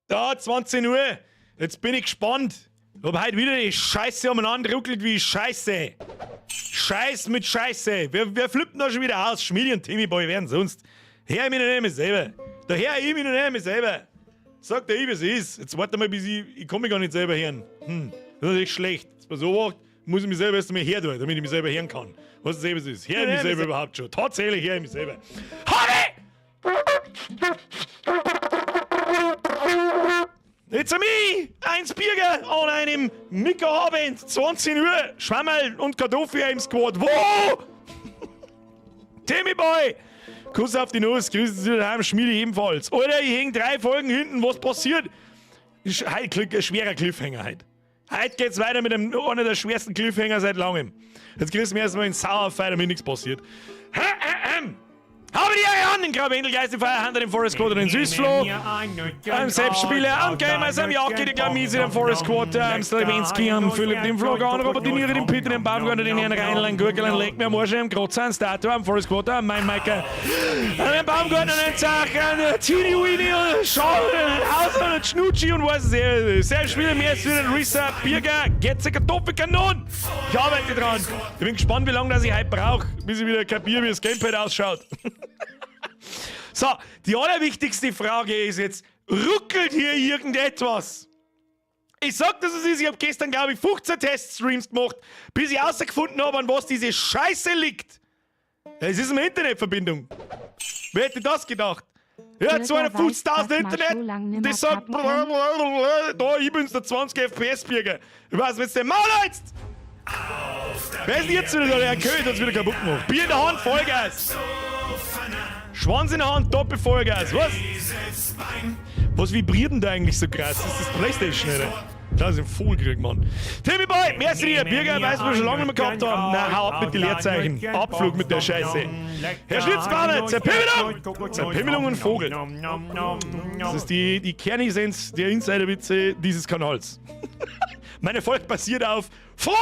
Da, 20 Uhr. Jetzt bin ich gespannt. Ob heute wieder die Scheiße umeinander ruckelt wie Scheiße. Scheiß mit Scheiße. Wer flippt denn da schon wieder aus? Schmiedi und Timmy Boy werden sonst. Hör ich mich noch nicht mehr selber. Da hör ich mich noch nicht mehr selber. Sagt der ich, wie es ist. Jetzt warte mal, bis ich. Ich kann mich gar nicht selber hören. Das ist natürlich schlecht. Jetzt bei so wacht, muss ich mich selber erst einmal her tun, damit ich mich selber hören kann. Was es eben ist. Hör ich mich selber überhaupt schon? Tatsächlich hör ich mich selber. Harry! It's a me! Eins Birger an einem Mittwochabend, 20 Uhr, Schwammerl und Kartoffel im Squad. Wo? Timmy Boy! Kuss auf die Nuss, grüßen Sie daheim, Schmiede ebenfalls. Alter, ich häng 3 Folgen hinten, was passiert? Ist heute ein schwerer Cliffhanger heute. Heute geht's weiter mit einer der schwersten Cliffhanger seit langem. Jetzt kriegst du mir erstmal in Sauerfeier, damit nichts passiert. Habe die Ehre an den Grauwendel, Geist, den Feierhand, den Forest Quarter, den Süßflo, am Selbstspieler, am Gamers, am Jacke, die Glamise, den Forest Quarter, am Slawinski, am Philipp, dem Flogan, Robert, den Juri, den Peter, den Baumgartner, den Herrn Reinlein, Gurgel, Leck mir am Arsch, am Krotzer, am Statue, am Forest Quarter, am Mein Meiker, am Baumgartner, den Zach, an Tini Winnie, Schau, den Hauser, den Schnutschi und was es ist. Selbstspieler, mehr als wieder Risa, Birger, Getze, Kartoffelkanon. Ich arbeite dran. Ich bin gespannt, wie lange das ich heute brauche, bis ich wieder kapiere, wie das Gamepad ausschaut. So, die allerwichtigste Frage ist jetzt, ruckelt hier irgendetwas? Ich sag das, es ist, ich hab gestern, glaub ich, 15 Teststreams gemacht, bis ich herausgefunden hab, an was diese Scheiße liegt. Es ist eine Internetverbindung. Wer hätte das gedacht? Ja, Bürger 250.000 weiß, dass man Internet. schon lang nimmer Das sagt, tappen kann. da, ich bin's der 20 FPS Birger. Ich weiß, wenn's den Maul hältst. Wer ist denn jetzt wieder da? Der König hat's wieder kaputt gemacht. Bier in der Hand, Vollgas. Schwanz in der Hand, Doppel-Vollgas. Was? Was vibriert denn da eigentlich so krass? Ist das Playstation, oder? Da ist ein Vogelkrieg, Mann. Timmy Boy, merci dir. Birger, weiß, was wir schon lange nicht mehr gehabt haben. Na, hau ab mit den Leerzeichen. Abflug mit der Scheiße. Herr Schlitzbahner, Zerpimmelung! Zerpimmelung und Vogel. Das ist die Kernessenz der Insiderwitze dieses Kanals. Mein Erfolg basiert auf Vogel!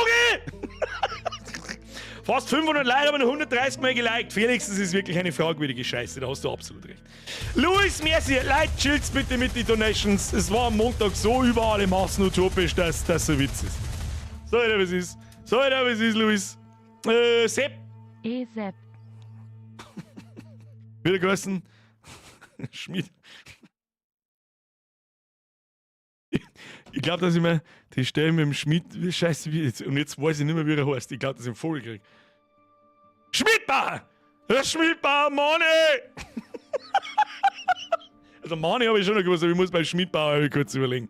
Fast 500 Leute haben 130 Mal geliked. Felix, das ist wirklich eine fragwürdige Scheiße, da hast du absolut recht. Luis, merci. Leute, chillt's bitte mit den Donations. Es war am Montag so über alle Maßen utopisch, dass das so Witz ist. So, Alter, was ist? So, Alter, was ist, Luis? Sepp. E, Sepp. Wieder grüßen. Schmied. Ich glaub, dass ich mir die Stelle mit dem Schmied, wie scheiße, wie jetzt, und jetzt weiß ich nicht mehr, wie er heißt. Ich glaub, dass ich einen Vogel krieg. Schmidbauer! Der Schmidbauer, Manni! Also Mani hab ich schon noch gewusst, aber ich muss bei Schmidbauer kurz überlegen.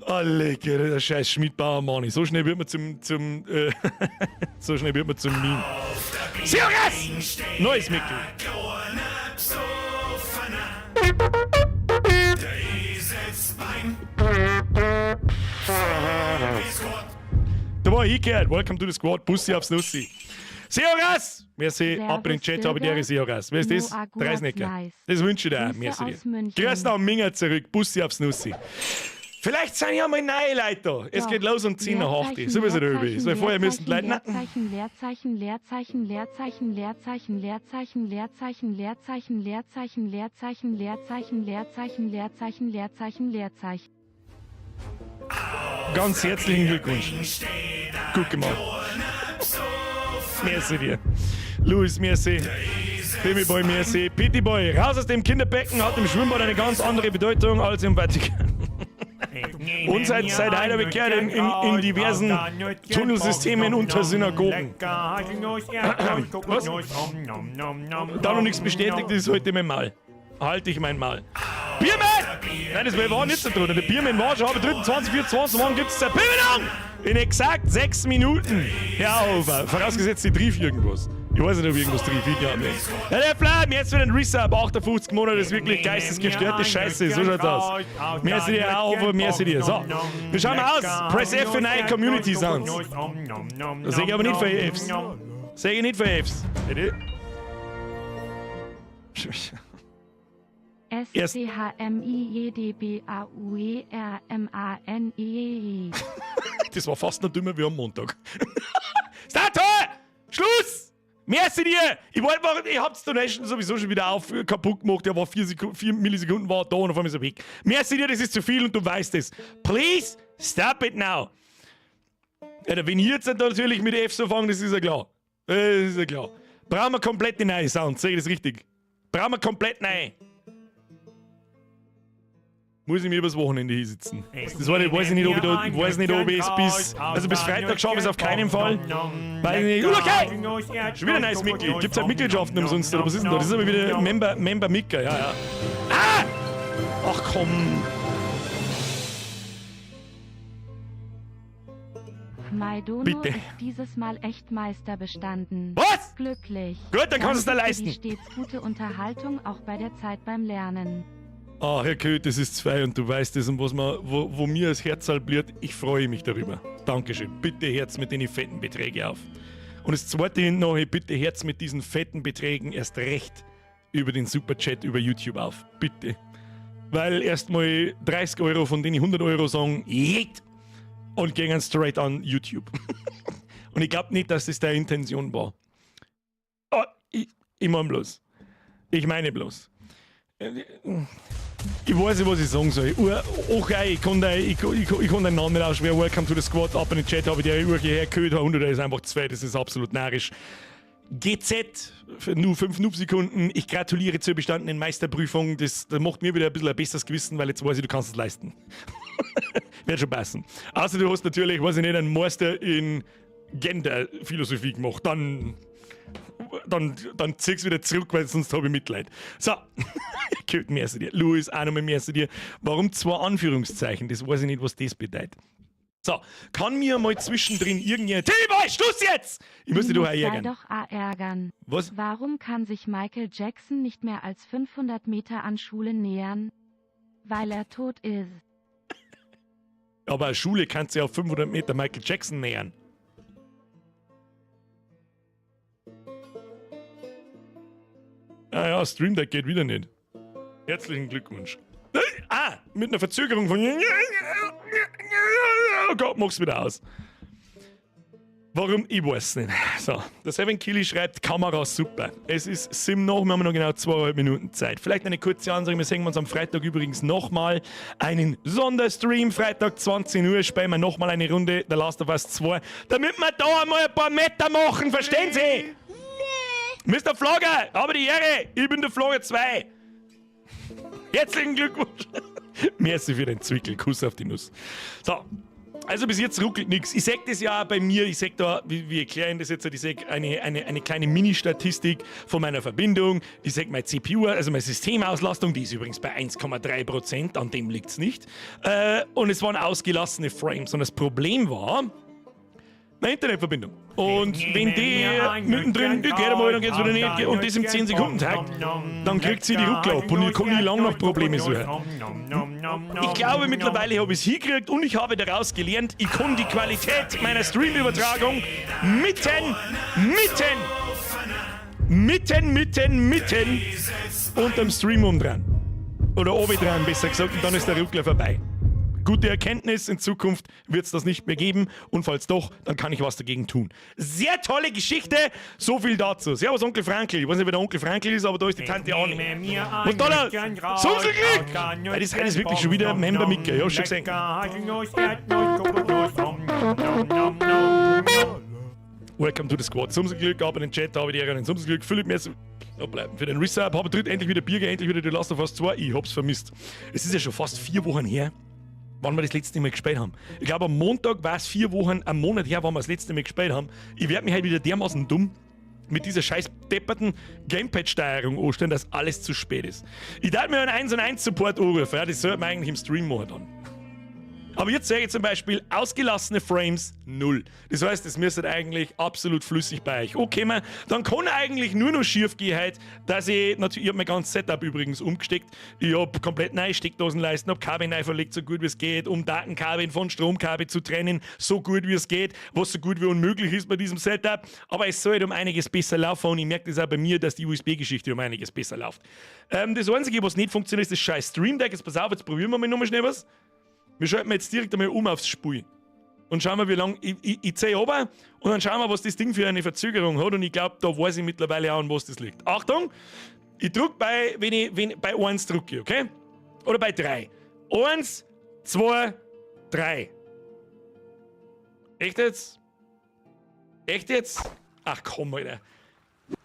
Oh, lecker, der scheiß Schmidbauer Mani. So schnell wird man zum, zum, so schnell wird man zum Meme. Servus! Neues Mitglied. Da war ich gehört. Welcome to the squad. Bussi aufs Nussi. Servus! Merci, Servus, ab in den Chat, habe ich Bürger. dir Servus. Wer ist das? No Aguas Dreisnecker. Nice. Das wünsche ich dir auch. Grüße Merci dir. aus München. Grüß nach Minga zurück. Bussi aufs Nussi. Vielleicht sind ja mal neue Leute da. Es Doch. geht los um 10 nach 8. Leerzeichen, So ist es der Öbi. So, vorher müssen die Leute. Leerzeichen, Leerzeichen, Leerzeichen, Leerzeichen, Leerzeichen, Leerzeichen, Leerzeichen, Leerzeichen, Leerzeichen, Leerzeichen, Leerzeichen, Leerzeichen, Leerzeichen, Leerzeichen, Leerzeichen. Ganz herzlichen Glückwunsch. Gut gemacht. Merci dir. Luis, merci. Baby Boy, merci. Pitty Boy, raus aus dem Kinderbecken hat im Schwimmbad eine ganz andere Bedeutung als im Vatikan. Und seit heute habe ich gehört, in diversen Tunnelsystemen unter Synagogen. Was? Da noch nichts bestätigt ist, heute mein Maul. Halte ich mein Maul. Biermann! Nein, das war nicht so drunter. Der Biermann war schon, aber dritten 2024, wann gibt's Zerpimmelung? In exakt 6 Minuten. Ja, aber vorausgesetzt, sie triff irgendwas. Ich weiß nicht, ob irgendwas triff, ich glaub nicht. Ja, der Fly, jetzt für den Resub, 58 Monate, ist wirklich geistesgestörte Scheiße, so schaut's aus. Merci dir auch, aber merci dir. So, wir schauen mal aus. Press F für neue Community Sounds. Das sag ich aber nicht für Fs. Sag ich nicht für Fs. Bitte? S C H M I J D B A U E R M A N E E. Das war fast noch dümmer wie am Montag. Start! Schluss! Merci dir! Ich wollte mal, ich hab's Donation sowieso schon wieder auf kaputt gemacht. Der war 4 Millisekunden war da und auf einmal ist er weg. Merci dir, das ist zu viel und du weißt es. Please stop it now. Ja, wenn ich jetzt natürlich mit F so fange, das ist ja klar. Das ist ja klar. Brauchen wir komplett die neue Sound, sehe ich das richtig? Brauchen wir komplett neu. Muss ich mir übers Wochenende hinsitzen. Das war, weiß ich nicht, ob ich da, weiß nicht, ob ich es bis, also bis Freitag schaffe ich es auf keinen Fall. Weiß ich nicht. Okay! Schon wieder ein neues Mitglied. Gibt's halt Mitgliedschaften umsonst, oder was ist denn da? Das ist aber wieder Member, Member Micker, ja, ja. Ah! Ach komm! Maidono Bitte. ist dieses Mal echt Meister bestanden. Was? Glücklich. Gut, dann kannst du es dir Danke für leisten. Die stets gute Unterhaltung auch bei der Zeit beim Lernen. Ah, Herr Köth, es ist 2 und du weißt es und was man, wo mir das Herz halbiert, ich freue mich darüber. Dankeschön. Bitte Herz mit den fetten Beträgen auf. Und das zweite hinten noch, bitte Herz mit diesen fetten Beträgen erst recht über den Superchat über YouTube auf. Bitte. Weil erstmal 30 Euro, von denen ich 100 Euro sagen, jeet, und gehen straight an YouTube. Und ich glaube nicht, dass das der Intention war. Oh, ich meine bloß. Ich meine bloß. Ich weiß nicht, was ich sagen soll. Okay, ich kann deinen Namen nicht aussprechen. Welcome to the Squad. Ab in den Chat habe ich die Uhr hierher gehört. 100 ist einfach 2, das ist absolut narrisch. GZ, für nur 5 Sekunden. Ich gratuliere zur bestandenen Meisterprüfung. Das macht mir wieder ein bisschen ein besseres Gewissen, weil jetzt weiß ich, du kannst es leisten. Wird schon passen. Außer du hast natürlich, weiß ich nicht, einen Meister in Genderphilosophie gemacht. Dann zieh's wieder zurück, weil sonst habe ich Mitleid. So, Köth, merci dir. Luis, auch nochmal merci dir. Warum 2 Anführungszeichen? Das weiß ich nicht, was das bedeutet. So, kann mir mal zwischendrin irgendjemand... Tilly-Boy, Schluss jetzt! Ich muss dich doch auch Sei ärgern. doch auch ärgern. Was? Warum kann sich Michael Jackson nicht mehr als 500 Meter an Schule nähern? Weil er tot ist. Aber eine Schule kannst du ja auf 500 Meter Michael Jackson nähern. Ah ja, Stream Deck geht wieder nicht. Herzlichen Glückwunsch. Ah, mit einer Verzögerung von... Oh Gott, mach's wieder aus. Warum? Ich weiß nicht. So, der Seven Killy schreibt, Kamera super. Es ist 7 nach, wir haben noch genau 2,5 Minuten Zeit. Vielleicht eine kurze Ansage, wir sehen uns am Freitag übrigens nochmal einen Sonderstream. Freitag 20 Uhr spielen wir nochmal eine Runde The Last of Us 2, damit wir da einmal ein paar Meter machen, verstehen Sie? Nee. Mister Flogger, habe die Ehre, ich bin der Flogger 2. Herzlichen Glückwunsch. Merci für den Zwickel, Kuss auf die Nuss. So. Also bis jetzt ruckelt nix. Ich seh das ja auch bei mir, ich seh da, wie erkläre ich das jetzt, ich seh eine kleine Mini-Statistik von meiner Verbindung, ich seh meine CPU, also meine Systemauslastung, die ist übrigens bei 1,3%, an dem liegt's nicht. Und es waren ausgelassene Frames und das Problem war, meine Internetverbindung. Und wenn die mittendrin, die geht einmal, dann geht's wieder nicht, und das im 10-Sekunden-Takt, dann kriegt sie die Ruckler ab und ich kann nicht lange nach Probleme suchen. Ich glaube, mittlerweile habe ich's hingekriegt und ich habe daraus gelernt, ich kann die Qualität meiner Streamübertragung mitten, mitten, mitten, mitten, mitten unterm Stream umdrehen. Oder oben dran, besser gesagt, und dann ist der Ruckler vorbei. Gute Erkenntnis, in Zukunft wird's das nicht mehr geben und falls doch, dann kann ich was dagegen tun. Sehr tolle Geschichte, so viel dazu. Servus Onkel Frankl, ich weiß nicht, wer der Onkel Frankl ist, aber da ist die Tante Anni. Was da los? Sumselglück! Ja, das ist wirklich schon wieder Member Micker, ich hab's schon gesehen. Welcome to the Squad. Sumselglück, aber in den Chat habe ich die Ehre an den Sumselglück. Philipp, merci. Ja, bleiben für den Resub. Habe tritt endlich wieder Birger, endlich wieder The Last of Us 2. Ich hab's vermisst. Es ist ja schon fast 4 Wochen her, wann wir das letzte Mal gespielt haben. Ich glaube, am Montag war es 4 Wochen, am Monat her, wann wir das letzte Mal gespielt haben. Ich werd mich halt wieder dermaßen dumm mit dieser scheiß depperten Gamepad-Steuerung anstellen, dass alles zu spät ist. Ich darf mir einen 1&1 Support anrufen, ja, das sollte man eigentlich im Stream machen dann. Aber jetzt sage ich zum Beispiel, ausgelassene Frames 0. Das heißt, es müsste eigentlich absolut flüssig bei euch ankommen. Dann kann eigentlich nur noch schief gehen heute, dass ich, natürlich, ich hab mein ganzes Setup übrigens umgesteckt. Ich hab komplett neue Steckdosenleisten, hab Kabel neu verlegt, so gut wie es geht, um Datenkabel von Stromkabel zu trennen, so gut wie es geht, was so gut wie unmöglich ist bei diesem Setup. Aber es soll halt um einiges besser laufen und ich merke das auch bei mir, dass die U S B-Geschichte um einiges besser läuft. Das Einzige, was nicht funktioniert, ist das scheiß Stream Deck. Jetzt pass auf, jetzt probieren wir mal nochmal schnell was. Wir schalten jetzt direkt einmal um aufs Spiel. Und schauen wir, wie lange. Ich zähle runter und dann schauen wir, was das Ding für eine Verzögerung hat. Und ich glaube, da weiß ich mittlerweile auch, an was das liegt. Achtung! Ich drück bei, wenn ich, wenn, bei 1 drücke, okay? Oder bei 3. 1, 2, 3. Echt jetzt? Echt jetzt? Ach komm, Alter.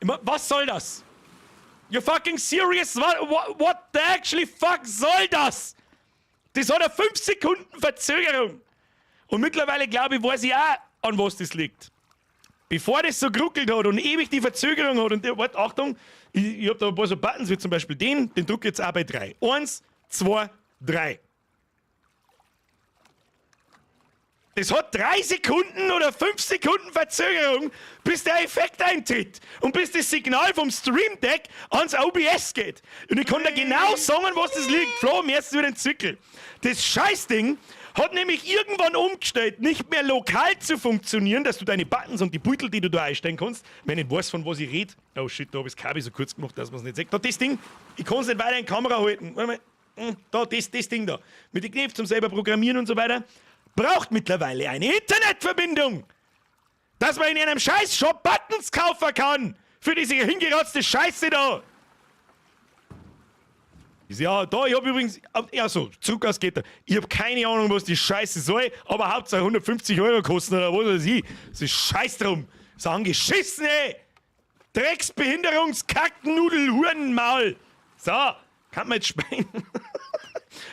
Was soll das? You fucking serious? What the actually fuck soll das? Das hat eine 5 Sekunden Verzögerung. Und mittlerweile, glaube ich, weiß ich auch, an was das liegt. Bevor das so geruckelt hat und ewig die Verzögerung hat und der, warte, Achtung, ich hab da ein paar so Buttons, wie zum Beispiel den drücke ich jetzt auch bei 3. 1, 2, 3. Das hat 3 Sekunden oder 5 Sekunden Verzögerung, bis der Effekt eintritt und bis das Signal vom Stream Deck ans OBS geht. Und ich kann da genau sagen, was das liegt. Flo, mir ist wieder ein Zwickel. Das Scheißding hat nämlich irgendwann umgestellt, nicht mehr lokal zu funktionieren, dass du deine Buttons und die Beutel, die du da einstellen kannst, wenn ich nicht weiß, von was ich rede. Oh shit, da hab ich das Kabel so kurz gemacht, dass man's nicht sieht. Da, das Ding, ich kann's nicht weiter in die Kamera halten. Warte mal. Da, das Ding da. Mit den Knöpfen zum selber programmieren und so weiter. Braucht mittlerweile eine Internetverbindung, dass man in einem Scheiß-Shop Buttons kaufen kann. Für diese hingerotzte Scheiße da. Ja, da, ich hab übrigens, ja so, zurück aus Gitter. Ich hab keine Ahnung, was die Scheiße soll, aber Hauptsache 150 Euro kosten oder was weiß ich. Das ist Scheiß drum. Das ist angeschissen, ey. Drecksbehinderungskacknudelhurenmaul. So, kann man jetzt spielen.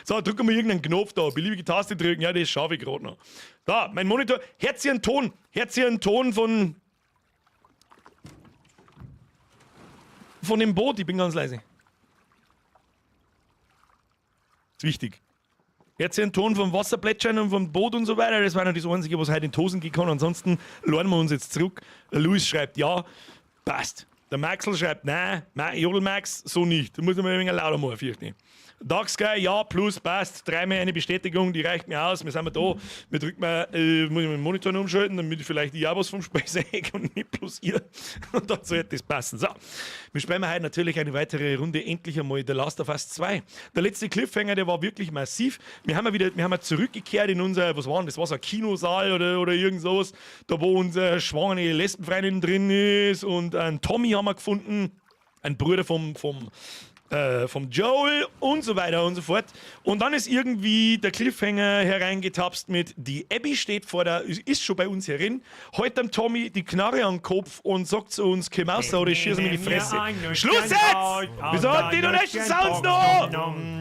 So, drücken wir irgendeinen Knopf da. Beliebige Taste drücken. Ja, das schaffe ich gerade noch. Da, mein Monitor. Hört ihr einen Ton? Hört ihr einen Ton von dem Boot? Ich bin ganz leise. Ist wichtig. Hört ihr einen Ton vom Wasserplätschern und vom Boot und so weiter? Das war noch das Einzige, was heute in die Hosen gehen kann. Ansonsten lernen wir uns jetzt zurück. Der Luis schreibt, ja, passt. Der Maxl schreibt, nein, Jodel Max, so nicht. Da muss ich mal ein wenig lauter machen, fürchte ich. Dark Sky, ja, plus, passt. Dreimal eine Bestätigung, die reicht mir aus. Wir sind da. Wir drücken mal, muss ich meinen Monitor noch umschalten, damit ich vielleicht ich auch was vom Spiel sehe und nicht bloß ihr. Und dann sollte das passen. So, wir spielen heute natürlich eine weitere Runde, endlich einmal The Last of Us 2. Der letzte Cliffhanger, der war wirklich massiv. Wir haben ja wieder, wir haben ja zurückgekehrt in unser, was war denn das? War so ein Kinosaal oder irgend sowas, da wo unsere schwangere Lesbenfreundin drin ist und einen Tommy haben wir gefunden, ein Bruder vom Joel und so weiter und so fort. Und dann ist irgendwie der Cliffhanger hereingetapst mit, die Abby steht vor der, ist schon bei uns herin, hält am Tommy die Knarre an den Kopf und sagt zu uns, komm raus oder ich schieße mir in die Fresse. Schluss jetzt! Wieso hat die Donation Sounds noch?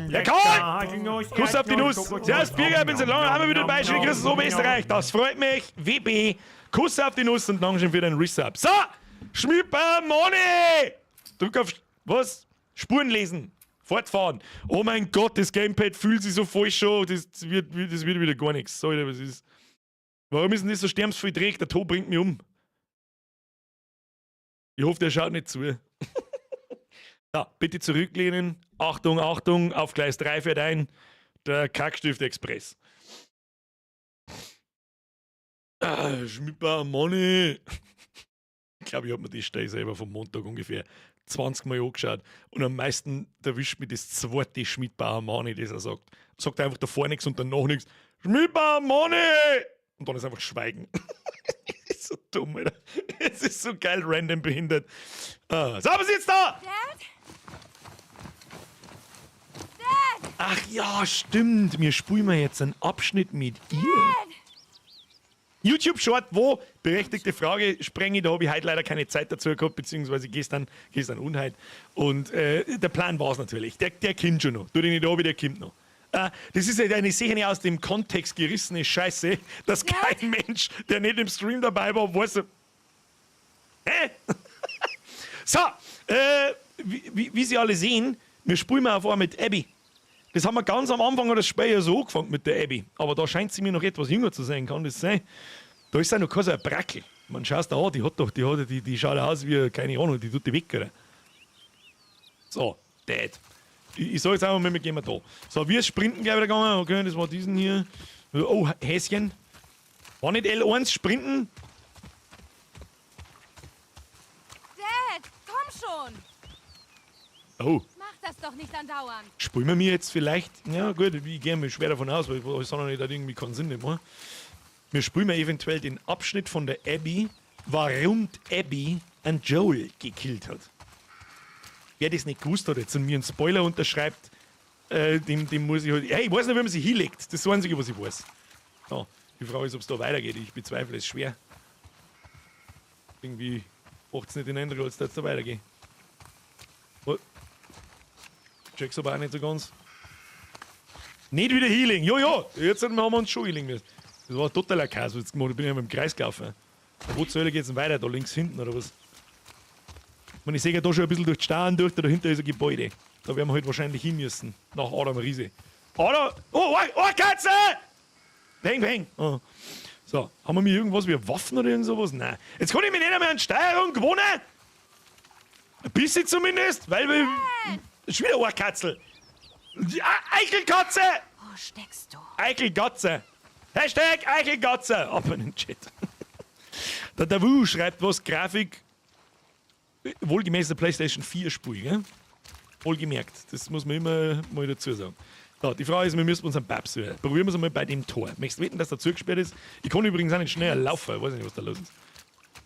Ja, komm! Kuss auf die Nuss! Servus, Birger, bin seit langem einmal wieder dabei. Schöne Grüße aus Oberösterreich. Das freut mich. WB, Kuss auf die Nuss und Dankeschön für den Resub. So! Schmipper Money! Drück auf, was? Spuren lesen. Fortfahren. Oh mein Gott, das Gamepad fühlt sich so falsch schon. Das wird wieder gar nichts. Sorry, was ist. Warum ist denn das so sterbensvoll Dreck? Der Tod bringt mich um. Ich hoffe, der schaut nicht zu. So, bitte zurücklehnen. Achtung, Achtung, auf Gleis 3 fährt ein. Der Kackstift Express. Ah, Schmipper Money. Ich glaube, ich hab mir die Stelle selber vom Montag ungefähr 20 Mal angeschaut. Und am meisten erwischt mich das zweite Schmidbauer Mani, das er sagt. Sagt einfach davor nichts und danach nichts. Schmidbauer Mani! Und dann ist einfach Schweigen. Das ist so dumm, Alter. Es ist so geil random behindert. Ah, so, was ist jetzt da? Dad? Dad! Ach ja, stimmt. Wir spulen wir jetzt einen Abschnitt mit ihr. Dad! YouTube-Short, wo? Berechtigte Frage, Sprengi, da habe ich heute leider keine Zeit dazu gehabt, beziehungsweise gestern und heute. Und der Plan war's natürlich. Der kommt schon noch. Tu dich nicht an, der kommt noch. Das ist ja eine sicher nicht aus dem Kontext gerissene Scheiße, dass Ja. kein Mensch, der nicht im Stream dabei war, weiß. Hä? So, wie Sie alle sehen, wir spielen auf einmal mit Abby. Das haben wir ganz am Anfang das Spiel ja so angefangen mit der Abby. Aber da scheint sie mir noch etwas jünger zu sein, kann das sein? Da ist ja noch kein so ein Brackel. Man schaut da an, die hat doch, die hat, die, die schaut aus wie, keine Ahnung, die tut die weg, oder? So, Dad. Ich sag jetzt einfach mal, wir gehen mal da. So, wir sprinten gleich wieder gegangen. Okay, das war diesen hier. Oh, Häschen. War nicht L1 sprinten? Dad, komm schon! Oh. Mach das doch nicht andauernd. Spulen wir mir jetzt vielleicht? Ja gut, ich gehe mir schwer davon aus, weil ich soll noch nicht irgendwie keinen Sinn mehr. Wir spielen mal eventuell den Abschnitt von der Abby, warum die Abby einen Joel gekillt hat. Wer das nicht gewusst hat jetzt und mir einen Spoiler unterschreibt, dem muss ich halt. Hey, ich weiß nicht, wie man sich hinlegt. Das ist das Einzige, was ich weiß. So, die Frage ist, ob es da weitergeht. Ich bezweifle es schwer. Irgendwie macht es nicht den Eindruck, als dass es da weitergeht. Oh. Check's aber auch nicht so ganz. Nicht wieder Healing. Jojo, jetzt haben wir uns schon Healing müssen. Das war totaler Chaos, was jetzt gemacht. Ich bin ja mit dem Kreis gelaufen. Wo zur Hölle geht's denn weiter? Da links hinten oder was? Ich meine, ich sehe ja da schon ein bisschen durch die Steine durch, da dahinter ist ein Gebäude. Da werden wir halt wahrscheinlich hin müssen. Nach Adam Riese. Adam! Oh, oh, Katze! Peng, peng! Oh. So, haben wir mir irgendwas wie Waffen oder irgend sowas? Nein. Jetzt kann ich mich nicht einmal an Steuerung gewohnen! Ein bisschen zumindest, weil wir. Schon wieder eine Katzel! Eichelkatze! Wo steckst du? Eichelgatze! Hashtag Eichelgatze! Ab in den Chat. Der Davu schreibt was, Grafik wohlgemäß der PlayStation 4 Spiel, gell? Wohlgemerkt, das muss man immer mal dazu sagen. So, die Frage ist, wir müssen uns einen Pub suchen. Probieren wir es einmal bei dem Tor. Möchtest du wetten, dass da zugesperrt ist? Ich kann übrigens auch nicht schneller laufen. Ich weiß nicht, was da los ist.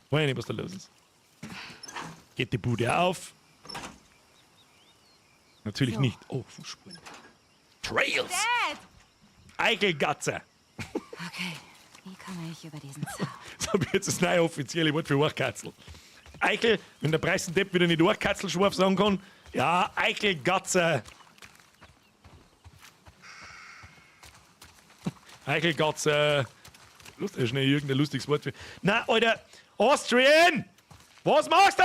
Ich weiß nicht, was da los ist. Geht die Bude auf? Natürlich So. nicht. Oh, Fußspuren. Trails! Dad! Eichelgatze! Okay, wie komme ich über diesen Zaun? Das habe ich jetzt das neue offizielle Wort für Ohrkatzel. Eichel, wenn der Preisendepp wieder nicht Ohrkatzelschwarf sagen kann, ja, Eichelgatze. Eichelgatze. Lustig, schnell irgendein lustiges Wort für. Na, Alter, Austrian! Was machst du?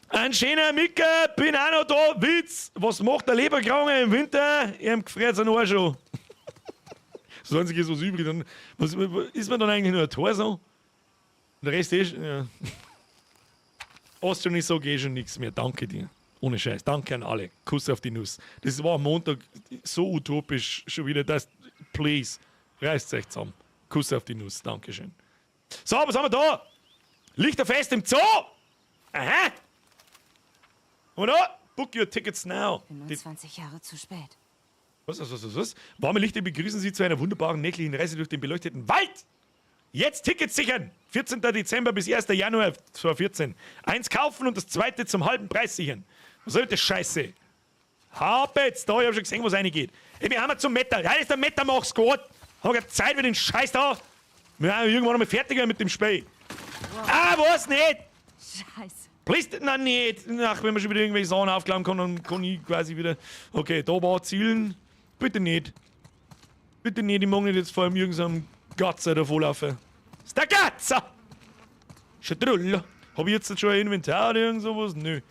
Ein schöner Micker, bin auch noch da. Witz, was macht der Leberkrange im Winter? Ihm gefriert sein Arsch schon. Das Einzige ist, was übrig dann, was, ist man dann eigentlich nur ein Tor so? Der Rest ist, ja. Austrian, ich sag eh schon nichts mehr. Danke dir. Ohne Scheiß. Danke an alle. Kuss auf die Nuss. Das war am Montag so utopisch schon wieder, dass, please, reißt euch zusammen. Kuss auf die Nuss. Dankeschön. So, was haben wir da? Lichterfest im Zoo! Aha! Und da? Book your tickets now. Die, 25 Jahre zu spät. was, was, was, was, was? Warme Lichter begrüßen Sie zu einer wunderbaren nächtlichen Reise durch den beleuchteten Wald. Jetzt Tickets sichern. 14. Dezember bis 1. Januar 2014. Eins kaufen und das zweite zum halben Preis sichern. Was soll das Scheiße? Hab jetzt da, ich hab schon gesehen, was reingeht. Ey, wir haben ja zum Metal. Heute ist der Metal Squad. Hab keine Zeit für den Scheiß da. Wir werden irgendwann einmal fertig mit dem Spiel. Ah, was nicht? Scheiße. Please, nein, nicht. Ach, wenn man schon wieder irgendwelche Sachen aufklappen kann, dann kann ich quasi wieder. Okay, da war Zielen. Bitte nicht. Bitte nicht, ich mag nicht jetzt vor allem irgendeinem Gatzer davonlaufen. Ist der Gatzer! Schadrulla. Hab ich jetzt schon ein Inventar oder irgend sowas? Nö.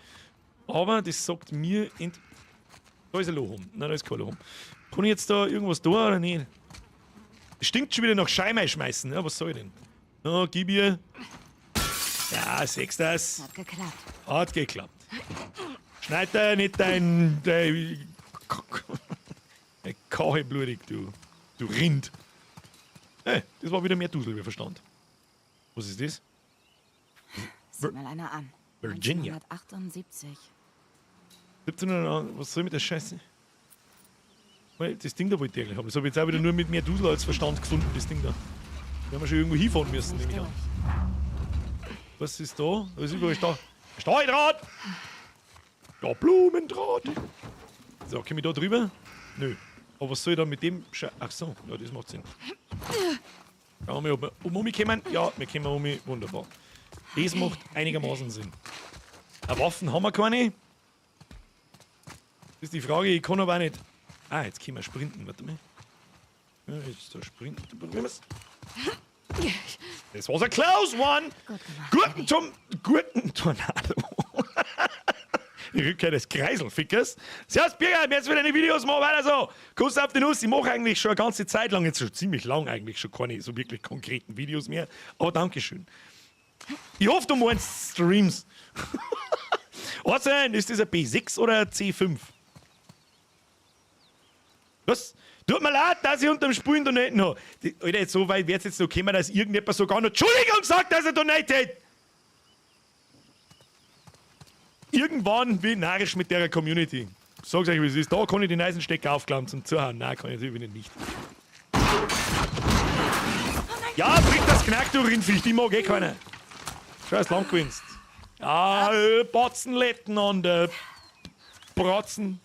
Aber das sagt mir. Ent da ist ein Loch um. Nein, da ist kein Loch um. Kann ich jetzt da irgendwas tun oder nicht? Es stinkt schon wieder nach Scheimei schmeißen. Ja, was soll ich denn? Na, gib ihr. Ja, siehst du das? Hat geklappt. Hat geklappt. Schneid dir nicht dein Kache blutig, du. Du Rind. Hey, das war wieder mehr Dusel, wie Verstand. Was ist das? Sieh mal einer an. Virginia. 1978. 1700, was soll mit der Scheiße? Weil das Ding da wollte ich eigentlich haben. Das habe ich jetzt auch wieder nur mit mehr Dusel als Verstand gefunden, das Ding da. Da haben wir schon irgendwo hinfahren müssen, Nicht nehme ich an. durch. Was ist da? Da ist überall Stahldraht! Ja, Blumendraht! So, komm ich da drüber? Nö. Aber was soll ich da mit dem Sche Ach so, ja, das macht Sinn. Schauen wir mal, ob wir umkommen. Ja, wir kommen um. Wunderbar. Das macht einigermaßen Sinn. Waffen haben wir keine. Das ist die Frage, ich kann aber auch nicht. Ah, jetzt können wir sprinten, warte mal. Ja, jetzt da sprinten. Probieren wir's. Das war a close one! Gut gemacht, Guten, Tom, guten Tornado. Die Rückkehr des Kreiselfickers. Servus, Birger, jetzt wieder deine Videos, mach weiter so. Kuss auf die Nuss. Ich mache eigentlich schon eine ganze Zeit lang, jetzt schon ziemlich lang eigentlich schon keine so wirklich konkreten Videos mehr. Aber Dankeschön. Ich hoffe, du meinst Streams. Was denn? Ist das ein B6 oder ein C5? Was? Tut mir leid, dass ich unterm Spulen donaten habe. Alter, jetzt so weit wird's jetzt noch kommen, dass irgendjemand sogar noch Entschuldigung sagt, dass er donatet. Irgendwann bin ich narrisch mit der Community. Sag's euch, wie es ist. Da kann ich den Eisenstecker aufklappen zum Zuhauen. Nein, kann ich natürlich wieder nicht. Ja, bricht das Knack, du Rindviech, die mag eh keiner. Scheiß Land gewinnst. Ja, Batzen, Letten und Bratzen.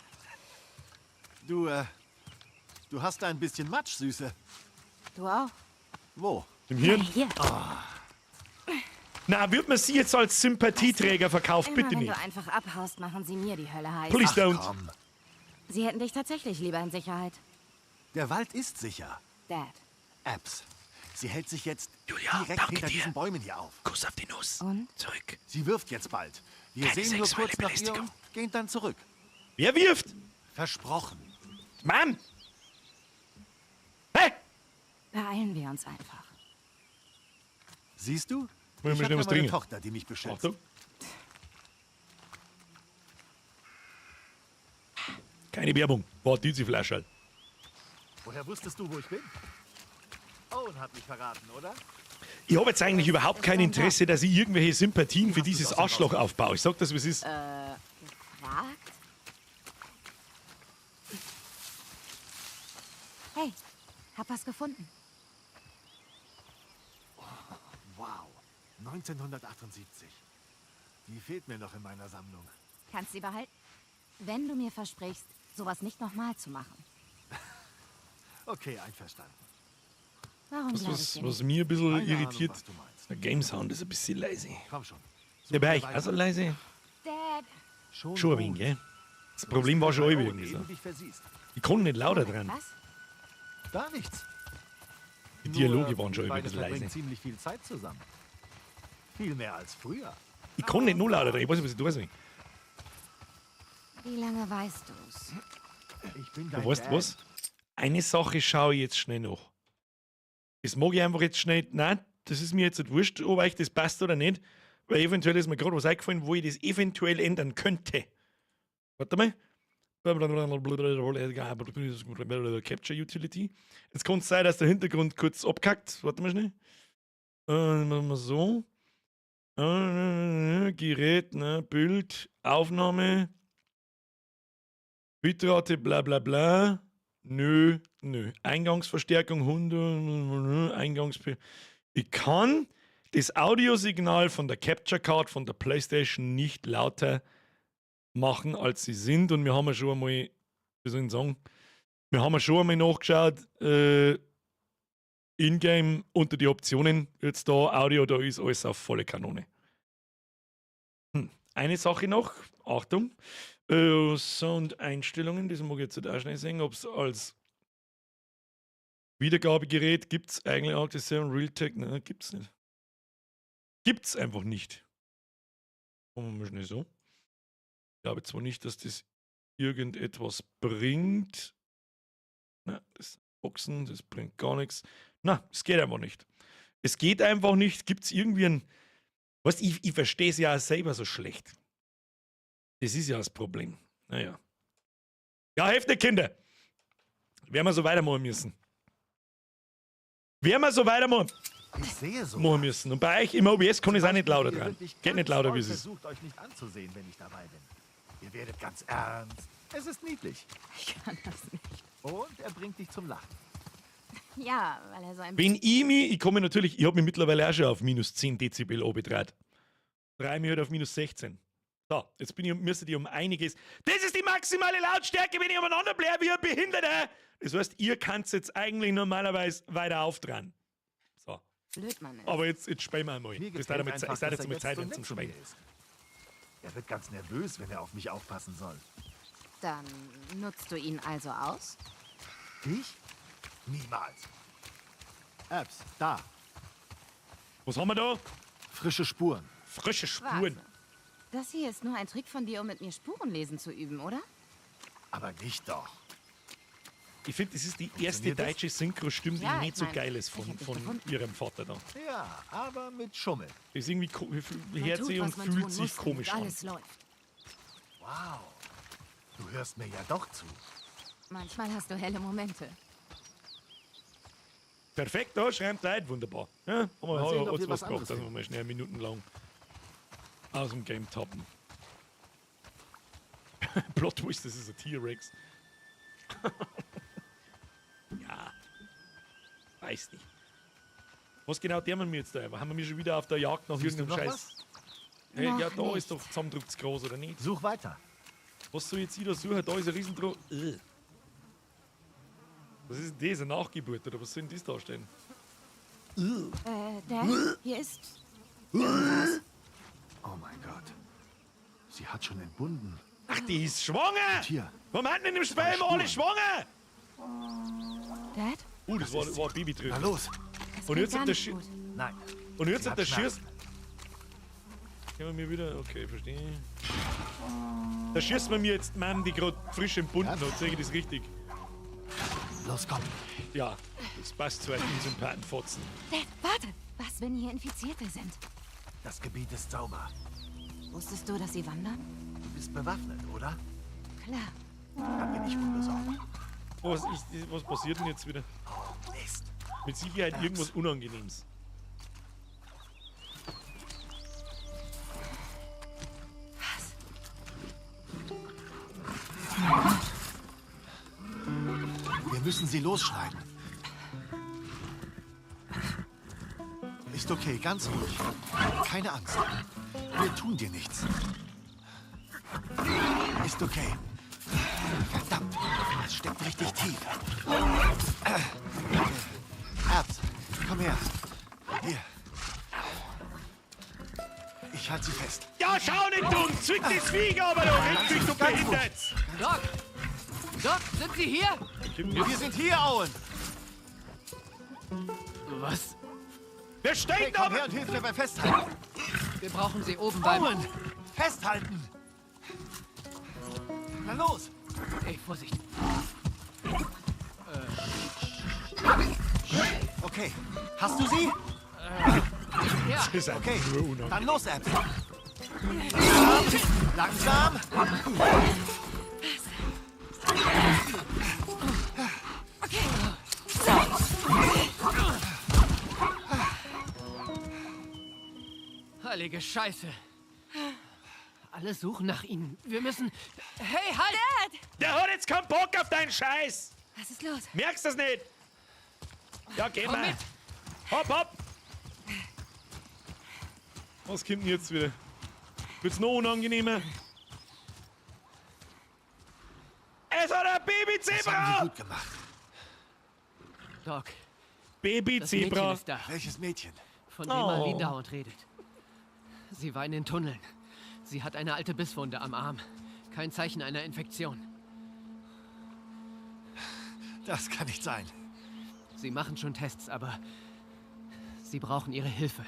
Du, du hast da ein bisschen Matsch, Süße. Du auch. Wo? Im Hirn. Hier. Na, wird man sie jetzt als Sympathieträger verkauft? Immer Bitte wenn nicht. du einfach abhaust, machen sie mir die Hölle heiß. Please don't. Komm, Sie hätten dich tatsächlich lieber in Sicherheit. der Wald ist sicher. Dad. Apps. Sie hält sich jetzt Julia, direkt danke hinter dir. diesen Bäumen hier auf. Kuss auf die Nuss. Und? Zurück. Sie wirft jetzt bald. Wir Keine sehen nur sexuelle kurz nach ihr Belästigung. und gehen dann zurück. Wer wirft? Versprochen. Mann! Hä? Beeilen wir uns einfach. Siehst du? Wollen Ich wir habe schnell ja was meine trinken? Tochter, die mich beschützt. Achtung. Keine Werbung. War diese Flasche. Woher wusstest du, wo ich bin? Owen hat mich verraten, oder? Ich habe jetzt eigentlich überhaupt kein Interesse, dass ich irgendwelche Sympathien für dieses Arschloch aufbaue. Ich sag das, wie es ist. Gefragt? Hey, hab was gefunden. Wow, 1978. Die fehlt mir noch in meiner Sammlung. Kannst sie behalten? Wenn du mir versprichst, sowas nicht nochmal zu machen. Okay, einverstanden. Warum Was, glaube ich was, dir was nicht? mir ein bisschen Keine Ahnung, irritiert, was du meinst. der Game Sound ist ein bisschen leise. Komm schon. Such Der Bereich, weiter. also leise. Dad, Schon, Schon ein gut. wenig, gell? Das Problem war schon Bei alle Owen, irgendwie ehe so. du dich versiehst. Ich konnte nicht lauter dran. Was? Gar nichts. Die Dialoge Nur, waren schon wir immer ein beide bisschen verbringen leise. ziemlich viel Zeit zusammen. Viel mehr als früher. Ich konnte nicht nur lauter dran. Ich weiß nicht, was ich tun soll. Wie lange weißt du's? Ich bin Du dein weißt Dad. was? Eine Sache schaue ich jetzt schnell nach. Das mag ich einfach jetzt schnell. Nein, das ist mir jetzt nicht wurscht, ob euch das passt oder nicht. Weil eventuell ist mir gerade was eingefallen, wo ich das eventuell ändern könnte. Warte mal. Capture Utility. Jetzt kann es sein, dass der Hintergrund kurz abkackt. Warte mal schnell. Machen wir so. Gerät, ne, Bild, Aufnahme. Bitrate, bla bla bla. Nö, nö. Eingangsverstärkung 100, Eingangs. Ich kann das Audiosignal von der Capture Card von der PlayStation nicht lauter machen, als sie sind. Und wir haben ja schon einmal, wie soll ich sagen, wir haben ja schon einmal nachgeschaut, in-game unter die Optionen, jetzt da Audio, da ist alles auf volle Kanone. Eine Sache noch, Achtung, Sound-Einstellungen, das mag ich jetzt auch schnell sehen, ob es als Wiedergabegerät gibt es eigentlich auch das Realtek, ne, gibt es nicht. Gibt es einfach nicht. Machen wir mal schnell so. Ich glaube zwar nicht, dass das irgendetwas bringt. Na, das Boxen, das bringt gar nichts. Na, es geht einfach nicht. Es geht einfach nicht. Gibt es irgendwie ein. Weißt ich verstehe es ja auch selber so schlecht. Das ist ja das Problem. Naja. Ja, helft nicht, Kinder. Werden wir so weitermachen müssen. Werden wir so weitermachen Ich sehe so. machen müssen. Und bei euch im OBS kann ich es auch nicht lauter Ihr dran. wirklich Geht nicht ganz lauter, toll wie es ist. Versucht euch nicht anzusehen, wenn ich dabei bin. Ihr werdet ganz ernst. Es ist niedlich. Ich kann das nicht. Und er bringt dich zum Lachen. Ja, weil er so ein Wenn ich mich, ich komme natürlich, ich habe mich mittlerweile auch schon auf minus 10 Dezibel oben-dreht. Drei mich halt auf minus 16. So, jetzt bin ich, müsste ich um einiges. Das ist die maximale Lautstärke, wenn ich umeinander bleibe wie ein Behinderter. Das heißt, ihr könnt jetzt eigentlich normalerweise weiter aufdrehen. So. Blödmann ist. Aber jetzt spielen wir einmal. Mir Das gefällt dauert einmal einfach, Zeit, es dauert dass jetzt er einmal jetzt Zeit so zum nett zu Spielen. mir ist. Er wird ganz nervös, wenn er auf mich aufpassen soll. Dann nutzt du ihn also aus? Dich? Niemals. Apps, da. Was haben wir da? Frische Spuren. Frische Spuren. Warte. Das hier ist nur ein Trick von dir, um mit mir Spurenlesen zu üben, oder? Aber nicht doch. Ich finde, das ist die erste das? deutsche Synchro-Stimme, die Ja, nicht ich so mein, geil ist ich hab dich von gefunden. ihrem Vater da. Ja, aber mit Schummel. Das ist irgendwie Man hört tut, sich was und man fühlt tun sich muss, damit komisch an. Alles läuft. Wow. Du hörst mir ja doch zu. Manchmal hast du helle Momente. Perfekt, da schreibt Leid, wunderbar. Ja, haben wir Mal sehen, ob uns wir was was gebracht, anderes dass wir mal schnell minutenlang aus dem Game tappen. Plot Twist, das ist ein T-Rex. Ja. Weiß nicht. Was genau därmen wir jetzt da? Haben wir schon wieder auf der Jagd nach Siehst du irgendeinem noch Scheiß? was? Hey, ja, Noch da nicht. ist doch zusammendruckt groß, oder nicht? Such weiter. Was soll jetzt ich da suchen? Da ist ein Riesendruck. Was ist denn das? Eine Nachgeburt oder was soll denn das darstellen? Dad, hier ist... Oh mein Gott. Sie hat schon entbunden. Ach, die ist schwanger! Hier. Warum haben denn im Spiel immer alle schwanger? Dad? Das war ein Baby drin. Na los. Das Und klingt jetzt gar hat der nicht Schi- gut. Nein. Und jetzt Sie hat hat der Schmerzen. Schieß. Können wir mir wieder. Okay, verstehe. Da schießt man mir jetzt Mann, die gerade frisch entbunden Ja. hat. Sehe ich das richtig? Los, komm. Ja, das passt zu einem Sympathenfotzen. Dad, warte! Was, wenn hier Infizierte sind? Das Gebiet ist sauber. Wusstest du, dass sie wandern? Du bist bewaffnet, oder? Klar. Dann bin ich unbesorgt. Was passiert denn jetzt wieder? Oh, Mist. Mit Sicherheit irgendwas Unangenehmes. Was? Wir müssen sie losschneiden. Ist okay, ganz ruhig. Keine Angst. Wir tun dir nichts. Ist okay. Verdammt, es steckt richtig tief. Herz, komm her. Hier. Ich halte sie fest. Ja, schau nicht dumm! Zwick das Viech aber du! Rennt mich, du Ganz ruhig. Behindert! Doc! Doc, sind Sie hier? Wir sind hier, Owen. Was? Wer Hey, steht komm da? her und hilf mir beim Festhalten. Wir brauchen Sie oben beim... Owen, festhalten. Na los. Ey, Vorsicht. Okay, hast du sie? Ja, Das ist einfach Okay, nur unangenehm. dann los, Abs. Langsam. heilige Scheiße. Alle suchen nach Ihnen. Wir müssen... Hey, halt! Dad! Der hat jetzt keinen Bock auf deinen Scheiß! Was ist los? Merkst du das nicht? Ja, geh Komm mal. mit. Hopp, hopp! Was kommt denn jetzt wieder? Wird's noch unangenehmer? Es hat ein Das haben wir Babyzebra! gut gemacht. Doc, das Mädchen Babyzebra! ist da, Welches Mädchen? von dem Oh. Marlene dauernd redet. Sie war in den Tunneln. Sie hat eine alte Bisswunde am Arm. Kein Zeichen einer Infektion. Das kann nicht sein. Sie machen schon Tests, aber sie brauchen ihre Hilfe.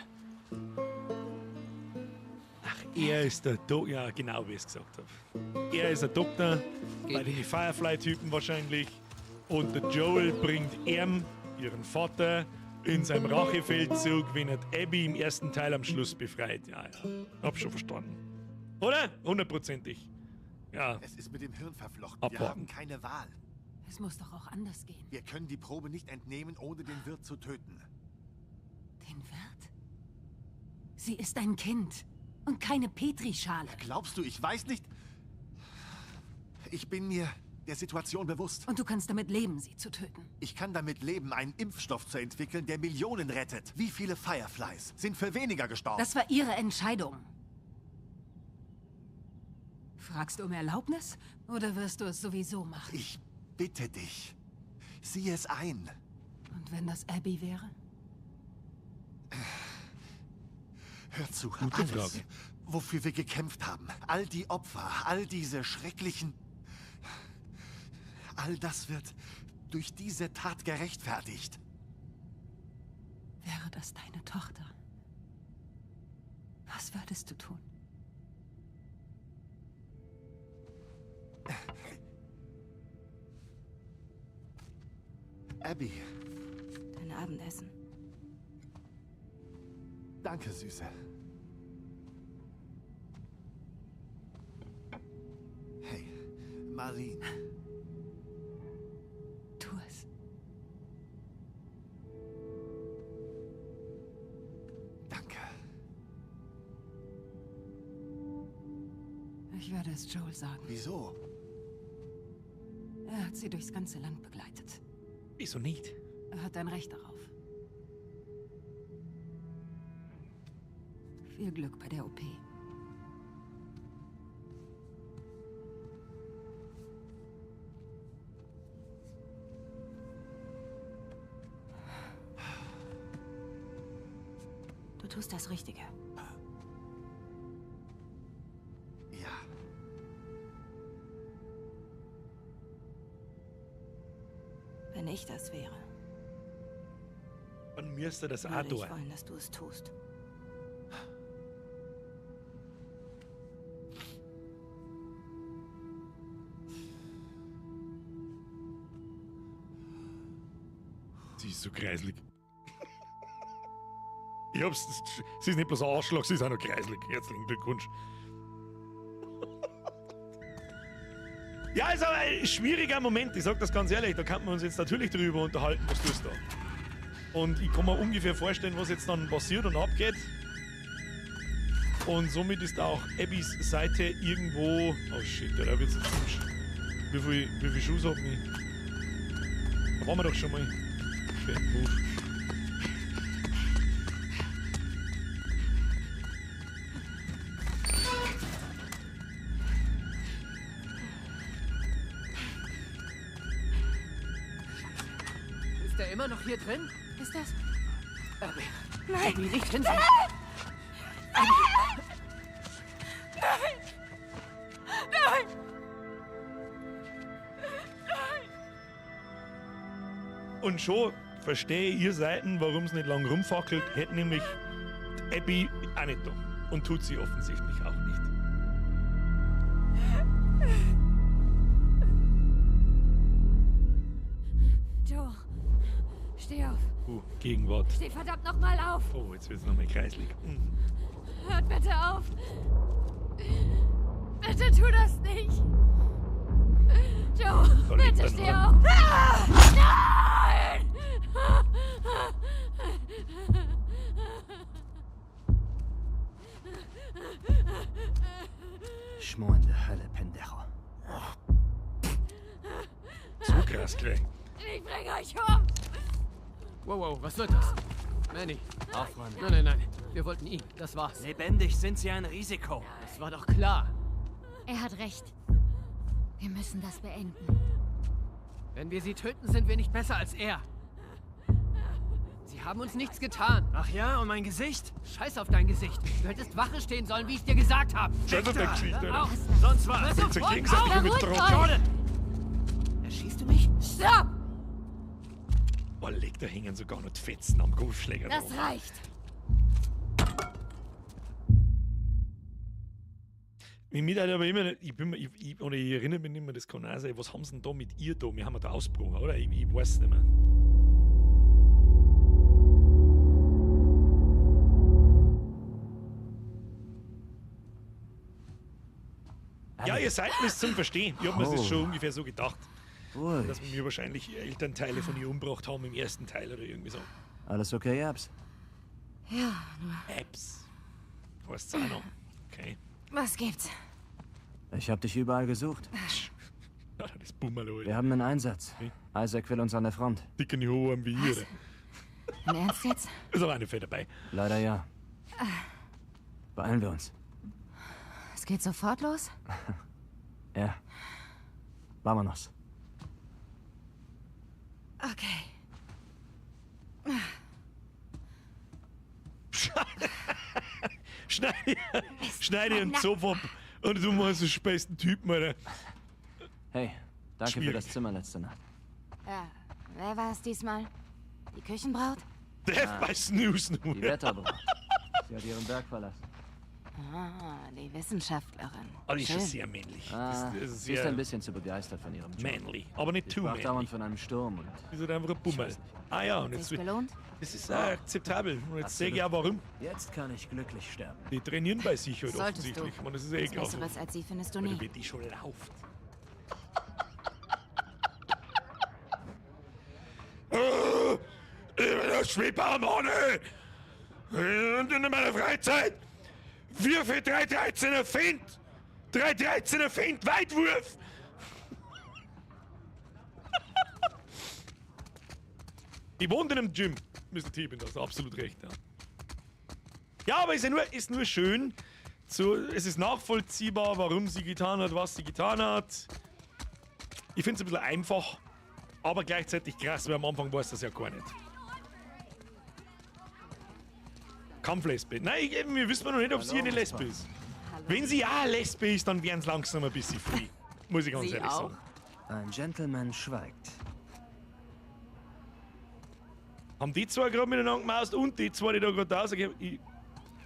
Er ist der Doktor. Ja, genau wie ich es gesagt habe. Er ist der Doktor, bei den Firefly-Typen wahrscheinlich. Und der Joel bringt ihm, ihren Vater, in seinem Rachefeldzug, wenn er die Abby im ersten Teil am Schluss befreit. Ja, ja. Hab schon verstanden. Oder? Hundertprozentig. Ja. Es ist mit dem Hirn verflochten. Wir Abwarten. haben keine Wahl. Es muss doch auch anders gehen. Wir können die Probe nicht entnehmen, ohne den Wirt zu töten. Den Wirt? Sie ist ein Kind und keine Petrischale. Glaubst du, ich weiß nicht? Ich bin mir der Situation bewusst. Und du kannst damit leben, sie zu töten. Ich kann damit leben, einen Impfstoff zu entwickeln, der Millionen rettet. Wie viele Fireflies sind für weniger gestorben? Das war ihre Entscheidung. Fragst du um Erlaubnis oder wirst du es sowieso machen? Ich bitte dich. Sieh es ein. Und wenn das Abby wäre? Hör zu, Gute alles, Frage. wofür wir gekämpft haben, all die Opfer, all diese schrecklichen... All das wird durch diese Tat gerechtfertigt. Wäre das deine Tochter? Was würdest du tun? Abby, Dein Abendessen. danke, Süße. Hey, Marlene. Tu es. Danke. Ich werde es Joel sagen. Wieso? Er hat sie durchs ganze Land begleitet. Wieso nicht? Er hat ein Recht darauf. Viel Glück bei der OP. Du tust das Richtige. Ja. Wenn ich das wäre, Dann müsste das auch würde ich tun. wollen, dass du es tust. Sie ist so kreislig. Ich hab's. Sie ist nicht bloß ein Arschloch, sie ist auch noch kreislig. Herzlichen Glückwunsch. Ja, ist aber ein schwieriger Moment, ich sag das ganz ehrlich. Da kann man uns jetzt natürlich drüber unterhalten, was tust du da. Und ich kann mir ungefähr vorstellen, was jetzt dann passiert und abgeht. Und somit ist auch Abbys Seite irgendwo. Oh shit, da wird's jetzt ziemlich. Wie viel Schuss hab ich? Da waren wir doch schon mal. Okay, move. Ist er immer noch hier drin? Ist das? Abby. Nein. Abby, nicht hinsehen. Nein! Und schon verstehe ich ihr Seiten, warum es nicht lang rumfackelt. Hätte nämlich die Abby auch nicht da. Und tut sie offensichtlich auch nicht. Joel, steh auf. Gegenwart. Steh verdammt nochmal auf. Oh, jetzt wird's nochmal kreislig. Mhm. Hört bitte auf. Bitte tu das nicht. Joel, Da lebt bitte er steh noch. auf. Nein! Schmollende Hölle, Pendejo. So krass gleich. Ich bring euch um. Wow, wow, was soll das? Manny. Aufräumen. Nein, nein, nein. Wir wollten ihn. Das war's. Lebendig sind sie ein Risiko. Das war doch klar. Er hat recht. Wir müssen das beenden. Wenn wir sie töten, sind wir nicht besser als er. Sie haben uns nichts getan. Ach ja, und mein Gesicht? Scheiß auf dein Gesicht. Du hättest Wache stehen sollen, wie ich dir gesagt habe. Scheiß auf dein Gesicht, Alter. Auf. Sonst was. Hör Sich sofort gegenseitig auf! mit Beruhigt Drogen. euch! Jordan! Erschießt du mich? Stopp! Oh, leck, da hängen sogar noch die Fetzen am Golfschläger. Das dran. reicht. Mich mit aber immer, ich bin, ich, ich, oder ich erinnere mich nicht mehr, das kann auch sein, was haben sie denn da mit ihr da? Wir haben ja da ausgebrochen, oder? Ich weiß es nicht mehr. Ja, ihr seid mir's zum Verstehen. Ich hab mir das Oh. schon ungefähr so gedacht, Ruhig. dass wir mir wahrscheinlich Elternteile von ihr umgebracht haben im ersten Teil oder irgendwie so. Alles okay, Abs? Ja, nur. Apps. Weißt's auch noch. Okay. Was gibt's? Ich hab dich überall gesucht. Ja, das ist Bummerlo. Wir haben einen Einsatz. Isaac will uns an der Front. Dicken die Hohen wie ihr. Im Ernst jetzt? Ist aber eine Fett dabei. Leider ja. Beeilen wir uns. Es geht sofort los? Ja. Vamonos. Okay. Schneide ihren Zopf ab und du machst den besten Typen, Alter. Hey, danke Schwierig. für das Zimmer letzte Nacht. Ja, wer war es diesmal? Die Küchenbraut? Death by Snooze Die nur. Wetterbraut. Sie hat ihren Berg verlassen. Ah, die Wissenschaftlerin. Aber die ist schon Schön. sehr männlich. Ah, Das, das ist sie ist sehr ein bisschen zu begeistert von ihrem Job. manly. Aber nicht Sie too sprach manly. dauernd von einem Sturm und Die ist halt einfach ein Bummel. Ich weiß nicht. Ah ja, und Hat jetzt. sich's gelohnt? Das ist akzeptabel. Und jetzt sehe ich auch warum. jetzt kann ich glücklich sterben. Die trainieren bei sich halt Solltest du. offensichtlich. Ich meine, das ist eh Was klar. Besseres als sie findest du Weil nie. wie die schon lauft. Ich bin der Schwibbarmone! Und in meiner Freizeit wirf ich 313er Fint! 313er Fint, Weitwurf! Ich wohne in einem Gym. Mr. T, bin das absolut recht, ja. Ja, aber ist ja nur, ist nur schön. So, es ist nachvollziehbar, warum sie getan hat, was sie getan hat. Ich finde es ein bisschen einfach, aber gleichzeitig krass, weil am Anfang weiß das ja gar nicht. Kampflesbe. Nein, wir wissen noch nicht, ob sie eine Lesbe ist. Wenn sie auch eine Lesbe ist, dann werden es langsam ein bisschen free. Muss ich ganz Sie ehrlich auch? sagen. Ein Gentleman schweigt. Haben die zwei gerade miteinander gemaust und die zwei, die da gerade rausgehen? Ich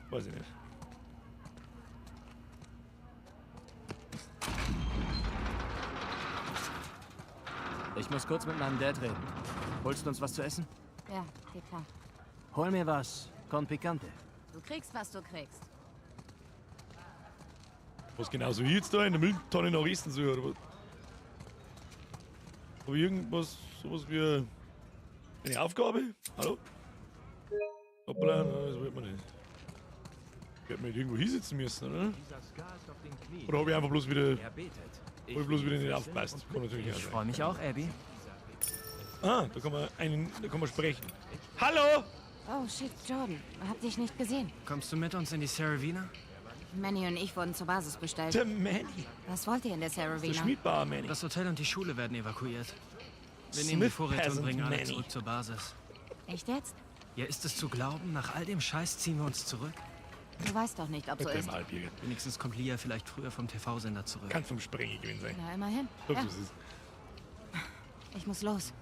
weiß ich nicht. Ich muss kurz mit meinem Dad reden. Holst du uns was zu essen? Ja, geht klar. Hol mir was. Con picante. Du kriegst, was du kriegst. Was genau so ich jetzt da in der Mülltonne noch essen soll, oder was? Hab ich irgendwas, sowas wie eine Aufgabe? Hallo? Hoppla, nein, das wollte man nicht. Ich hätte mich irgendwo hinsetzen müssen, oder? Oder hab ich einfach bloß wieder, hab ich bloß wieder nicht aufgepasst? Kann natürlich auch Ich sein. freue mich auch, Abby. Ah, da kann man einen, da kann man sprechen. Hallo! Oh shit, Jordan. Hab dich nicht gesehen. Kommst du mit uns in die Saravina? Manny und ich wurden zur Basis bestellt. Der Manny. Was wollt ihr in der Der Saravina? Schmiedbauer Manny. Das Hotel und die Schule werden evakuiert. Wir nehmen die Smith Vorräte und Peasant bringen alle Manny. zurück zur Basis. Echt jetzt? Ja, ist es zu glauben, nach all dem Scheiß ziehen wir uns zurück? Du weißt doch nicht, ob so Der ist. Mal, Birgit. Wenigstens kommt Lia vielleicht früher vom TV-Sender zurück. Kann vom Sprengen gewesen sein. Na, immerhin. Guck, Ja, was ist. ich muss los.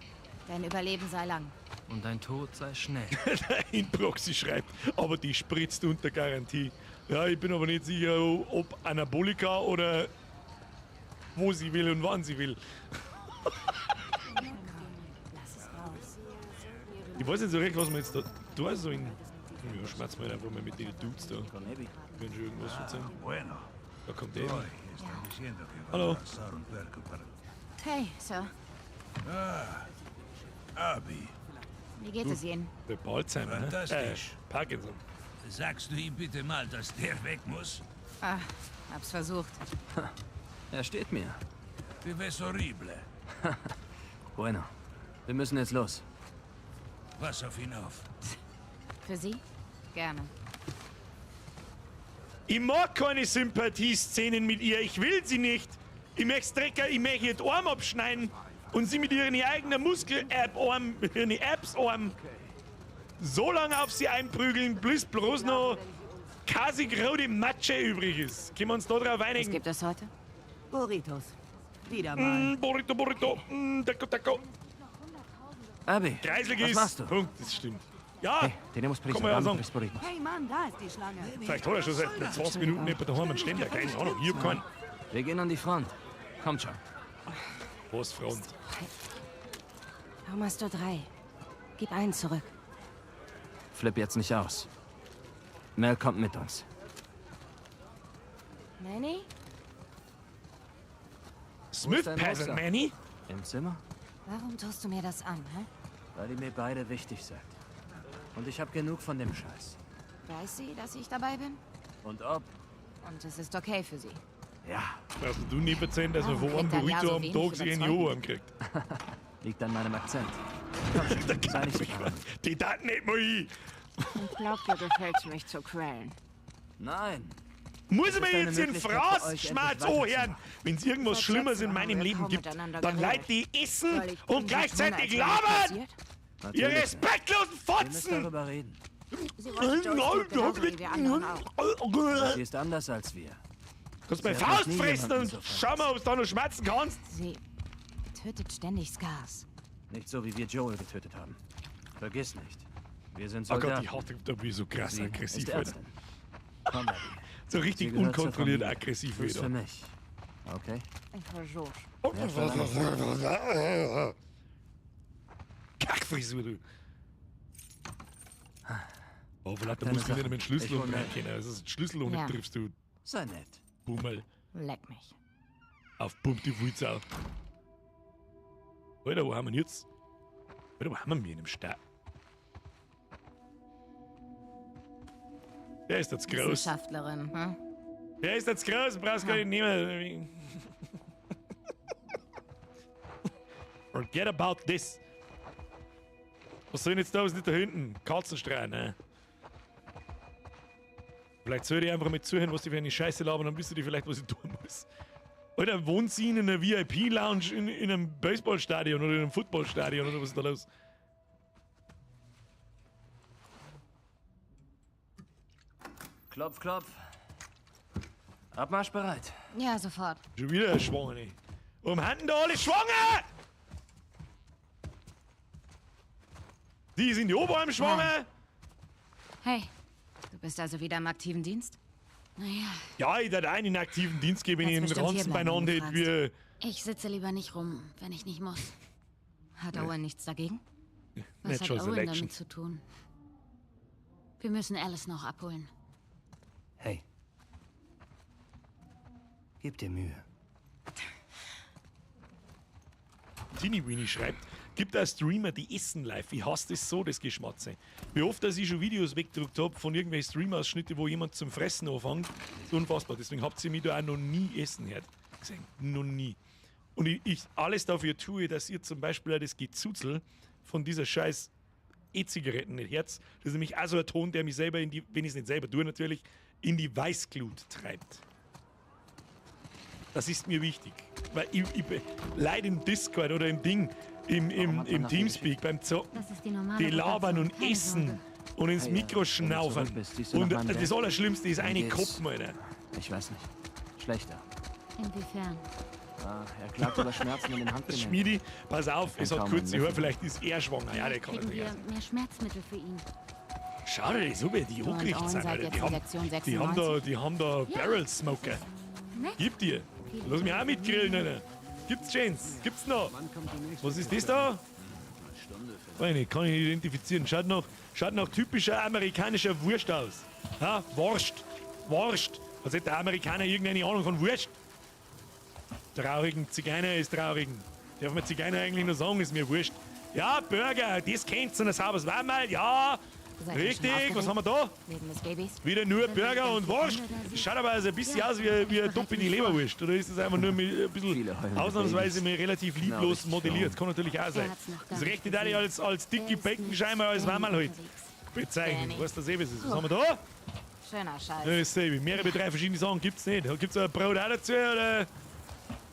Dein Überleben sei lang. Und dein Tod sei schnell. In Proxy schreibt, aber die spritzt unter Garantie. Ja, ich bin aber nicht sicher, ob Anabolika oder wo sie will und wann sie will. Lass es raus. Ich weiß nicht so recht, was man jetzt da tun sollen. Ja, schmerz mal einfach mal mit den Dudes da. Komm, Abby. Wenn schon irgendwas erzählen. Bueno, Da kommt der. Troy está diciendo que va Hallo. a lanzar un perco para... Hey, Sir. Abby, Wie geht es Ihnen? Der Balzheimer, ne? Fantastisch. Parkinson. sagst du ihm bitte mal, dass der weg muss? Ah, hab's versucht. Er steht mir. Te ves horrible. Bueno. Wir müssen jetzt los. Pass auf ihn auf. Für Sie? Gerne. Ich mag keine Sympathie-Szenen mit ihr, ich will sie nicht. Ich möchte Drecker, ich möchte ihr den Arm abschneiden und sie mit ihren eigenen Muskel-App-Arm, mit ihren Apps-Arm so lange auf sie einprügeln, bis bloß noch kasig rote Matsche übrig ist. Können wir uns da drauf Was einigen? gibt es heute? Burritos. Wieder mal. Mm, Burrito, Burrito, Taco, Taco. Abby, Kreislig was ist. machst du? Punkt, das stimmt. Ja, Hey, tenemos prisa. Kann man ja Dame sagen. tres burritos. Hey Mann, da ist die Schlange. vielleicht hat er schon seit 20 Minuten nicht mehr daheim einen Ständer. Keine Ahnung, ich hab keinen. Wir gehen an die Front. Kommt schon. Was, Front? Warum hast du 3? Gib einen zurück. Flip jetzt nicht aus. Mel kommt mit uns. Manny? Smith dein Peasant Rucksack? Manny? Im Zimmer? Warum tust du mir das an, hä? Weil ihr mir beide wichtig seid. Und ich habe genug von dem Scheiß. Weiß sie, dass ich dabei bin? Und ob? Und es ist okay für sie. Ja, Brauchst du nicht erzählen, dass man Warum von einem kriegt ein Burrito Jahr so am wenig Tag sich einen überzeugend? Johann kriegt? liegt an meinem Akzent. Komm schon, sei nicht so paranoid. Die Daten nicht mal ich. Ich glaub, dir gefällt's mich zu quälen. Nein. Muss ich ist mir eine jetzt den Möglichkeit für euch, Fraßschmerz endlich anhören? Wenn es irgendwas Seit Schlimmeres letztem in meinem haben wir Leben kaum gibt, miteinander dann geredet. leid die essen Weil ich und tun so tun, gleichzeitig als wäre nichts labern! passiert? Ihr Natürlich nicht. respektlosen Wir müssen Fotzen! darüber reden. Sie wollte Joes Tod genauso wie wir anderen auch. Sie ist anders als wir. Kannst meine Sie hat noch Faust nie fressen jemanden und so schau mal, ob du da noch schmerzen kannst. Sie tötet ständig Scars. Nicht so, wie wir Joel getötet haben. Vergiss nicht. Wir sind Oh Gott, Soldaten. die Haut da bin ich so krass Sie aggressiv, ist Alter. Ärztin. Komm, Abby. So richtig Sie gehört zur unkontrolliert Familie. aggressiv Tu's wieder. für mich. Okay? Ich versuch's. Kackfrisur, du. Oh, vielleicht da Deine muss ich nicht Sache. mit dem Schlüssel Ich hol umdrehen mir- können. Also, Schlüssel ohne Ja. triffst du, Sei nett. Bummel. Leck mich. Auf Pump die Wulzau. Alter, wo haben wir denn jetzt? Alter, wo haben wir denn im Start? Der ist jetzt groß. Wissenschaftlerin, hm? Der ist jetzt groß, brauchst gar nicht nehmen. Forget about this. Was soll denn jetzt da? Was ist nicht da hinten? Katzenstrahl, ne? Vielleicht sollte ich einfach mal zuhören, was die für eine Scheiße labern, dann wisst ihr vielleicht, was ich tun muss. Alter, wohnt sie in einer VIP-Lounge in einem Baseballstadion oder in einem Footballstadion oder was ist da los? Klopf, klopf. Abmarsch bereit. Ja, sofort. Schon wieder eine Schwangere. Warum haben denn da alle schwanger? Die sind die Oberarm schwanger. Hey, du bist also wieder im aktiven Dienst? Naja. Ja, ich darf einen in aktiven Dienst gehen, wenn ich Kannst einen bestimmt Ranzen hier bleiben, beieinander wenn du hätte, wie. Ich sitze lieber nicht rum, wenn ich nicht muss. Hat Owen nichts dagegen? Was hat Natural Owen Selection. damit zu tun? Wir müssen Alice noch abholen. Hey. Gib dir Mühe. Tini Weenie schreibt, gibt ein Streamer, die essen live. Ich hasse das so, das Geschmatze. Wie oft, dass ich schon Videos weggedruckt habe von irgendwelchen Streamer-Ausschnitte, wo jemand zum Fressen anfängt. Das ist unfassbar. Deswegen habt ihr mich da auch noch nie essen gehört. Gesehen. Noch nie. Und ich alles dafür tue, dass ihr zum Beispiel auch das Gezuzel von dieser scheiß E-Zigaretten nicht hört. Das ist nämlich auch so ein Ton, der mich selber in die, wenn ich es nicht selber tue natürlich, in die Weißglut treibt. Das ist mir wichtig. Weil ich leide im Discord oder im Ding, im Teamspeak, beim Zocken. Das ist die normale Die labern Rotation, und keine essen Sorge. und ins Hey, Mikro wenn du schnaufen. zurück bist, siehst du Und nach meinem das Dad? Allerschlimmste ist Mir eine geht's- Koppen, Alter. Ich weiß nicht. Schlechter. Inwiefern? Ah, er klagt über Schmerzen in den Handgelenken. Schmiedi, pass auf, kann es hat kaum kurze einen Haare, Löffel. vielleicht ist er schwanger. Ja, der kann Kriegen natürlich wir auch sein. mehr Schmerzmittel für ihn. Schau dir das an, wie die Du und angerichtet Owen sind, seid Alter. jetzt Die in haben, Sektion die haben da, 96. die haben da Barrel Smoker. Nett. Gib dir. Lass mich auch mitgrillen, Alter. Gibt's Chance? Gibt's noch? Was ist das da? Weiß nicht, kann ich nicht identifizieren. Schaut nach typischer amerikanischer Wurst aus. Ha? Wurst. Wurst. Was hat der Amerikaner irgendeine Ahnung von Wurst? Traurigen Zigeuner ist traurigen. Darf man Zigeuner eigentlich nur sagen, ist mir wurscht. Ja, Burger, das kennt's und ein sauberes Wammerl, ja. Seid ihr schon Richtig, aufgeregt? was haben wir da? Wegen des Babys? Wieder nur Burger und Wurst. Das schaut aber also ein bisschen aus wie eine doppelte Leberwurst. Oder ist das einfach nur mit ein bisschen Viele heulende ausnahmsweise Babys. mal relativ Genau, lieblos richtig modelliert? schon. Kann natürlich auch sein. Er hat's noch gar Das nicht rechte Teil gesehen. als dicke Er ist Beckenscheimer als nicht Wammerl halt. unterwegs. Bezeichnen. Danny. Weißt du, was ist? Was haben wir da? Schöner Scheiß. Ja, ist selbe. Mehrere drei verschiedene Sachen gibt's nicht. Gibt's ein Brot auch dazu? Oder?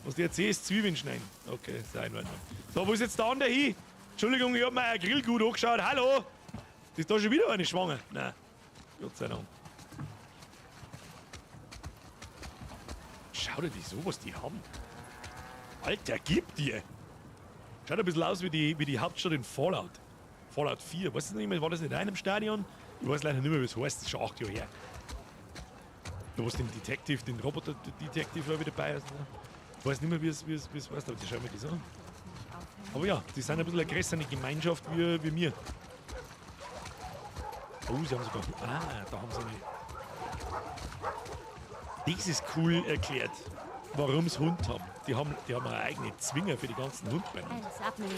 Was die jetzt ist, Zwiebeln schneiden. Okay, ist auch in Ordnung. So, wo ist jetzt der andere hin? Entschuldigung, ich hab mir euer Grill gut angeschaut. Hallo? Ist da schon wieder eine schwanger? Nein. Gott sei Dank. Schau dir die so, was die haben. Alter, gib dir! Schaut ein bisschen aus wie die Hauptstadt in Fallout. Fallout 4. Weißt du nicht mehr, war das nicht in einem Stadion? Ich weiß leider nicht mehr, wie es heißt. Das ist schon 8 Jahre her. Du warst den Detective, den Roboter-Detective war wieder dabei. Also, ich weiß nicht mehr, wie es heißt, aber die schauen mir das an. Aber ja, die sind ein bisschen eine größere Gemeinschaft wie wir. Oh, sie haben sogar. Ah, da haben sie eine. Das ist cool erklärt, warum sie Hund haben. Die haben eine eigene Zwinger für die ganzen Hundbeine. Alice ablegen.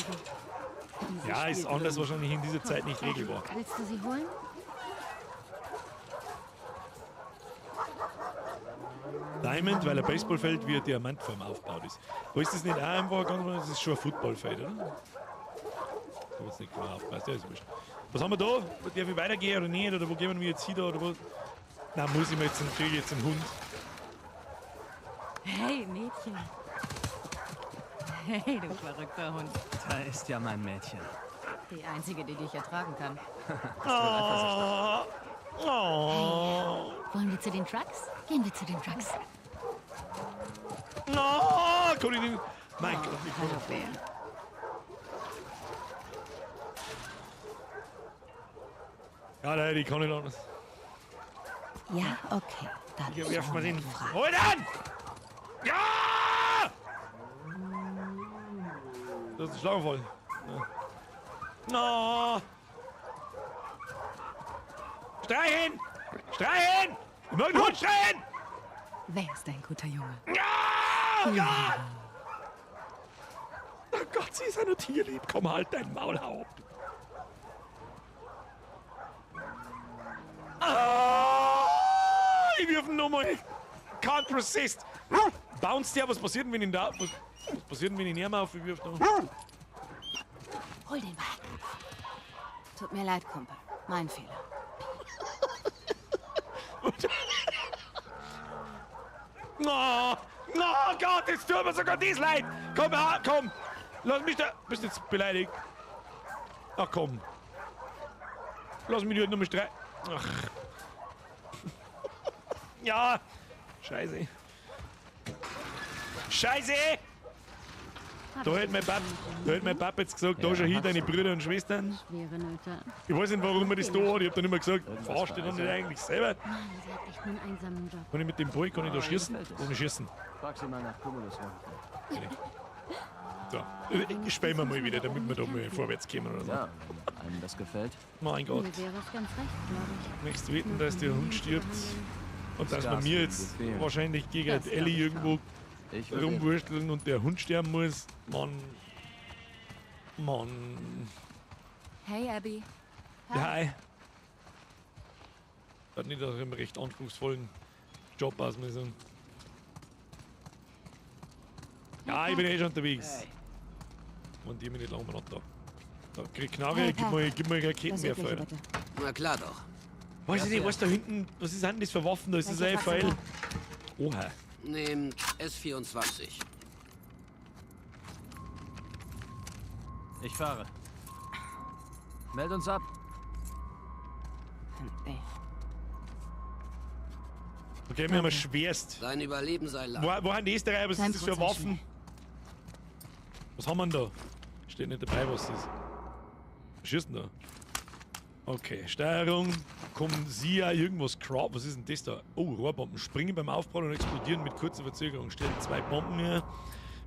Ja, ist anders wahrscheinlich in dieser Zeit nicht regelbar. Willst du sie holen? Diamond, weil ein Baseballfeld wie eine Diamantform aufgebaut ist. Wo ist das nicht auch einfach ganz, das ist schon ein Footballfeld, oder? Ich hab jetzt nicht genau aufgepasst, ja, ist wurscht. Was haben wir da? Darf ich weitergehen oder nicht? Oder wo gehen wir jetzt hin? Da, oder was? Nein, muss ich mir jetzt einen, kriege ich jetzt einen Hund. Hey, Mädchen. Hey, du verrückter Hund. Da ist ja mein Mädchen. Die einzige, die dich ertragen kann. Oh, oh, Wollen wir zu den Trucks? Gehen wir zu den Trucks. oh, kann ich nicht. Mein Gott, ich kann Hallo, Bär. Ja, nein, die kann ich anders. Ja, okay. Dann Hier werfen wir schauen den. die Frage. Hol an! Ja! Das ist ein Schlaganfall. Ja. No! Streichen! Streichen! Ich mag den Hund streichen! Wer ist ein guter Junge? Ja! Oh Gott! Oh Gott, sie ist ja nur tierlieb. Komm, halt dein Maul, hau ab. Ah, ich wirf ihn nochmal. Can't resist. Bounce der, was passiert denn, wenn ich ihn da... Was passiert denn, wenn ich ihn mehr auf? Ich wirf noch. Hol den Ball. Tut mir leid, Kumpel. Mein Fehler. No, no Gott, jetzt tut mir sogar dies leid. Komm, ah, komm. Lass mich da. Bist jetzt beleidigt? Ach komm. Lass mich nur streiten. Ach. Ja. Scheiße. Scheiße! Da hätte mein Pap, da hätte mein Pap jetzt gesagt, da schau hin, deine Brüder und Schwestern. Schwere Nöte. Ich weiß nicht, warum er das da hat. Ich hab dann immer gesagt, verarscht dich doch nicht eigentlich selber. Mann, sie hat echt einen einsamen Job. Kann ich mit dem Ball, kann ich da schießen? Ohne schießen. Frag sie mal nach Cumuluswolken. So, ich spielen wir mal wieder, damit wir da mal vorwärts kommen oder so. Ja, wenn einem das gefällt. Mein Gott. Mir wäre es ganz recht, glaube ich. Möchtest du wetten, dass der Hund stirbt? Und dass man mir jetzt wahrscheinlich gegen Das glaub Ellie ich irgendwo Ich würde rumwursteln und der Hund sterben muss. Mann. Mann. Hey, Abby. Hi. Hat nicht nach einem recht anspruchsvollen Job aus, muss ich sagen. Ja, ich bin eh schon unterwegs. Und die bin nicht lange mehr da. Da, krieg Knarre, Hey, gib mal, gib mal einen Das Raketenwerfer, übliche Alter. bitte. Na klar doch. Weiß ich nicht, was da hinten, was ist denn das für Waffen da? Ist das ein Welche FL? Oha. Nehmt S24. Ich fahre. Meld uns ab. Ey. Okay, wir haben schwerst. Dein Überleben sei lang. Wo haben die Österreicher, was ist das für Kein Waffen? Was haben wir denn da? Steht nicht dabei, was das ist. Was schießt denn da? Okay, Steuerung. Kommen Sie ja irgendwas crap. Was ist denn das da? Oh, Rohrbomben. Springen beim Aufprall und explodieren mit kurzer Verzögerung. Stellen 2 Bomben her.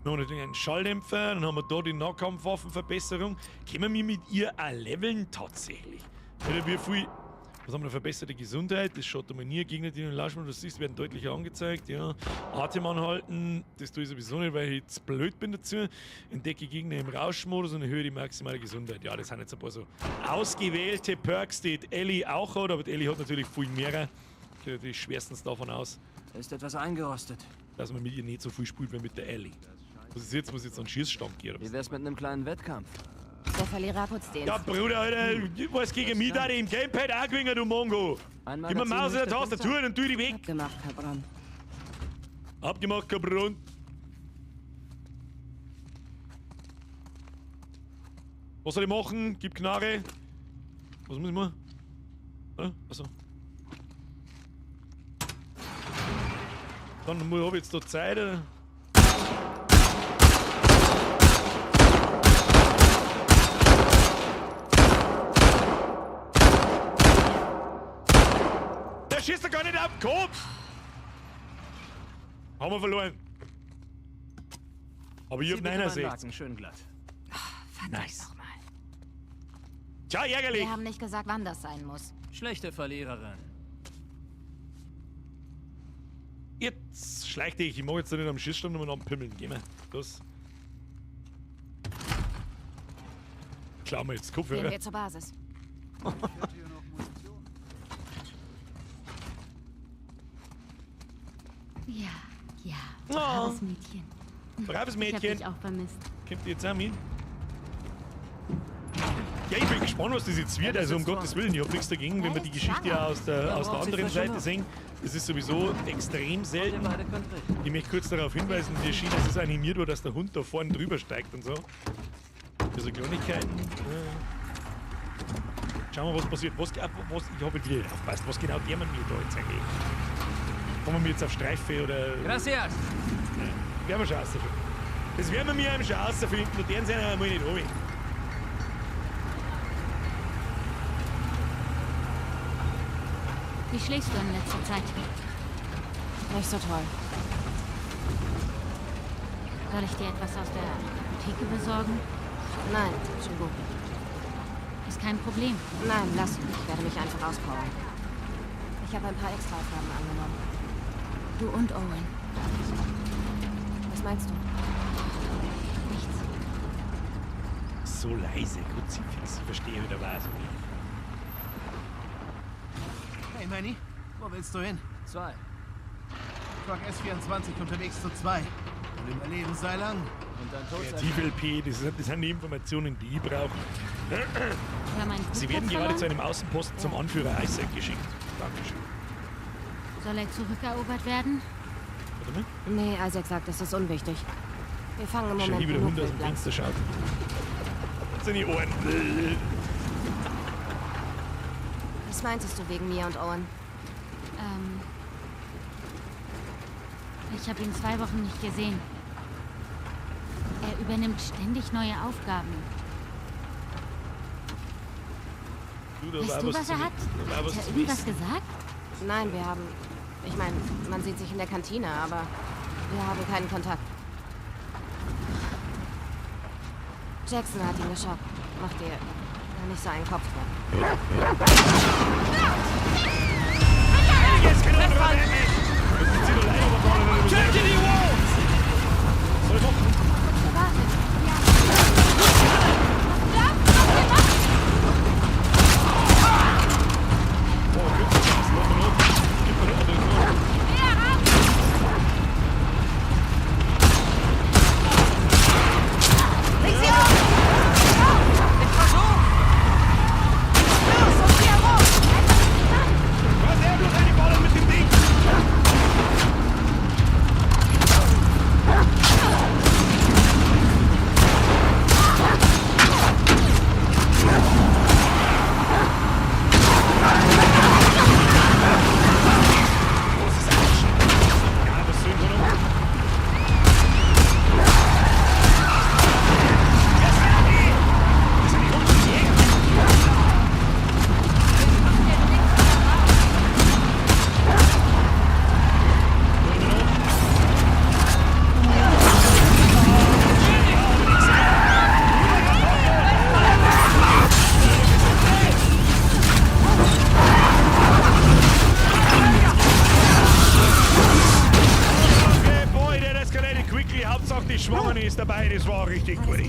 Dann haben wir natürlich einen Schalldämpfer. Dann haben wir da die Nahkampfwaffenverbesserung. Können wir mit ihr auch leveln? Tatsächlich. Oder wie viel. Was haben wir da? Verbesserte Gesundheit, das schaut mal nie. Gegner, die in den Lauschmodus siehst, werden deutlicher angezeigt. Ja. Atem anhalten, das tue ich sowieso nicht, weil ich jetzt blöd bin dazu. Entdecke Gegner im Rauschmodus und erhöhe die maximale Gesundheit. Ja, das sind jetzt ein paar so ausgewählte Perks, die die Ellie auch hat, aber die Ellie hat natürlich viel mehr. Ich gehe natürlich schwerstens davon aus, Ist etwas eingerostet. dass man mit ihr nicht so viel spielt wie mit der Ellie. Was ist jetzt? Muss ich jetzt an den Schießstand gehen? Oder was? Wie wär's mit einem kleinen Wettkampf? Der Verlierer putzt den. Ja, Bruder, Alter, was gegen mich da im Gamepad auch gewinnen, du Mongo. Ein Gib mir Magazin Maus in der möchte Tastatur, dann tu ich die weg. Abgemacht, Cabron. Abgemacht, Cabron. Was soll ich machen? Gib Knarre. Was muss ich machen? Achso. Dann hab ich jetzt da Zeit. Oder? Der schießt doch gar nicht auf den Kopf! Haben wir verloren. Aber ich Zieh hab bitte meinen 69. Laken schön glatt. Nice. Tja, ärgerlich. Wir haben nicht gesagt, wann das sein muss. Schlechte Verliererin. Jetzt schleich dich. Ich mag jetzt nicht am Schießstand nur noch am Pimmeln. Geh mal. Los. Klau mir jetzt Gehen Kopfhörer. wir zur Basis. Ja, ja. Oh. Braves Mädchen. Braves Ich hab Mädchen. dich auch vermisst. Kommt die jetzt auch mit? Ja, ich bin gespannt, was das jetzt wird. Also um Gottes Willen, ich hab nichts dagegen, wenn wir die Geschichte ja aus der anderen Seite sehen. Das ist sowieso extrem selten. Ich möchte kurz darauf hinweisen, wie schön, dass es animiert war, dass der Hund da vorne drüber steigt und so. Für so Kleinigkeiten. Ja. Schauen wir, was passiert. Was, ich habe wieder nicht aufgepasst. Was genau der man mir da jetzt eigentlich? Kommen wir jetzt auf Streife oder. Gracias! Ja, werden wir schon rausfinden. Das werden wir mir schon rausfinden und deren sind wir mal nicht runter. Wie schläfst du in letzter Zeit? Nicht so toll. Soll ich dir etwas aus der Apotheke besorgen? Nein, schon gut. Ist kein Problem. Nein, lass. Ich werde mich einfach auspowern. Ich habe ein paar Extraaufgaben angenommen. Du und Owen. Was meinst du? Nichts. So leise, Kruzifix. Ich verstehe wieder was. Hey Manny, wo willst du hin? 2. Truck S24 unterwegs zu 2. Und Überleben sei lang. Und dein Tod sei Kreativ-LP, das sind die Informationen, die ich brauche. Ja, mein Sie werden gerade zu einem Außenposten zum Anführer Isaac geschickt. Dankeschön. Soll er zurückerobert werden? Warte mal. Nee, Isaac sagt, das ist unwichtig. Wir fangen im Schön, Moment wie der genug Hund aus dem Wildlachs. Fenster schaut. Seine Ohren. Was meintest du wegen mir und Owen? Ich habe ihn 2 Wochen nicht gesehen. Er übernimmt ständig neue Aufgaben. Du, da Weißt war du, was was zu er hat? da war Hat was er zu irgendwas wissen. gesagt? Nein, wir haben... Ich meine, man sieht sich in der Kantine, aber wir haben keinen Kontakt. Jackson hat ihn geschockt. Mach dir da nicht so einen Kopf drum. Töte die Wolves! Soll ich machen? Oh, gut. Das lassen wir noch. Gib mir noch, noch. Bring sie um! Ich versuch! Los, um sie herum! Was, er bloß eine Ballern mit dem Ding! Was ist Action? Ja, was soll ich noch? Das sind die russischen Jäger! Okay, boy, that escalated quickly. Hauptsache die Schwangere ist dabei. Das war richtig gut.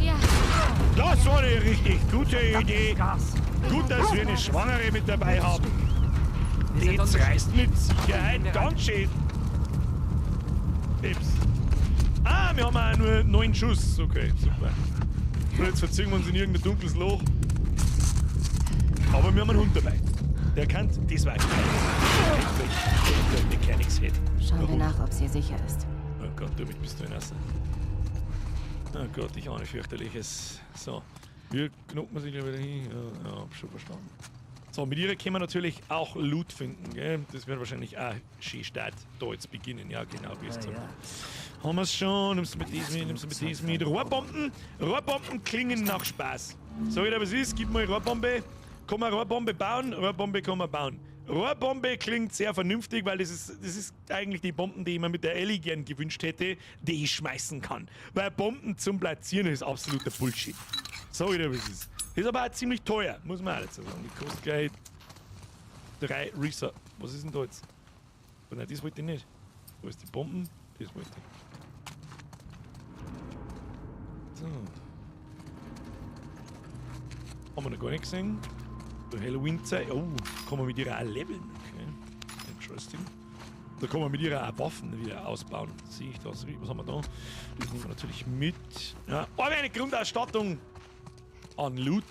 Ja. Das war eine richtig gute Idee. Gut, dass wir eine Schwangere mit dabei haben. Das reißt mit Sicherheit ganz schön. Tipps. Ah, wir haben auch nur 9 Schuss. Okay, super. Und jetzt verziehen wir uns in irgendein dunkles Loch. Aber wir haben einen Hund dabei. Der kann, das war geil. Mechanics Head. Schauen wir nach, ob sie sicher ist. Oh Gott, damit bist du in Asse. Oh Gott, ich ahne fürchterliches. So, wir knoppen sich wieder hin. Ja, ja, hab schon verstanden. So, mit ihrer können wir natürlich auch Loot finden, gell? Das wird wahrscheinlich auch schön Start da jetzt beginnen. Ja, genau, wie es gesagt habe. Haben wir's schon? Nimmst du mit diesem mit, nimmst du mit diesem mit. Rohrbomben! Rohrbomben klingen nach Spaß. Sag ich dir, was ist? Gib mal Rohrbombe. Kann man Rohrbombe bauen? Rohrbombe kann man bauen. Rohrbombe klingt sehr vernünftig, weil das ist eigentlich die Bomben, die ich mir mit der Ellie gern gewünscht hätte, die ich schmeißen kann. Weil Bomben zum Platzieren ist absoluter Bullshit. Sag ich dir, was ist. Ist aber auch ziemlich teuer, muss man auch dazu sagen. Die kostet gleich 3 Research. Was ist denn da jetzt? Oh nein, das wollte ich nicht. Wo ist die Bomben? Das wollte ich. So. Haben wir noch gar nicht gesehen. So Halloween-Zeit. Oh, kann man mit ihrer auch leveln. Okay. Interesting. Da kann man mit ihrer auch Waffen wieder ausbauen. Sehe ich das? Was haben wir da? Das nehmen wir natürlich mit. Ja, aber eine Grundausstattung an Loot.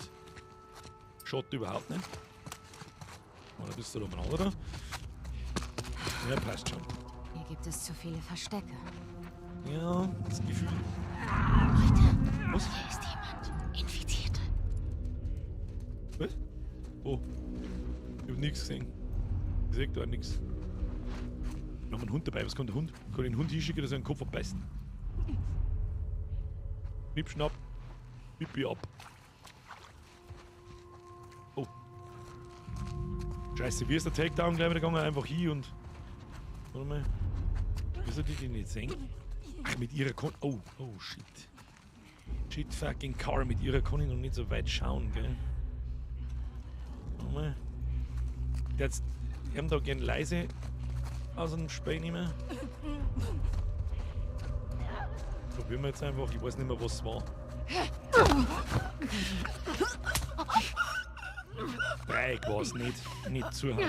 Schaut überhaupt nicht. Oder bist du da umeinander da? Ja, passt schon. Hier gibt es zu viele Verstecke. Ja, das Gefühl. Leute, Was? Hier ist jemand. Infizierte. Was? Wo? Ich hab nix gesehen. Ich seh da nix. Wir haben einen Hund dabei. Was kann der Hund? Kann ich den Hund hinschicken, dass er einen Kopf abbeißt? Schnipp, schnapp. Pipi ab. Oh. Scheiße, wie ist der Takedown gleich wieder gegangen? Einfach hier und. Warte mal. Wieso die die nicht sehen? Ach, mit ihrer Kon. Oh, oh, shit. Shit fucking car. Mit ihrer kann ich noch nicht so weit schauen, gell? Warte mal. Jetzt, die haben da gern leise aus dem Spiel nehmen. Probieren wir jetzt einfach. Ich weiß nicht mehr, was es war. Dreieck war es nicht. Nicht zuhauen.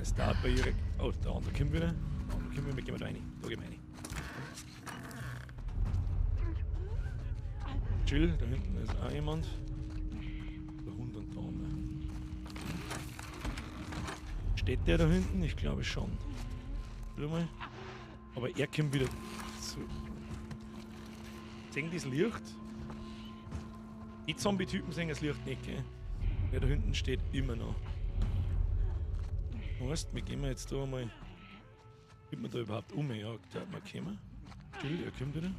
Es dauert bei ihrer. Oh, der andere kommt wieder. Der andere kommt wieder. Wir gehen da rein. Da gehen wir rein. Chill, da hinten ist auch jemand. Der Hund und der andere. Steht der da hinten? Ich glaube schon. Warte mal. Aber er kommt wieder zu. Sehen die das Licht? Die Zombie-Typen sehen das Licht nicht, gell? Der da hinten steht immer noch. Weißt, wir gehen jetzt da mal. Kommt man da überhaupt um? Ja, da man kommen. Still, er kommt wieder.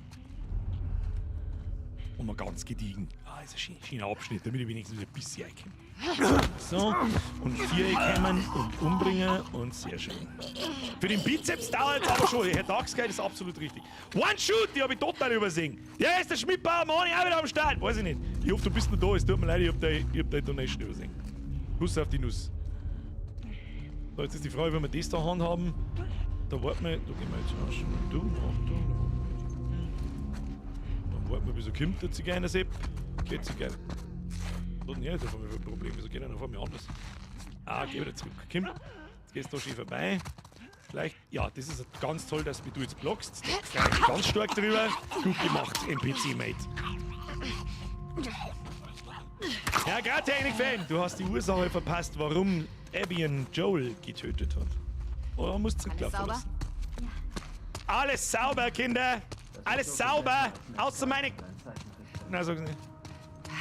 Und mal ganz gediegen. Ah, ist ein schöner Abschnitt, damit ich wenigstens ein bisschen reinkomme. So, und vier kommen und umbringen und sehr schön. Für den Bizeps dauert es aber schon. Herr Darksky ist absolut richtig. One Shoot, die habe ich total übersehen. Ja, ist der Schmidtbauer Mani auch wieder am Start. Weiß ich nicht. Ich hoffe, du bist noch da. Es tut mir leid, ich habe deine Donation übersehen. Kuss auf die Nuss. So, jetzt ist die Frage, wenn wir das da handhaben. Da warten wir, da gehen wir jetzt raus. Du, Achtung, da warten wir jetzt. Dann warten wir, bis er kommt, der Zigeuner-Sepp. Geht Zigeuner. Was hat denn er jetzt auf einmal für ein Problem? Wieso geht er auf einmal anders? Ah, geh wieder zurück. Komm, jetzt gehst du da schön vorbei. Vielleicht, ja, das ist ganz toll, dass du jetzt blockst. Da freue ich mich ganz stark drüber. Gut gemacht, NPC-Mate. Ja, gerade Technik-Fan, du hast die Ursache verpasst, warum Abby und Joel getötet hat. Oder muss zurücklaufen lassen. Ja. Alles sauber, Kinder! Alles sauber! Außer meine. Nein, sag's nicht.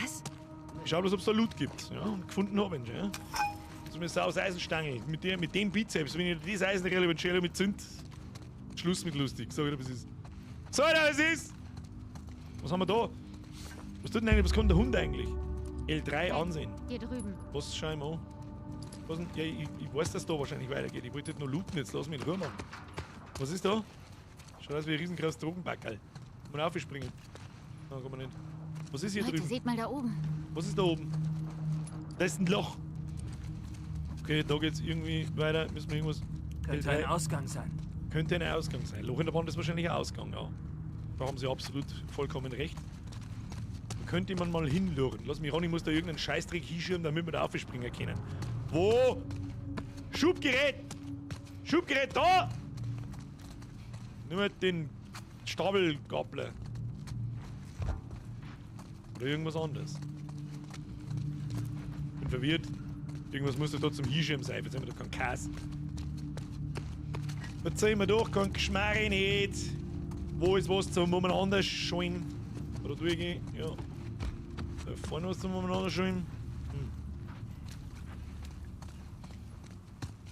Was? Ich schau bloß, ob's da Loot gibt. Ja, und gefunden hab ich ihn schon, ja. Zumindest aus Eisenstange. Mit dem Bizeps, wenn ich das Eisenrelle über den Schädel mit Zünd. Schluss mit lustig. Sag ich dir, was ist. Sag ich dir, was ist! Was haben wir da? Was tut denn eigentlich, was kann der Hund eigentlich? L3 ansehen. Hier drüben. Was schau ich mir an? Was denn? Ja, ich weiß, dass da wahrscheinlich weitergeht. Ich wollte nur looten, jetzt lass mich in Ruhe machen. Was ist da? Schaut aus wie ein riesengroßes Drogenbackerl. Kann man aufspringen? Nein, kann man nicht. Was ist hier Leute, drüben? seht mal da oben. Was ist da oben? Da ist ein Loch. Okay, da geht's irgendwie weiter. Müssen wir irgendwas. Könnte L3. ein Ausgang sein. Könnte ein Ausgang sein. Loch in der Wand ist wahrscheinlich ein Ausgang, ja. Da haben sie absolut vollkommen recht. Da könnte man mal hinlurren. Lass mich ran, ich muss da irgendeinen Scheißdreck hinschirmen, damit wir da aufspringen können. Wo? Schubgerät! Schubgerät da! Nimm den Stapelgabler. Oder irgendwas anderes. Bin verwirrt. Irgendwas muss da zum Hinschirmen sein. Jetzt haben wir da keinen Käse. Verzeih mir doch, kein Geschmarre nicht. Wo ist was zum umeinander scheuen? Oder durchgehen? Ja. Da vorne was zum umeinander scheuen. Hm.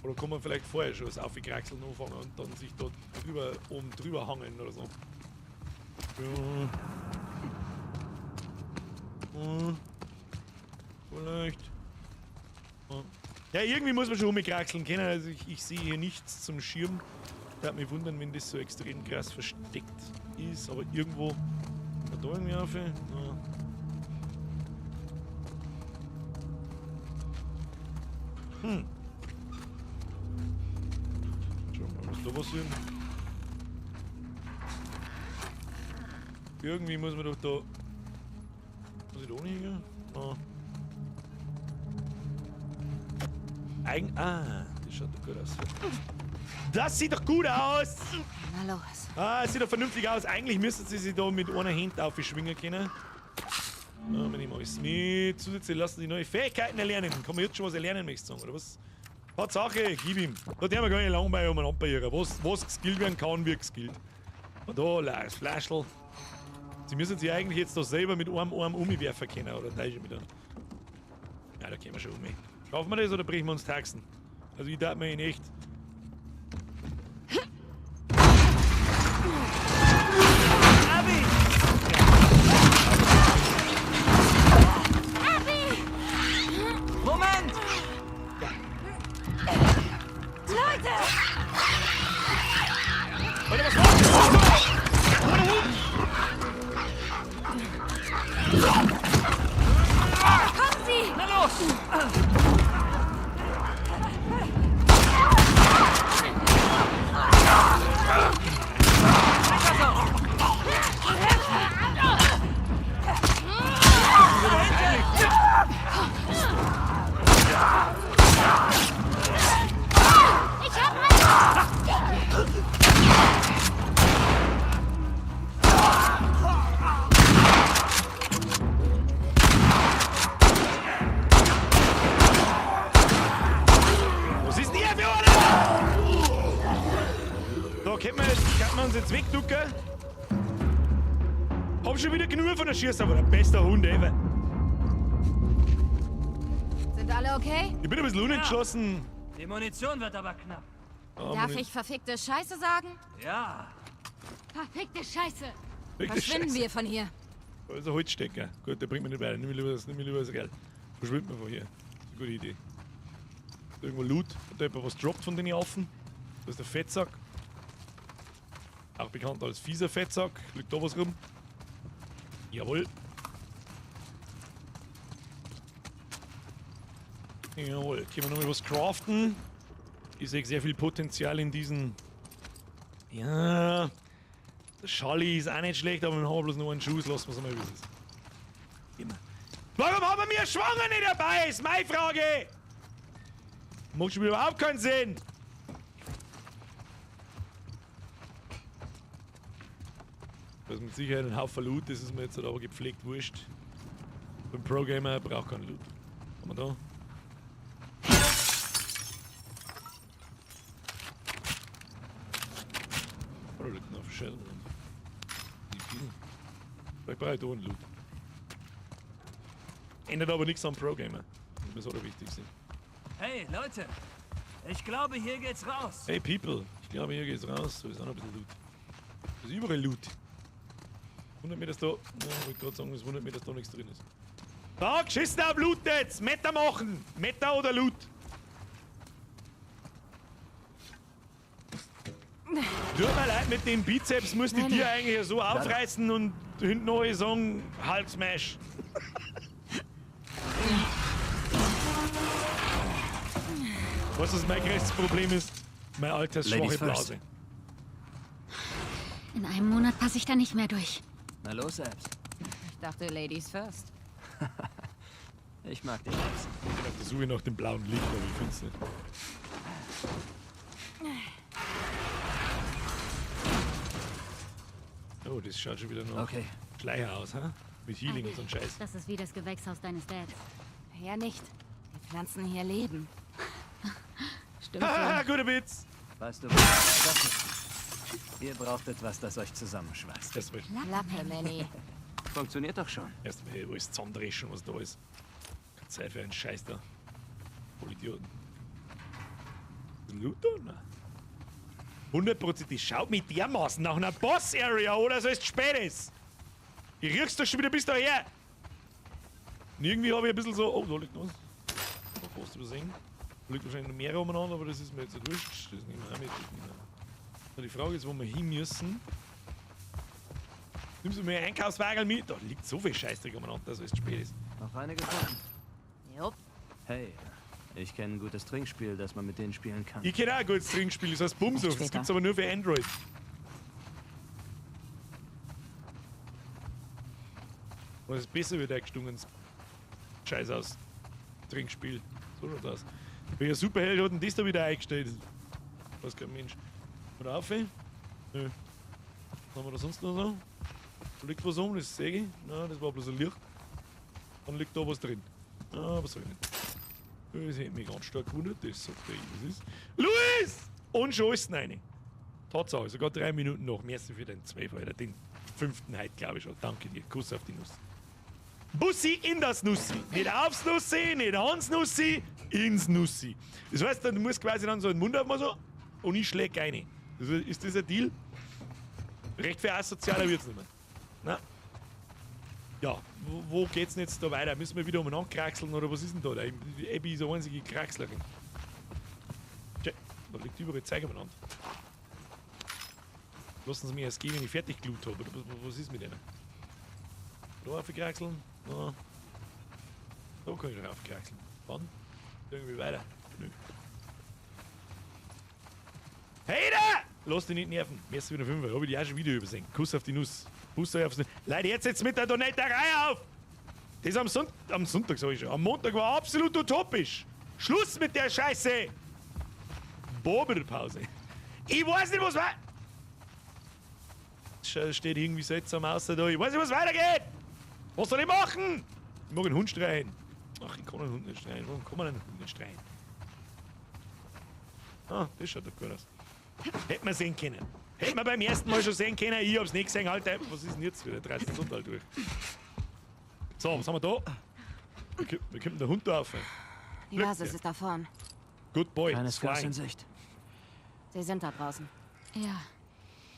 Oder kann man vielleicht vorher schon das Aufgekraxeln anfangen und dann sich dort drüber, oben drüber hangeln oder so. Ja. Hm. Vielleicht. Ja, irgendwie muss man schon umkraxeln können. Also ich sehe hier nichts zum Schirm. Würde mich wundern, wenn das so extrem krass versteckt ist. Aber irgendwo. Da irgendwie auf. Ja. Hm. Schauen wir mal, was da passiert. Irgendwie muss man doch da. Muss ich da ohne hingehen? Ah. Ah, das schaut doch gut aus. Das sieht doch gut aus! Na los. Ah, es sieht doch vernünftig aus. Eigentlich müssten sie sich da mit einer Hand aufschwingen können. Ah, wir nehmen alles mit. Zusätzlich lassen sie neue Fähigkeiten erlernen. Kann man jetzt schon was erlernen, möchtest du sagen, oder was? Tatsache, gib ihm. Da tun wir gar nicht lang bei umeinander irren. Was geskillt werden kann, wird geskillt. Und da, leeres Flaschel. Sie müssen sich eigentlich jetzt da selber mit einem Arm umwerfen können, oder täusche ich mich da? Ja, da können wir schon um. Schaffen wir das oder brechen wir uns Taxen? Also ich darf mir ihn echt. Abby! Abby! Moment! Leute! Alter, was machst du? Kommen Sie! Na los! Ich hab einen! können wir, jetzt, können wir uns jetzt wegducken. Hab schon wieder genug von der Schieße, aber der beste Hund ever. Sind alle okay? Ich bin ein bisschen unentschlossen. Die Munition wird aber knapp. Ah, Darf ich verfickte Scheiße sagen? Ja. Verfickte Scheiße! Verfickte Verschwinden Scheiße. wir von hier. Da ist ein Holzstecker. Gut, der bringt mich nicht weiter. Nimm mich lieber das, Geld. Verschwinden wir von hier. Das ist eine gute Idee. Ist irgendwo Loot? Hat da jemand was droppt von den Affen? Das ist der Fettsack. Auch bekannt als fieser Fettsack. Liegt da was rum? Jawohl. Jawohl. Können wir nochmal was craften? Ich sehe sehr viel Potenzial in diesen. Ja. Der Schalli ist auch nicht schlecht, aber wir haben bloß nur einen Schuss. Lassen wir es mal, wie es ist. Immer. Warum haben wir Schwanger nicht dabei? Ist meine Frage! Macht schon wieder überhaupt keinen Sinn! Das ist mit Sicherheit ein Haufen Loot, das ist mir jetzt halt aber gepflegt wurscht. Beim Pro-Gamer braucht keinen Loot. Haben wir da? Oh, da liegt noch ein Scheiß. Wie viel? Vielleicht brauche ich da einen Loot. Ändert aber nichts am Pro-Gamer. Das ist das Allerwichtigste. Hey, Leute. Ich glaube, hier geht's raus. Hey People, ich glaube, hier geht's raus. Da ist auch noch ein bisschen Loot. Da ist überall Loot. Wundert mich, dass da. Ja, ich wollte gerade sagen, es wundert mich, dass da nichts drin ist. Da, geschissen auf Loot jetzt! Meta machen! Meta oder Loot? Tut mir leid, mit dem Bizeps musst du dir eigentlich so aufreißen und hinten noch sagen, Hulk Smash. Weißt du, was mein größtes Problem ist? Meine altersschwache Blase. In einem Monat passe ich da nicht mehr durch. Na los, Abs. Ich dachte, Ladies first. Ich mag dich, Abs. Ich bin auf der Suche nach dem blauen Licht, aber ich find's nicht. Oh, das schaut schon wieder noch okay. Schleier aus, ha? Mit Healing und so einem Scheiß. Das ist wie das Gewächshaus deines Dads. Ja, nicht. Die Pflanzen hier leben. Stimmt Haha, guter Witz! Weißt du was? Das ist. Ihr braucht etwas, das euch zusammenschweißt. Das wird Klappe, Manny. Funktioniert doch schon. Erstmal alles zusammendreschen, was da ist. Keine Zeit für einen Scheiß da. Voll Idioten. Loot da? Nein. 100%, die schaut mich dermaßen nach einer Boss-Area oder so ist spät ist. Ich riech's doch schon wieder bis daher. Und irgendwie habe ich ein bisschen so. Oh, da liegt noch was. Da fast übersehen. Da liegt wahrscheinlich noch mehr umeinander, aber das ist mir jetzt nicht wurscht. Das nehmen wir auch mit. Das nehmen wir. Die Frage ist, wo wir hin müssen. Nimmst du mir einen Einkaufswagen mit? Da liegt so viel Scheißdreck umeinander, dass es spät ist. Noch eine gefunden? Jupp. Hey, ich kenne ein gutes Trinkspiel, das man mit denen spielen kann. Ich kenne auch ein gutes Trinkspiel, das heißt Bumsuff. Das gibt's aber nur für Android. Und es ist besser wird eingestungen. Scheiß aus. Trinkspiel. So schaut's aus. Welcher Superheld hat denn das da wieder eingestellt? Weiß kein Mensch. Oder auf? Nö. Was haben wir da sonst noch so? Da liegt was um, das sehe ich. Nein, das war bloß ein Licht. Dann liegt da was drin. Ah, was soll ich nicht? Das hätte mich ganz stark gewundert. Das sagt der, was ist. Luis! Und schon ist es rein. Tatsache, sogar 3 Minuten noch. Merci für den 12, Alter. Den 5. heute, glaube ich schon. Danke dir. Kuss auf die Nuss. Bussi in das Nussi. Nicht aufs Nussi, nicht ans Nussi, ins Nussi. Das heißt, du musst quasi dann so den Mund aufmachen so, und ich schläg eine. Ist das ein Deal? Recht für asozialer wird's nicht mehr. Na? Ja, wo geht's denn jetzt da weiter? Müssen wir wieder umeinander kraxeln oder was ist denn da? Die Abby ist die einzige Kraxlerin. Tja, da liegt überall Zeug umeinander. Lassen Sie mich erst gehen, wenn ich fertig geloot habe. Oder was ist mit denen? Da aufkraxeln? Da. Da kann ich drauf kraxeln. Wann? Irgendwie weiter. Nö. Hey da! Lass dich nicht nerven. Merci wieder 5. Hab ich die auch schon wieder übersehen. Kuss auf die Nuss. Kuss aufs Nuss. Leute, jetzt jetzt mit der Donaterei auf! Das am Sonntag, am Sonntag sag ich schon. Am Montag war absolut utopisch. Schluss mit der Scheiße! Boberpause. Ich weiß nicht, was war. Steht irgendwie seltsam aus da. Ich weiß nicht, was weitergeht! Was soll ich machen? Ich mag einen Hund streichen. Ach, ich kann einen Hund nicht streichen. Warum kann man einen Hund nicht streichen? Ah, das schaut doch gut aus. Hätte man sehen können. Hätten wir beim ersten Mal schon sehen können, ich hab's nicht gesehen, Alter. Was ist denn jetzt wieder? 30 Sonntal durch. So, was haben wir da? Wie kommt denn der Hund da auf? Die Basis ist da vorn. Good boy. Keine Scars Flying. in Sicht. Sie sind da draußen. Ja,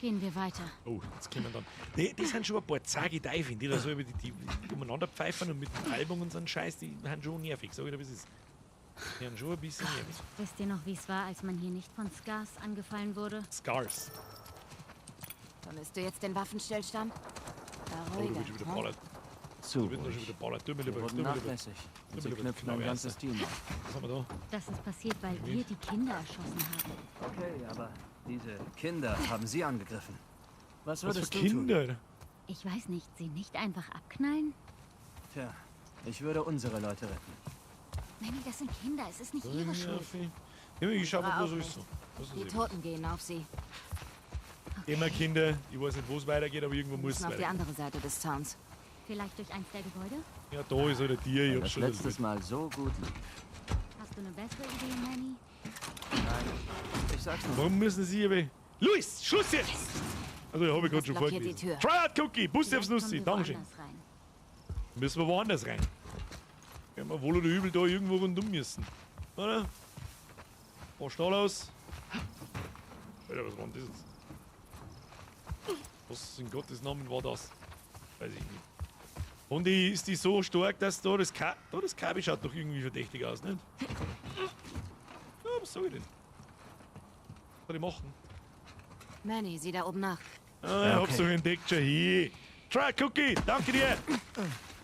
gehen wir weiter. Oh, jetzt kommen dann. Die sind schon ein paar zage Teufel, die da so über die umeinander pfeifen und mit den Album und so einen Scheiß, die sind schon nervig. Sag ich dir, wie es ist. Die sind schon ein bisschen nervig. Wisst ihr noch, wie es war, als man hier nicht von Scars angefallen wurde? Scars. Vermisst du jetzt den Waffenstillstand? War Oh, du ruhiger, bist schon wieder hm? ballert. Zu Du bist ruhig. schon wieder ballert. Tu mir Wir lieber, wurden tu mir lieber. nachlässig. Tu Und mir sie lieber knüpften ein Knarre ganzes aus. Team auf. Was haben wir da? Das ist passiert, weil wir die Kinder erschossen haben. Okay, aber diese Kinder haben sie angegriffen. Was Was würdest für du tun? Kinder? Ich weiß nicht, sie nicht einfach abknallen? Tja, ich würde unsere Leute retten. Manny, das sind Kinder, es ist nicht ihre Schuld. Ja, ich schau mal Unsere bloß, auch was ist so. nicht. Was ist Die das? Toten gehen auf sie. Immer Kinder, ich weiß nicht, wo es weitergeht, aber irgendwo Wir muss es müssen auf die weitergehen. andere Seite des Zauns. Vielleicht durch eins der Gebäude? Ja, da ist halt ein Tier, ich Weil hab's das schon letztes erlebt. Mal so gut lief. Hast du eine bessere Idee, Manny? Nein, ich sag's nur. Warum müssen sie aber. Luis, Schluss jetzt! Also, ich habe ich gerade Das schon blockiert die vorgelesen. Tür. Triad Cookie, Bus aufs Vielleicht Nussi, kommen wir Dankeschön. woanders rein. Müssen wir woanders rein. Werden wir wohl oder übel da irgendwo rundum müssen. Oder? Was da los? Alter, was war denn das jetzt? Was in Gottes Namen war das? Weiß ich nicht. Und die, ist die so stark, dass da das, Ka da das Kabel schaut doch irgendwie verdächtig aus, nicht? Ja, was soll ich denn? Was soll ich machen? Manny, sieh da oben nach. Ah, ich hab's Okay. doch entdeckt schon hier. Try Cookie, danke dir.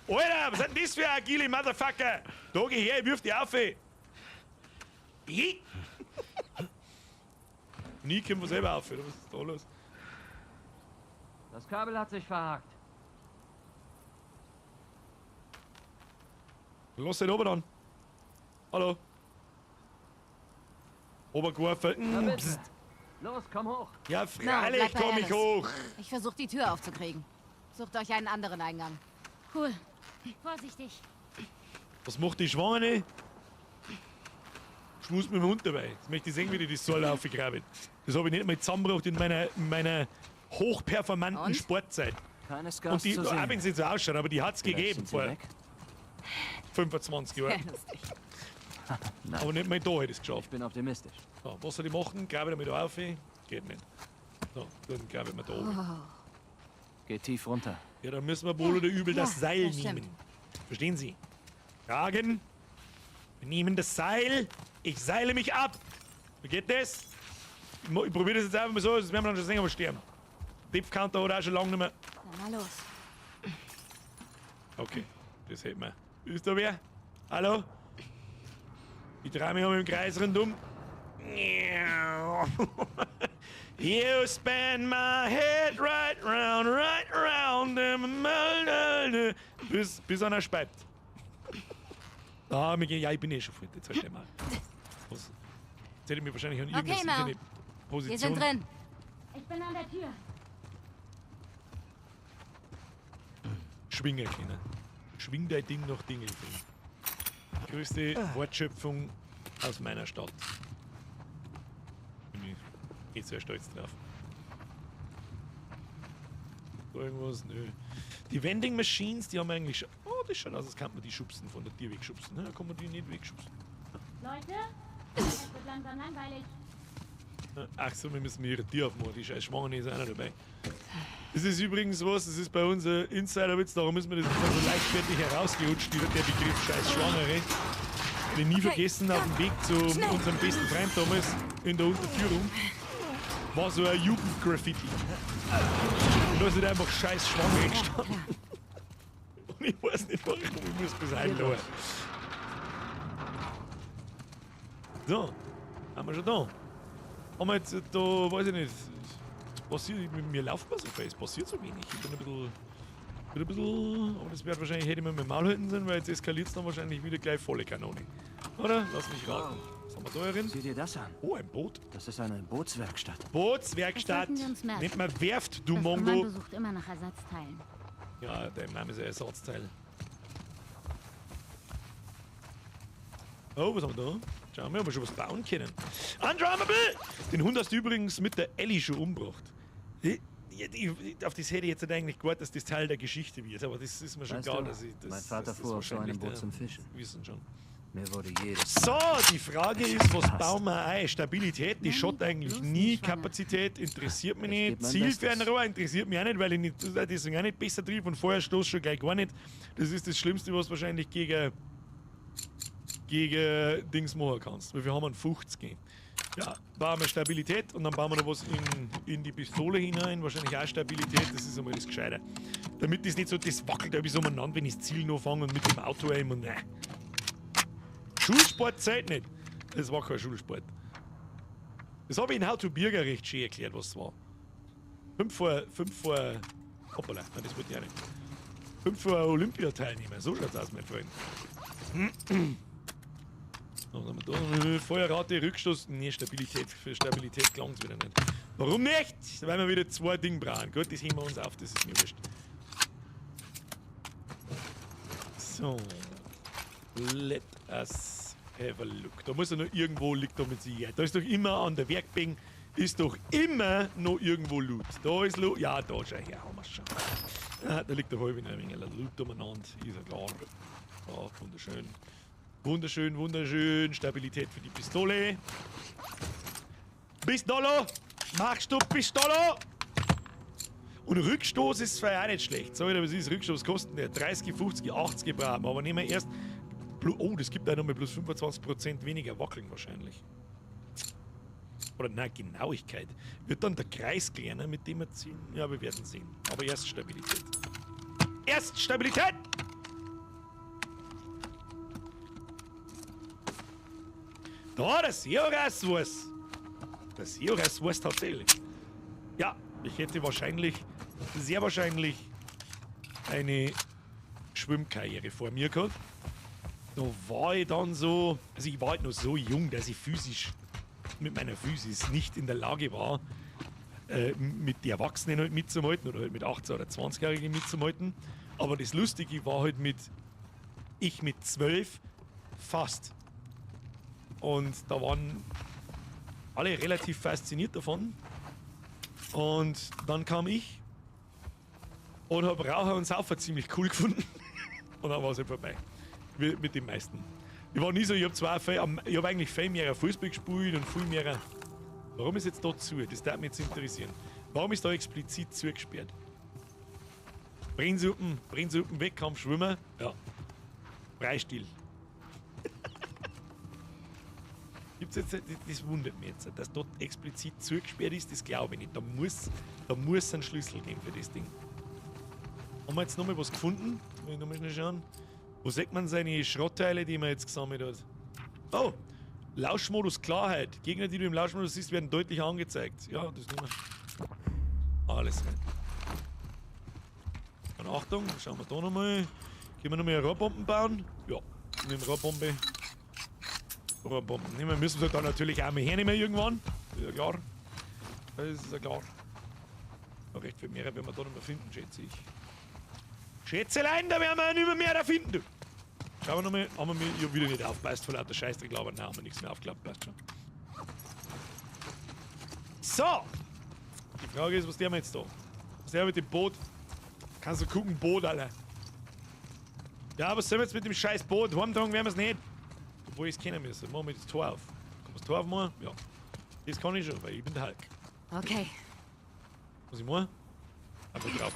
Alter, was sind denn das für agile Motherfucker? Da geh her, ich wirf die auf. ey. Ih. Nie kommen wir selber auf, oder? Was ist da los? Das Kabel hat sich verhakt. Lass den oben dann. Hallo. Obergeworfen. Na bitte. Psst. Los, komm hoch. Ja, Mel, freilich bleib bei komm ich Alice. hoch. Ich versuche die Tür aufzukriegen. Sucht euch einen anderen Eingang. Cool. Vorsichtig. Was macht die Schwangere? Schmus mit dem Hund dabei. Jetzt möchte ich sehen, wie die das Säule aufgegraben. Das habe ich nicht mal zusammengebracht in meiner hochperformanten Und? Sportzeit. Keine Scars Und die, zu sehen. auch wenn sie so ausschaut, aber die hat's Vielleicht gegeben sind sie vor weg. 25 Jahren. Sehr lustig. Nein, Aber nicht mal da hätte ich es geschafft. ich bin optimistisch. So, was soll ich machen? Grabe ich damit auf? Geht nicht. So, dann grabe ich mir da oben. Geht tief runter. Ja, dann müssen wir wohl oder übel Ja, das Seil das stimmt. nehmen. Verstehen Sie? Fragen? Wir nehmen das Seil. Ich seile mich ab. Wie geht das? Ich, ich probiere das jetzt einfach mal so, sonst werden wir dann schon sehen, ob wir sterben. Depth Counter hat auch schon lange nicht mehr. Dann mal los. Okay, das hätten wir. Ist da wer? Hallo? Ich drehe mich um im Kreis rundum. You spin my head right round, right round. Bis einer speibt. Ah, mir ja, ich bin eh schon fort. Jetzt halt mal. Was? Jetzt hätte ich mich wahrscheinlich an Okay, irgendeine Mel. irgendeine Position. Wir sind drin. Ich bin an der Tür. schwingen können. Schwing dein Ding nach Dingelfing. Größte Wortschöpfung aus meiner Stadt. Bin ich eh sehr stolz drauf. Da irgendwas? Nö. Die Vending Machines, die haben eigentlich schon. Oh, das schaut aus, als könnte man die schubsen, von der Tür wegschubsen. Ne, da kann man die nicht wegschubsen. Leute, es wird langsam langweilig. Ach so, wir müssen ihre Tür aufmachen. Die scheiß Schwangere ist auch noch dabei. Das ist übrigens was, das ist bei uns ein Insiderwitz, darum ist mir das jetzt so leichtfertig herausgerutscht, der Begriff scheiß Schwangere. Den nie vergessen, auf dem Weg zu unserem besten Freund damals in der Unterführung war so ein Jugendgraffiti. Und da ist halt einfach scheiß Schwangere gestanden. Und ich weiß nicht warum, ich muss bis heute. So, haben wir schon da. Haben wir jetzt da, weiß ich nicht, es passiert, mir läuft mal so viel, es passiert so wenig. Ich bin ein bisschen, aber das wird wahrscheinlich, hätte ich mir mit dem Maul halten sollen, weil jetzt eskaliert es dann wahrscheinlich wieder gleich volle Kanone. Oder? Lass mich raten. Was haben wir da herin? Sieh dir das an. Oh, ein Boot. Das ist eine Bootswerkstatt. Bootswerkstatt. Das sollten wir uns merken. Nennt man Werft, du Das Mongo. Kommando sucht immer nach Ersatzteilen. Ja, der Name ist ein Ersatzteil. Oh, was haben wir da? Schauen wir, ob wir schon was bauen können. Undrummable! Den Hund hast du übrigens mit der Ellie schon umgebracht. Auf das hätte ich jetzt nicht eigentlich gewartet, dass das Teil der Geschichte wird, aber das ist mir schon Weißt klar, du, dass ich das. mein Vater dass das fuhr auf so einem wahrscheinlich Boot der- zum Fischen. Wissen schon. Mir wurde jedes So, die Frage ist, was Passt. bauen wir ein? Stabilität, die schaut eigentlich nie. Kapazität interessiert mich Ich nicht. geb mein Zielfernrohr interessiert mich auch nicht, weil ich nicht, deswegen auch nicht besser triff und Feuerstoß schon gleich gar nicht. Das ist das Schlimmste, was du wahrscheinlich gegen Dings machen kannst. Wie viel haben wir? 50. Ja, bauen wir Stabilität und dann bauen wir noch was in die Pistole hinein. Wahrscheinlich auch Stabilität, das ist einmal das Gescheite. Damit das nicht so, das wackelt ein bisschen umeinander, wenn ich das Ziel noch fange und mit dem Auto aim und nein. Schulsport zählt nicht. Das war kein Schulsport. Das habe ich in How to Birger recht schön erklärt, was es war. 5 vor. Hoppala, nein, das wollte ich auch nicht. 5 vor Olympiateilnehmer, so schaut's aus, mein Freund. Was haben wir da? Feuerrate, Rückstoß. Nee, Stabilität. Für Stabilität klang's wieder nicht. Warum nicht? Weil wir wieder 2 Dinge brauchen. Gut, das heben wir uns auf, das ist mir wurscht. So. Let us have a look. Da muss ja noch irgendwo, liegt da mit Sicherheit. Da ist doch immer an der Werkbank, ist doch immer noch irgendwo Loot. Da ist Loot. Ja, da schau her, haben wir's schon. Ah, da liegt der halbe ein wenig Loot umeinander. Ist ja klar. Ja, wunderschön. Wunderschön, wunderschön. Stabilität für die Pistole. Pistolo! Machst du Pistolo? Und Rückstoß ist zwar auch nicht schlecht. Sag ich dir, was ist Rückstoß kosten der? 30, 50, 80 brauchen. Aber nehmen wir erst. Oh, das gibt auch nochmal plus 25% weniger Wackeln wahrscheinlich. Oder nein, Genauigkeit. Wird dann der Kreis kleiner, mit dem wir ziehen? Ja, wir werden sehen. Aber erst Stabilität. Erst Stabilität! Da, der Seoras weiß. Der Seoras weiß tatsächlich. Ja, ich hätte wahrscheinlich, sehr wahrscheinlich, eine Schwimmkarriere vor mir gehabt. Da war ich dann so, also ich war halt noch so jung, dass ich physisch, mit meiner Physis nicht in der Lage war, mit den Erwachsenen halt mitzuhalten oder halt mit 18- oder 20-Jährigen mitzuhalten. Aber das Lustige war halt mit, ich mit 12 fast. Und da waren alle relativ fasziniert davon. Und dann kam ich und hab Raucher und Saufer ziemlich cool gefunden. Und dann war es halt vorbei. Mit den meisten. Ich war nie so, ich hab zwar viel, ich hab eigentlich viel mehr Fußball gespielt und viel mehr. Warum ist jetzt da zu? Das darf mich jetzt interessieren. Warum ist da explizit zugesperrt? Brennsuppen, Brennsuppen, Wettkampf, Schwimmer. Ja. Freistil. Gibt's jetzt, das wundert mich jetzt, dass dort explizit zugesperrt ist, das glaube ich nicht. Da muss einen Schlüssel geben für das Ding. Haben wir jetzt nochmal was gefunden? Muss ich nochmal schnell schauen. Wo sieht man seine Schrottteile, die man jetzt gesammelt hat? Oh! Lauschmodus Klarheit. Gegner, die du im Lauschmodus siehst, werden deutlich angezeigt. Ja, das nehmen wir. Alles rein. Und Achtung, schauen wir da nochmal. Können wir nochmal eine Rohrbomben bauen? Ja, nehmen Rohrbombe. Rohrbomben nehmen wir. Müssen wir da natürlich auch mal hernehmen irgendwann. Ist ja klar. Das ist ja klar. Noch recht viel mehr werden wir da noch mal finden, schätze ich. Schätzelein, da werden wir nicht mehr, mehr finden. Du. Schauen wir nochmal, haben wir ja wieder nicht aufgepasst vor lauter Scheißdreck, aber nein, haben wir nichts mehr aufgeklappt, passt schon. So! Die Frage ist, was der wir jetzt da? Was der mit dem Boot? Kannst du gucken, Boot, Alter. Ja, was sollen wir jetzt mit dem scheiß Boot? Heimtragen werden wir es nicht. Obwohl ich es kennen müssen. Machen wir das Tor auf. Kann man das Tor aufmachen? Ja. Das kann ich schon, weil ich bin der Hulk. Okay. Was ich mache? Einfach drauf.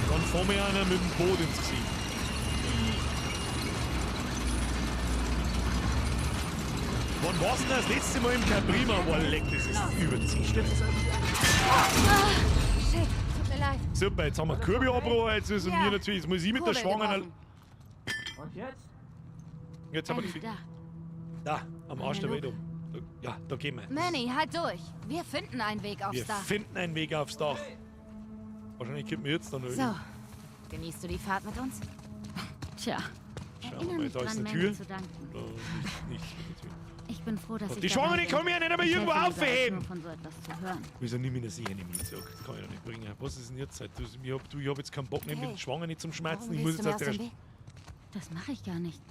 Dann fahren wir einer mit dem Boot ins Gesicht. Wann war's denn das letzte Mal im Caprima? Boah, leck, das ist überziehend. Shit, tut mir leid. Super, jetzt haben wir Kirby abgebrochen, jetzt müssen wir natürlich, jetzt muss ich mit der Kurbel Schwangeren. gebrochen. Und jetzt? Jetzt haben wir Ellie, gefickt. da. Da, am Arsch der Welt um. Da, ja, da gehen wir. Manny, halt durch. Wir finden einen Weg aufs Wir Dach. finden einen Weg aufs Dach. Wahrscheinlich kippen wir jetzt dann noch. So, genießt du die Fahrt mit uns? Tja, Schauen wir erinnere mal, mich da ist dran, eine Manny Tür. zu danken. Da ist nichts mit der Tür. Ich bin froh, dass Und ich die dabei Schwangere bin. kann mich ja nicht einmal Ich irgendwo helfe lieber, als aufheben. nur von so etwas zu hören. Wieso nimm ich das sicher nicht mit? Das kann ich doch nicht bringen. Was ist denn jetzt? Du, ich hab jetzt keinen Bock mehr mit Hey, den Schwangeren nicht zum Schmerzen. Warum Ich muss gehst jetzt du mir aus aus der dem Weg? Das mache ich gar nicht.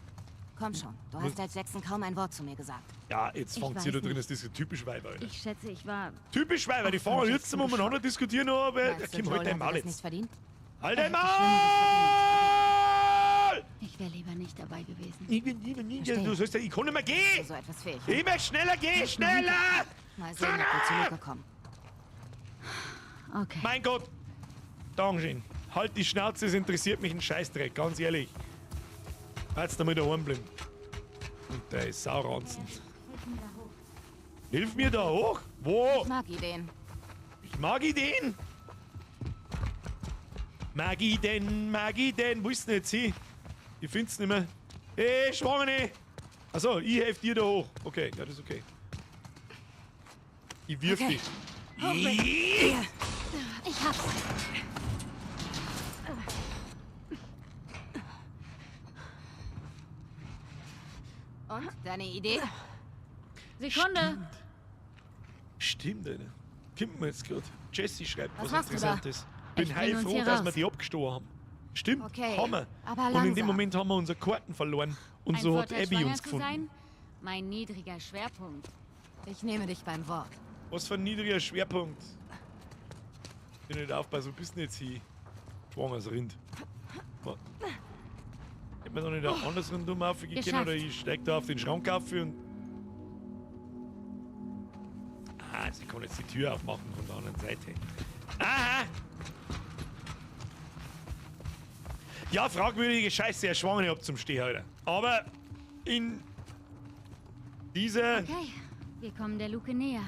Komm schon, du hast seit Jackson kaum ein Wort zu mir gesagt. Ja, jetzt Ich fängt sie da weiß drin, nicht. das ist typisch Weiber, Alter. Ich schätze, ich war. Typisch Weiber, die Auch von fahren jetzt Jackson mal miteinander diskutieren, aber Meinst da du, kommt Joel halt dein hatte Maul das nicht jetzt. verdient? Halt dein Er hätte Maul! Ich wäre lieber nicht dabei gewesen. Ich bin lieber nicht. Verstehe. Du sollst ja, ich kann nicht mehr gehen! So etwas fähig. Ich möchte schneller gehen, schneller! Mal sehen, ob wir zu Luca kommen. Okay. Mein Gott! Dankeschön. Halt die Schnauze, es interessiert mich ein Scheißdreck, ganz ehrlich. Jetzt da mal daheim bleiben. Und der ist Sauranzen. Hilf mir da hoch! Wo? Ich mag Ideen. Ich mag Ideen! Mag ich denn, mag ich denn? Wo ist denn jetzt hin? Ich find's nicht mehr. Hey, Schwangere! Achso, ich helf dir da hoch. Okay, ja, das ist okay. Ich wirf Okay. dich. Ich hab's. Und? Deine Idee? Sekunde. Stimmt, Alter. Kommt mir jetzt gerade. Jesse schreibt was, Was machst du da? Interessantes. Bin Ich bring uns heilfroh, hier dass wir raus. die abgestohlen haben. Stimmt, Okay, haben wir. aber Und in dem langsam. Moment haben wir unsere Karten verloren. Und Ein so hat Vorteil, Abby schwanger uns zu gefunden. sein? Mein niedriger Schwerpunkt. Ich nehme dich beim Wort. Was für ein niedriger Schwerpunkt. Ich bin nicht aufpassen, wo bist du denn jetzt hin? Schwangeres Rind. Hätte man da nicht auch andersrum dumm aufgehen können, oder Geschafft. ich steig da auf den Schrank auf und. Ah, sie kann jetzt die Tür aufmachen von der anderen Seite. Aha! Ja, fragwürdige Scheiße, er Schwangere ab zum Stehen, Alter. Aber in dieser. Okay, wir kommen der Luke näher.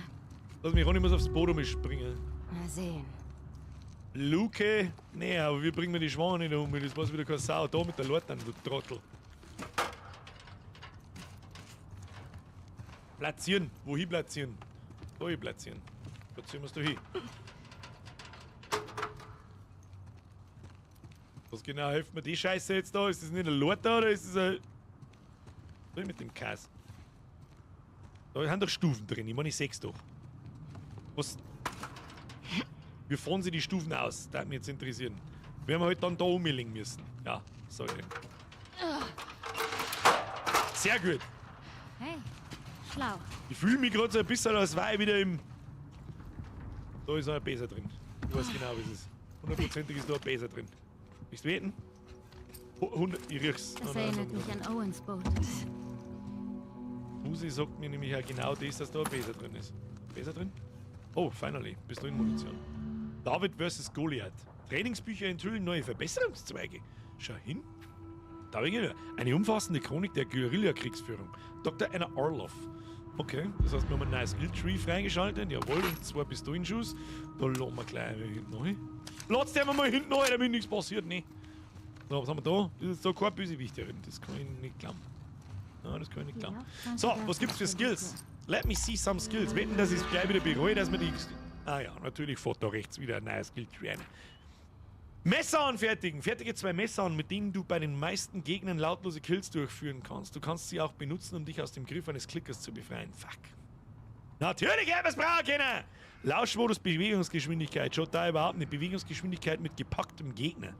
Lass mich ran, ich muss aufs Boot springen. Mal sehen. Luke? Nee, aber wir bringen mir die Schwanger nicht um. Das war wieder keine Sau. Da mit der Lortan, du Trottel. Platzieren. Wohin platzieren? Da hin platzieren. Platzieren wir's da hin. Was genau hilft mir die Scheiße jetzt da? Ist das nicht ein Lorta oder ist das ein. Was ist mit dem Kass? Da sind doch Stufen drin. Ich meine, ich seh's doch. Was. Wie fahren sie die Stufen aus? Das würde mich jetzt interessieren. Werden wir halt dann da umlegen müssen. Ja, sag ich. Sehr gut. Hey, schlau. Ich fühle mich gerade so ein bisschen, als wäre ich wieder im. Da ist noch ein Besser drin. Ich weiß genau, wie es ist. Hundertprozentig ist da ein Besser drin. Willst du wetten? 100, ich riech's. Das Nein, nein, erinnert mich nein. an Owens Boot. Musi sagt mir nämlich auch genau das, dass da ein Besser drin ist. Besser drin? Oh, finally. Pistolenmunition. David vs. Goliath. Trainingsbücher enthüllen neue Verbesserungszweige. Schau hin. David, eine umfassende Chronik der Guerillakriegsführung. Dr. Anna Orloff. Okay, das heißt, wir haben einen neuen Skilltree freigeschaltet. Jawohl, und zwei Pistolenschuss. Da lassen wir gleich hinten rein. Lass den mal hinten rein, damit nichts passiert, ne? So, was haben wir da? Das ist da kein Bösewicht drin. Das kann ich nicht glauben. Nein, das kann ich nicht glauben. Ja, So, was gibt's für Skills? Let me see some skills. Wetten, dass ich gleich wieder bereue, dass wir die. Ah ja, natürlich fährt da rechts wieder ein neues Skilltree rein. Messer anfertigen. Fertige zwei Messer an, mit denen du bei den meisten Gegnern lautlose Kills durchführen kannst. Du kannst sie auch benutzen, um dich aus dem Griff eines Klickers zu befreien. Fuck. Natürlich hätten wir's brauchen können! Lauschmodus Bewegungsgeschwindigkeit. Schaut da überhaupt nicht. Bewegungsgeschwindigkeit mit gepacktem Gegner.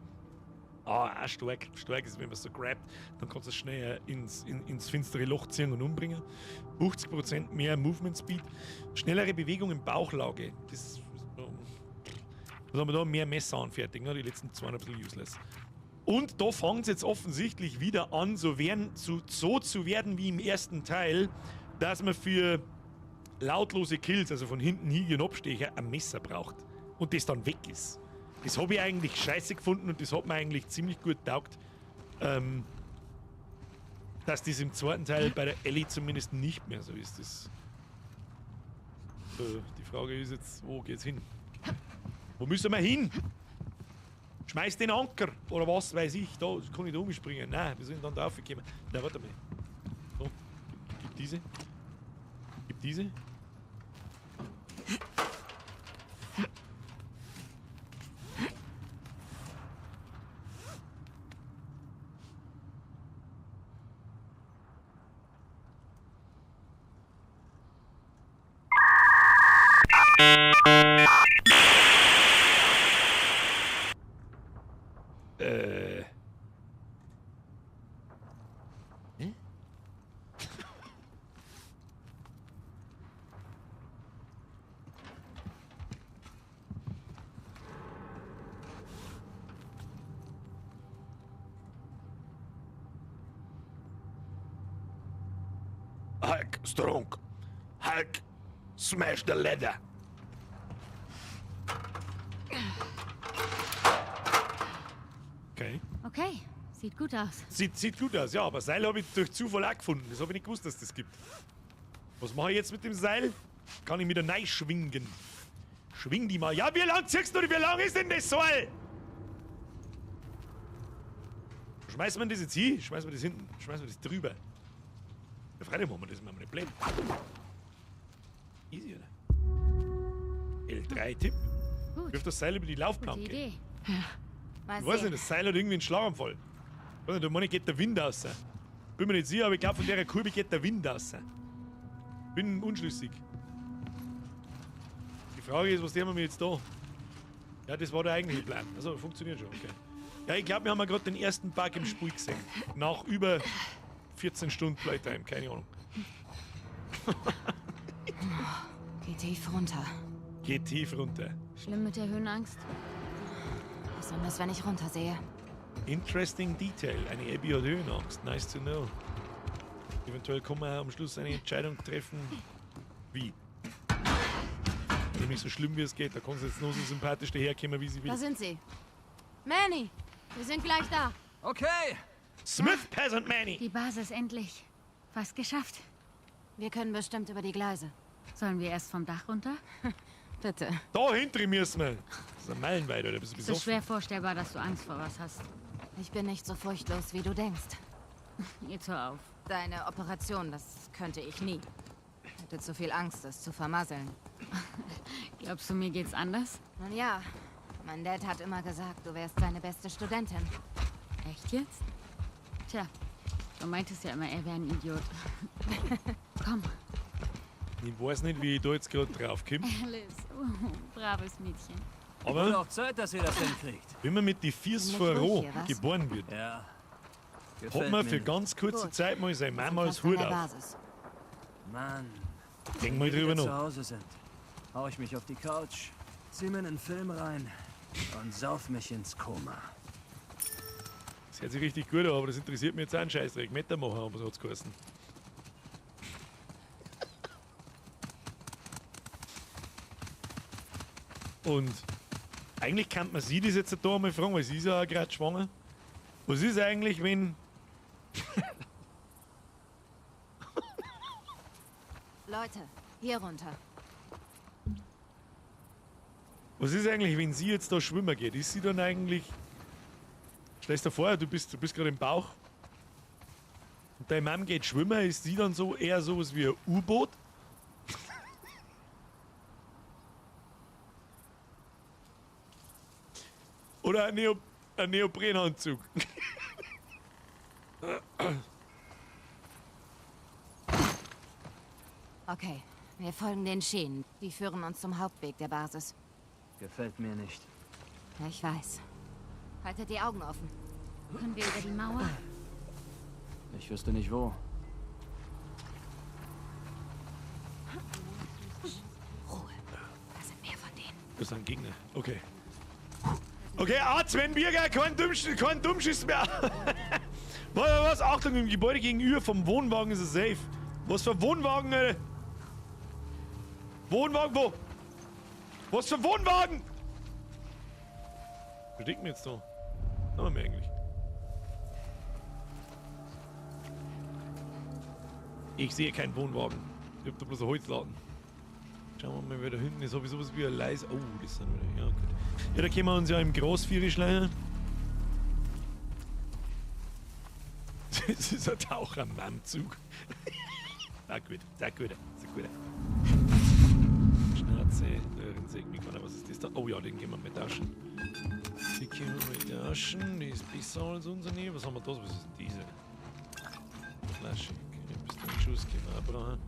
Ah, auch stark. Stark ist, wenn man so grabt, dann kannst du es schnell ins finstere Loch ziehen und umbringen. 50% mehr Movement Speed. Schnellere Bewegung in Bauchlage. Das was haben wir da? Mehr Messer anfertigen. Ne? Die letzten zwei ein bisschen useless. Und da fängt es jetzt offensichtlich wieder an, so zu werden wie im ersten Teil, dass man für lautlose Kills, also von hinten hingehen Abstecher, ein Messer braucht. Und das dann weg ist. Das habe ich eigentlich scheiße gefunden und das hat mir eigentlich ziemlich gut taugt, dass das im zweiten Teil bei der Ellie zumindest nicht mehr so ist. Die Frage ist jetzt, wo geht's hin? Wo müssen wir hin? Schmeiß den Anker oder was weiß ich. Da kann ich da umspringen. Nein, wir sind dann da raufgekommen. Na, warte mal. So, gib diese. Gib diese. Hä? Hulk strong. Hulk smash the ladder. Okay. Okay, sieht gut aus. Sieht gut aus, ja, aber Seil habe ich durch Zufall auch gefunden. Das habe ich nicht gewusst, dass das gibt. Was mache ich jetzt mit dem Seil? Kann ich wieder rein schwingen? Schwing die mal. Ja, wie lang ziehst du die? Wie lang ist denn das Seil? Schmeißt man das jetzt hin? Schmeißen wir das hinten? Schmeißen wir das drüber? Ja, freilich machen wir das, machen wir nicht blöd. Easy, oder? L3-Tipp. Wirf das Seil über die Laufplanke. Gute Idee. Mal Ich weiß sehen. nicht, das Seil hat irgendwie einen Schlaganfall. Ich weiß nicht, da meine ich, geht der Wind raus. Bin mir nicht sicher, aber ich glaube, von der Kurve geht der Wind raus. Bin unschlüssig. Die Frage ist, was tun wir jetzt da? Ja, das war der eigentliche Plan. Also, funktioniert schon, okay. Ja, ich glaube, wir haben ja gerade den ersten Bug im Spiel gesehen. Nach über 14 Stunden Playtime, keine Ahnung. Geh tief runter. Geh tief runter. Schlimm mit der Höhenangst? Besonders wenn ich runtersehe. Interesting Detail. Eine Abby hat Höhenangst. Nice to know. Eventuell kann man am Schluss eine Entscheidung treffen. Wie? Nämlich so schlimm wie es geht. Da kann sie jetzt nur so sympathisch daherkommen, wie sie will. Da sind sie. Manny, wir sind gleich da. Okay. Smith, Peasant Manny. Die Basis endlich. Fast geschafft. Wir können bestimmt über die Gleise. Sollen wir erst vom Dach runter? Bitte. Da hinter müssen wir. Das ist ein Meilenweit, oder? Bist du Es ist besoffen? schwer vorstellbar, dass du Angst vor was hast. Ich bin nicht so furchtlos, wie du denkst. Jetzt hör auf. Deine Operation, das könnte ich nie. Ich hätte zu viel Angst, das zu vermasseln. Glaubst du, mir geht's anders? Nun ja, mein Dad hat immer gesagt, du wärst seine beste Studentin. Echt jetzt? Tja, du meintest ja immer, er wäre ein Idiot. Komm, Ich weiß nicht, wie ich da jetzt gerade drauf komme. Alice. Oh, braves Mädchen. Aber Wird auch Zeit, dass ihr das hinkriegt. wenn man mit die Füßen Ziemlich vor ruhig Roh hier, was? geboren wird, Ja. hat Gefällt man mir für nicht. ganz kurze Gut. Zeit mal seine Wir sind Mama als fast an Hut der auf. Basis. Mann. Denk mal Wenn wir drüber zu nach. Hause sind, hau ich mich auf die Couch, zieh mir einen Film rein und sauf mich ins Koma. Das hört sich richtig gut an, aber das interessiert mich jetzt auch einen Scheißdreck. Metermacher, was hat's geheißen? Und eigentlich kann man sie das jetzt da einmal fragen, weil sie ist ja auch gerade schwanger. Was ist eigentlich, wenn. Leute, hier runter. Was ist eigentlich, wenn sie jetzt da schwimmen geht? Ist sie dann eigentlich. Stell dir vor, du bist gerade im Bauch und deine Mom geht schwimmen, ist sie dann so eher sowas wie ein U-Boot? Oder ein, ein Neoprenanzug? Okay, wir folgen den Schienen. Die führen uns zum Hauptweg der Basis. Gefällt mir nicht. Ich weiß. Haltet die Augen offen. Können wir über die Mauer? Ich wüsste nicht wo. Ruhe. Da sind mehr von denen. Das sind Gegner. Okay. Okay, Sven Birger, kein Dummschiss mehr. Was? Achtung, im Gebäude gegenüber vom Wohnwagen ist es safe. Was für Wohnwagen, Alter? Wohnwagen wo? Was für Wohnwagen? Wo steht denn jetzt da? Was haben wir eigentlich? Ich sehe keinen Wohnwagen. Ich hab da bloß einen Holzladen. Schauen wir mal, wer da hinten ist. Habe ich sowas wie ein leise. Oh, das sind wieder. Ja, gut. Ja, da können wir uns ja im Großvieri schleichen. Das ist ein Taucher am Anzug. Sehr gut, sehr gut, sehr gut. Schnauze, da sehe ich mich gar nicht. Was ist das da? Oh ja, den gehen wir mit tauschen. Die können wir mit tauschen. Die ist besser als unsere. Was haben wir da? Was ist denn diese? Flasche. Okay, Pistolenschuss können wir auch brauchen.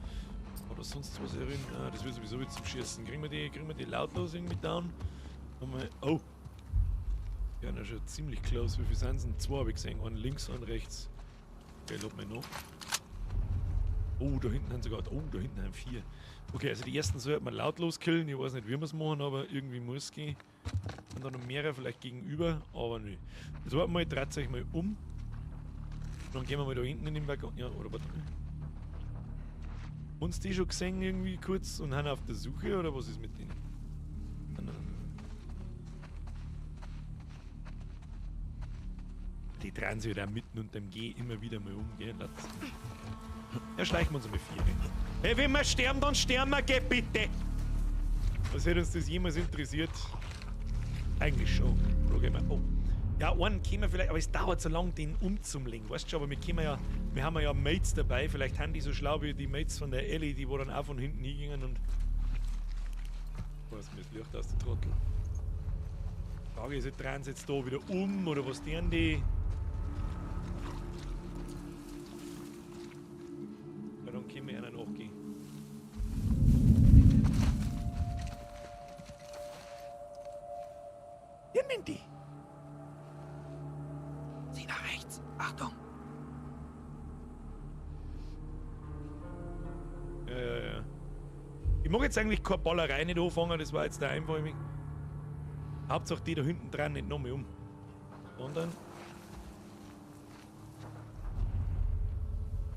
Oder sonst was herin. Ah, das wird sowieso wieder zum Schießen. Kriegen wir die lautlos irgendwie down? Haben wir, oh! Ja, na schon ziemlich close. Wie viel sind es denn? Zwei habe ich gesehen. Einen links, einen rechts. Okay, lass mich noch. Oh, da hinten haben sogar. Oh, da hinten haben 4. Okay, also die ersten sollte man lautlos killen. Ich weiß nicht, wie wir es machen, aber irgendwie muss es gehen. Und dann noch mehrere vielleicht gegenüber, aber nö. Jetzt warten wir mal, dreht euch mal um. Und dann gehen wir mal da hinten in den Waggon. Ja, oder warte mal. Uns die schon gesehen irgendwie kurz und haben auf der Suche oder was ist mit denen? Die drehen sich halt auch mitten unter dem G immer wieder mal um, gell? Ja, schleichen wir uns einmal 4. Hey, wenn wir sterben, dann sterben wir, gell, bitte! Was hätte uns das jemals interessiert? Eigentlich schon. Oh. Ja, einen können wir vielleicht, aber es dauert so lang, den umzulegen, weißt du schon, aber wir können ja, wir haben ja Mates dabei, vielleicht haben die so schlau wie die Mates von der Ellie, die wo dann auch von hinten hingingen und... Was mir das Licht aus der Trottel. Frage ist, drehen sie jetzt da wieder um oder was tun die? Ja, dann können wir einer nachgehen. Wer denn die? Sieh nach rechts. Achtung. Ja, ja, ja. Ich mag jetzt eigentlich keine Ballerei nicht anfangen, das war jetzt der Einfall. Hauptsache die da hinten dran nicht nochmal um. Sondern.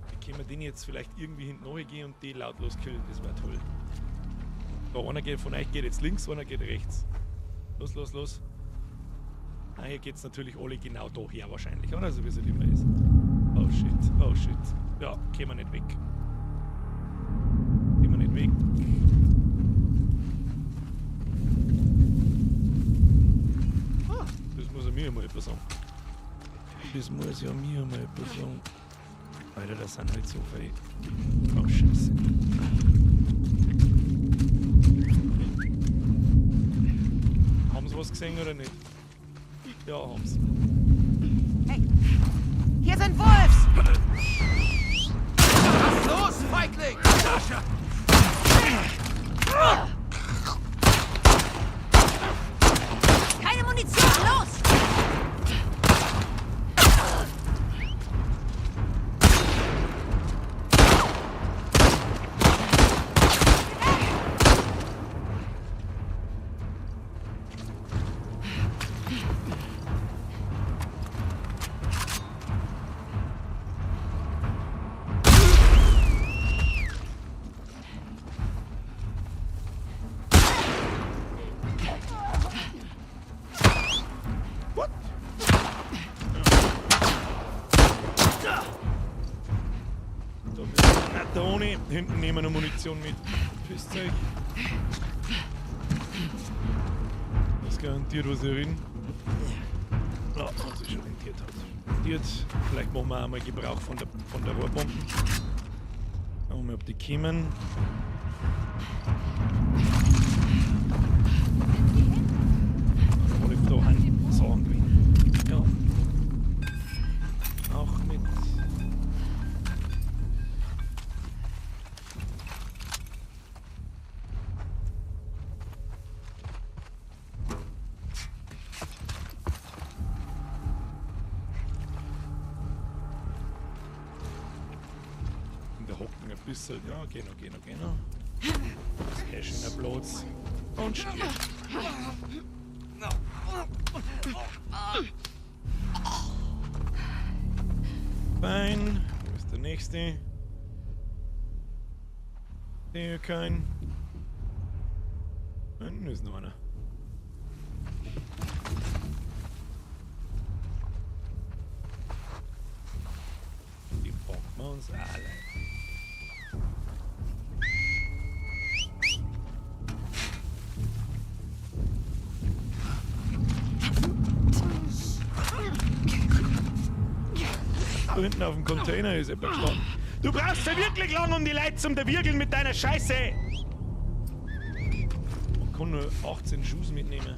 Wie können wir den jetzt vielleicht irgendwie hinten nachgehen und die lautlos killen? Das wäre toll. Da einer geht von euch geht jetzt links, einer geht rechts. Los, los, los. Ah, hier geht's natürlich alle genau da her wahrscheinlich, oder? So wie es halt immer ist. Oh shit, oh shit. Ja, gehen wir nicht weg. Gehen wir nicht weg. Ah, das muss er mir mal etwas sagen. Das muss ja mir mal etwas sagen. Alter, das sind halt so viele. Oh, Scheiße. Haben sie was gesehen oder nicht? Ja, haben sie. Hey, hier sind Wolves! Was ist los, Feigling? Sascha! Keine Munition, los! Hinten nehmen wir noch Munition mit. Pisst euch. Das garantiert, was ihr reden. Ja, was sich schon rentiert hat. Rentiert. Vielleicht machen wir auch mal Gebrauch von der Rohrbomben. Schauen wir mal, ob die kommen. Da so ja. Auch mit. Der hocken ein bisschen. Ja, genau, genau, genau. Sehr schöner Platz. Und stirbt. Fein. Wo ist der nächste? Sehe keinen. Hinten ist noch einer. Die packen wir uns alle. Da hinten auf dem Container ist jemand gestanden. Du brauchst ja wirklich lang, um die Leute zum Wirgeln mit deiner Scheiße! Man kann nur 18 Schuss mitnehmen.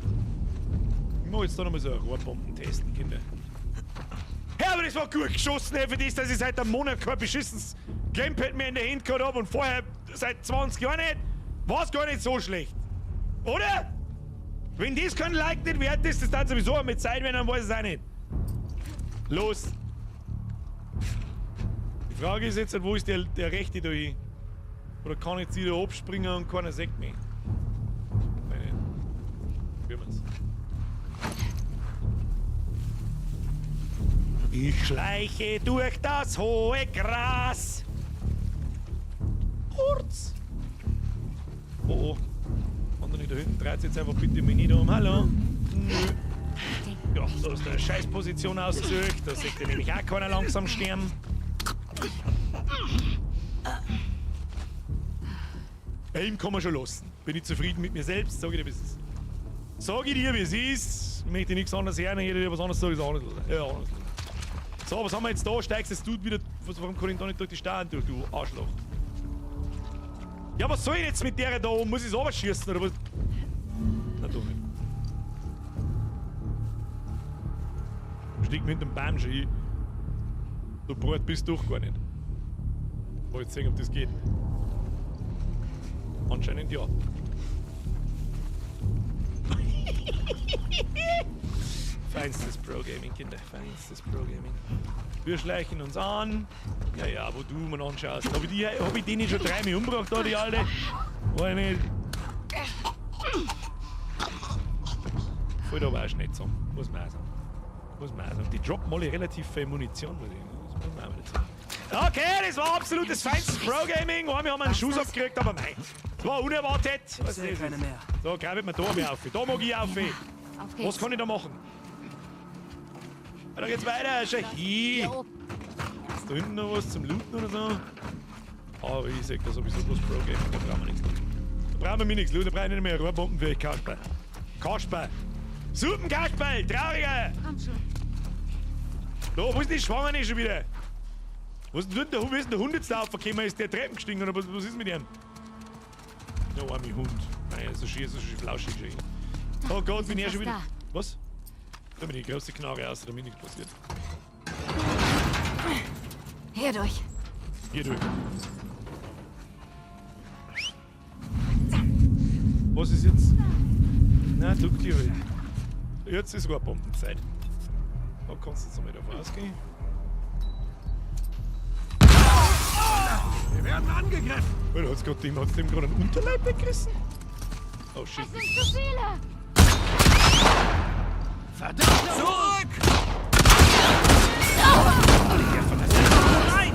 Ich mach jetzt da nochmal so eine Rohrbomben testen, Kinder. Hey, aber das war gut geschossen, ey, für das, dass ich seit einem Monat kein beschissenes Gamepad mehr in der Hand gehabt habe und vorher seit 20 Jahren nicht. War's gar nicht so schlecht. Oder? Wenn das kein Like nicht wert ist, das dann sowieso mit Zeit, wenn, dann weiß ich es auch nicht. Los! Die Frage ist jetzt, wo ist der Rechte da hin? Oder kann ich jetzt wieder abspringen und keiner sieht mich? Nein, nicht. Probieren wir's. Ich schleiche durch das hohe Gras. Hurt. Platz. Oh oh. Andere da hinten dreht sich jetzt einfach bitte mich nicht um. Hallo? Nö. Ja, da ist eine Scheißposition ausgesucht. Da sieht ja nämlich auch keiner langsam sterben. Ihm kann man schon lassen. Bin ich zufrieden mit mir selbst, sag ich dir, wie es ist. Sag ich dir, wie es ist. Möchte ich nichts anderes hören, jeder, der was anderes sagt, ist anders. Ja, anders. So, was haben wir jetzt da? Steigst jetzt du wieder. Warum kann ich da nicht durch die Steine durch, du Arschloch? Ja, was soll ich jetzt mit der da oben? Muss ich es runterschießen oder was? Na doch nicht. Steck mit dem Baum schon hin. So breit bist du doch gar nicht. Wollte sehen, ob das geht. Anscheinend ja. Feinstes Pro-Gaming, Kinder. Feinstes Pro-Gaming. Wir schleichen uns an. Ja, ja, wo du mir anschaust. Hab ich die nicht schon dreimal umgebracht, da, die Alte? Weiß nicht. Fällt aber auch schnell zusammen. Muss man auch sagen. Muss man auch sagen. Die droppen alle relativ viel Munition. Das muss man auch wieder sagen. Okay, das war absolutes feinstes Pro-Gaming. Wir haben einen Schuss abgekriegt, aber mei. Das war unerwartet. Ich sehe keine mehr. So, greifen wir da mal auf. Da mag ich auf. Was kann ich da machen? Da geht's weiter. Schau hier. Ist da hinten noch was zum Looten oder so? Aber ich sag da sowieso bloß Pro-Gaming. Da brauchen wir nichts looten. Da brauchen wir mir nichts looten. Da brauchen wir nicht mehr Rohrbomben für Kasperl. Kasperl. Suppenkasperl! Trauriger! Komm schon. Da, wo ist die Schwangere schon wieder? Was ist denn der, wo ist denn der Hund jetzt da aufgekommen? Ist der Treppen gestiegen oder was ist mit ihm? Der arme Hund. Nein, so schön, so schön flauschig schon. Oh Gott, bin ich ja schon wieder. Da. Was? Da bin ich die große Knarre aus, damit nichts passiert. Hier durch. Hier durch. Was ist jetzt? Na, duck dich halt. Jetzt ist Rohrbombenzeit. Da kannst du jetzt einmal davon ausgehen. Wir werden angegriffen! Alter, hat's grad dem, hat's dem gerade einen Unterleib weggerissen? Oh shit. Es sind zu viele! Verdammt! Zurück! Nein!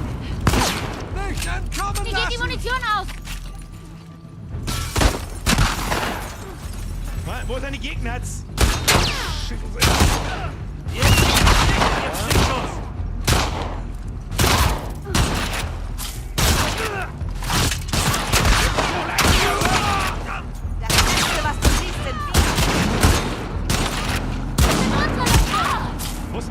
Nicht entkommen Mir geht die lassen! Munition aus! Wo sind die Gegner jetzt? Shit, Jetzt nicht los! Das Letzte, was du siehst, sind wir. Was?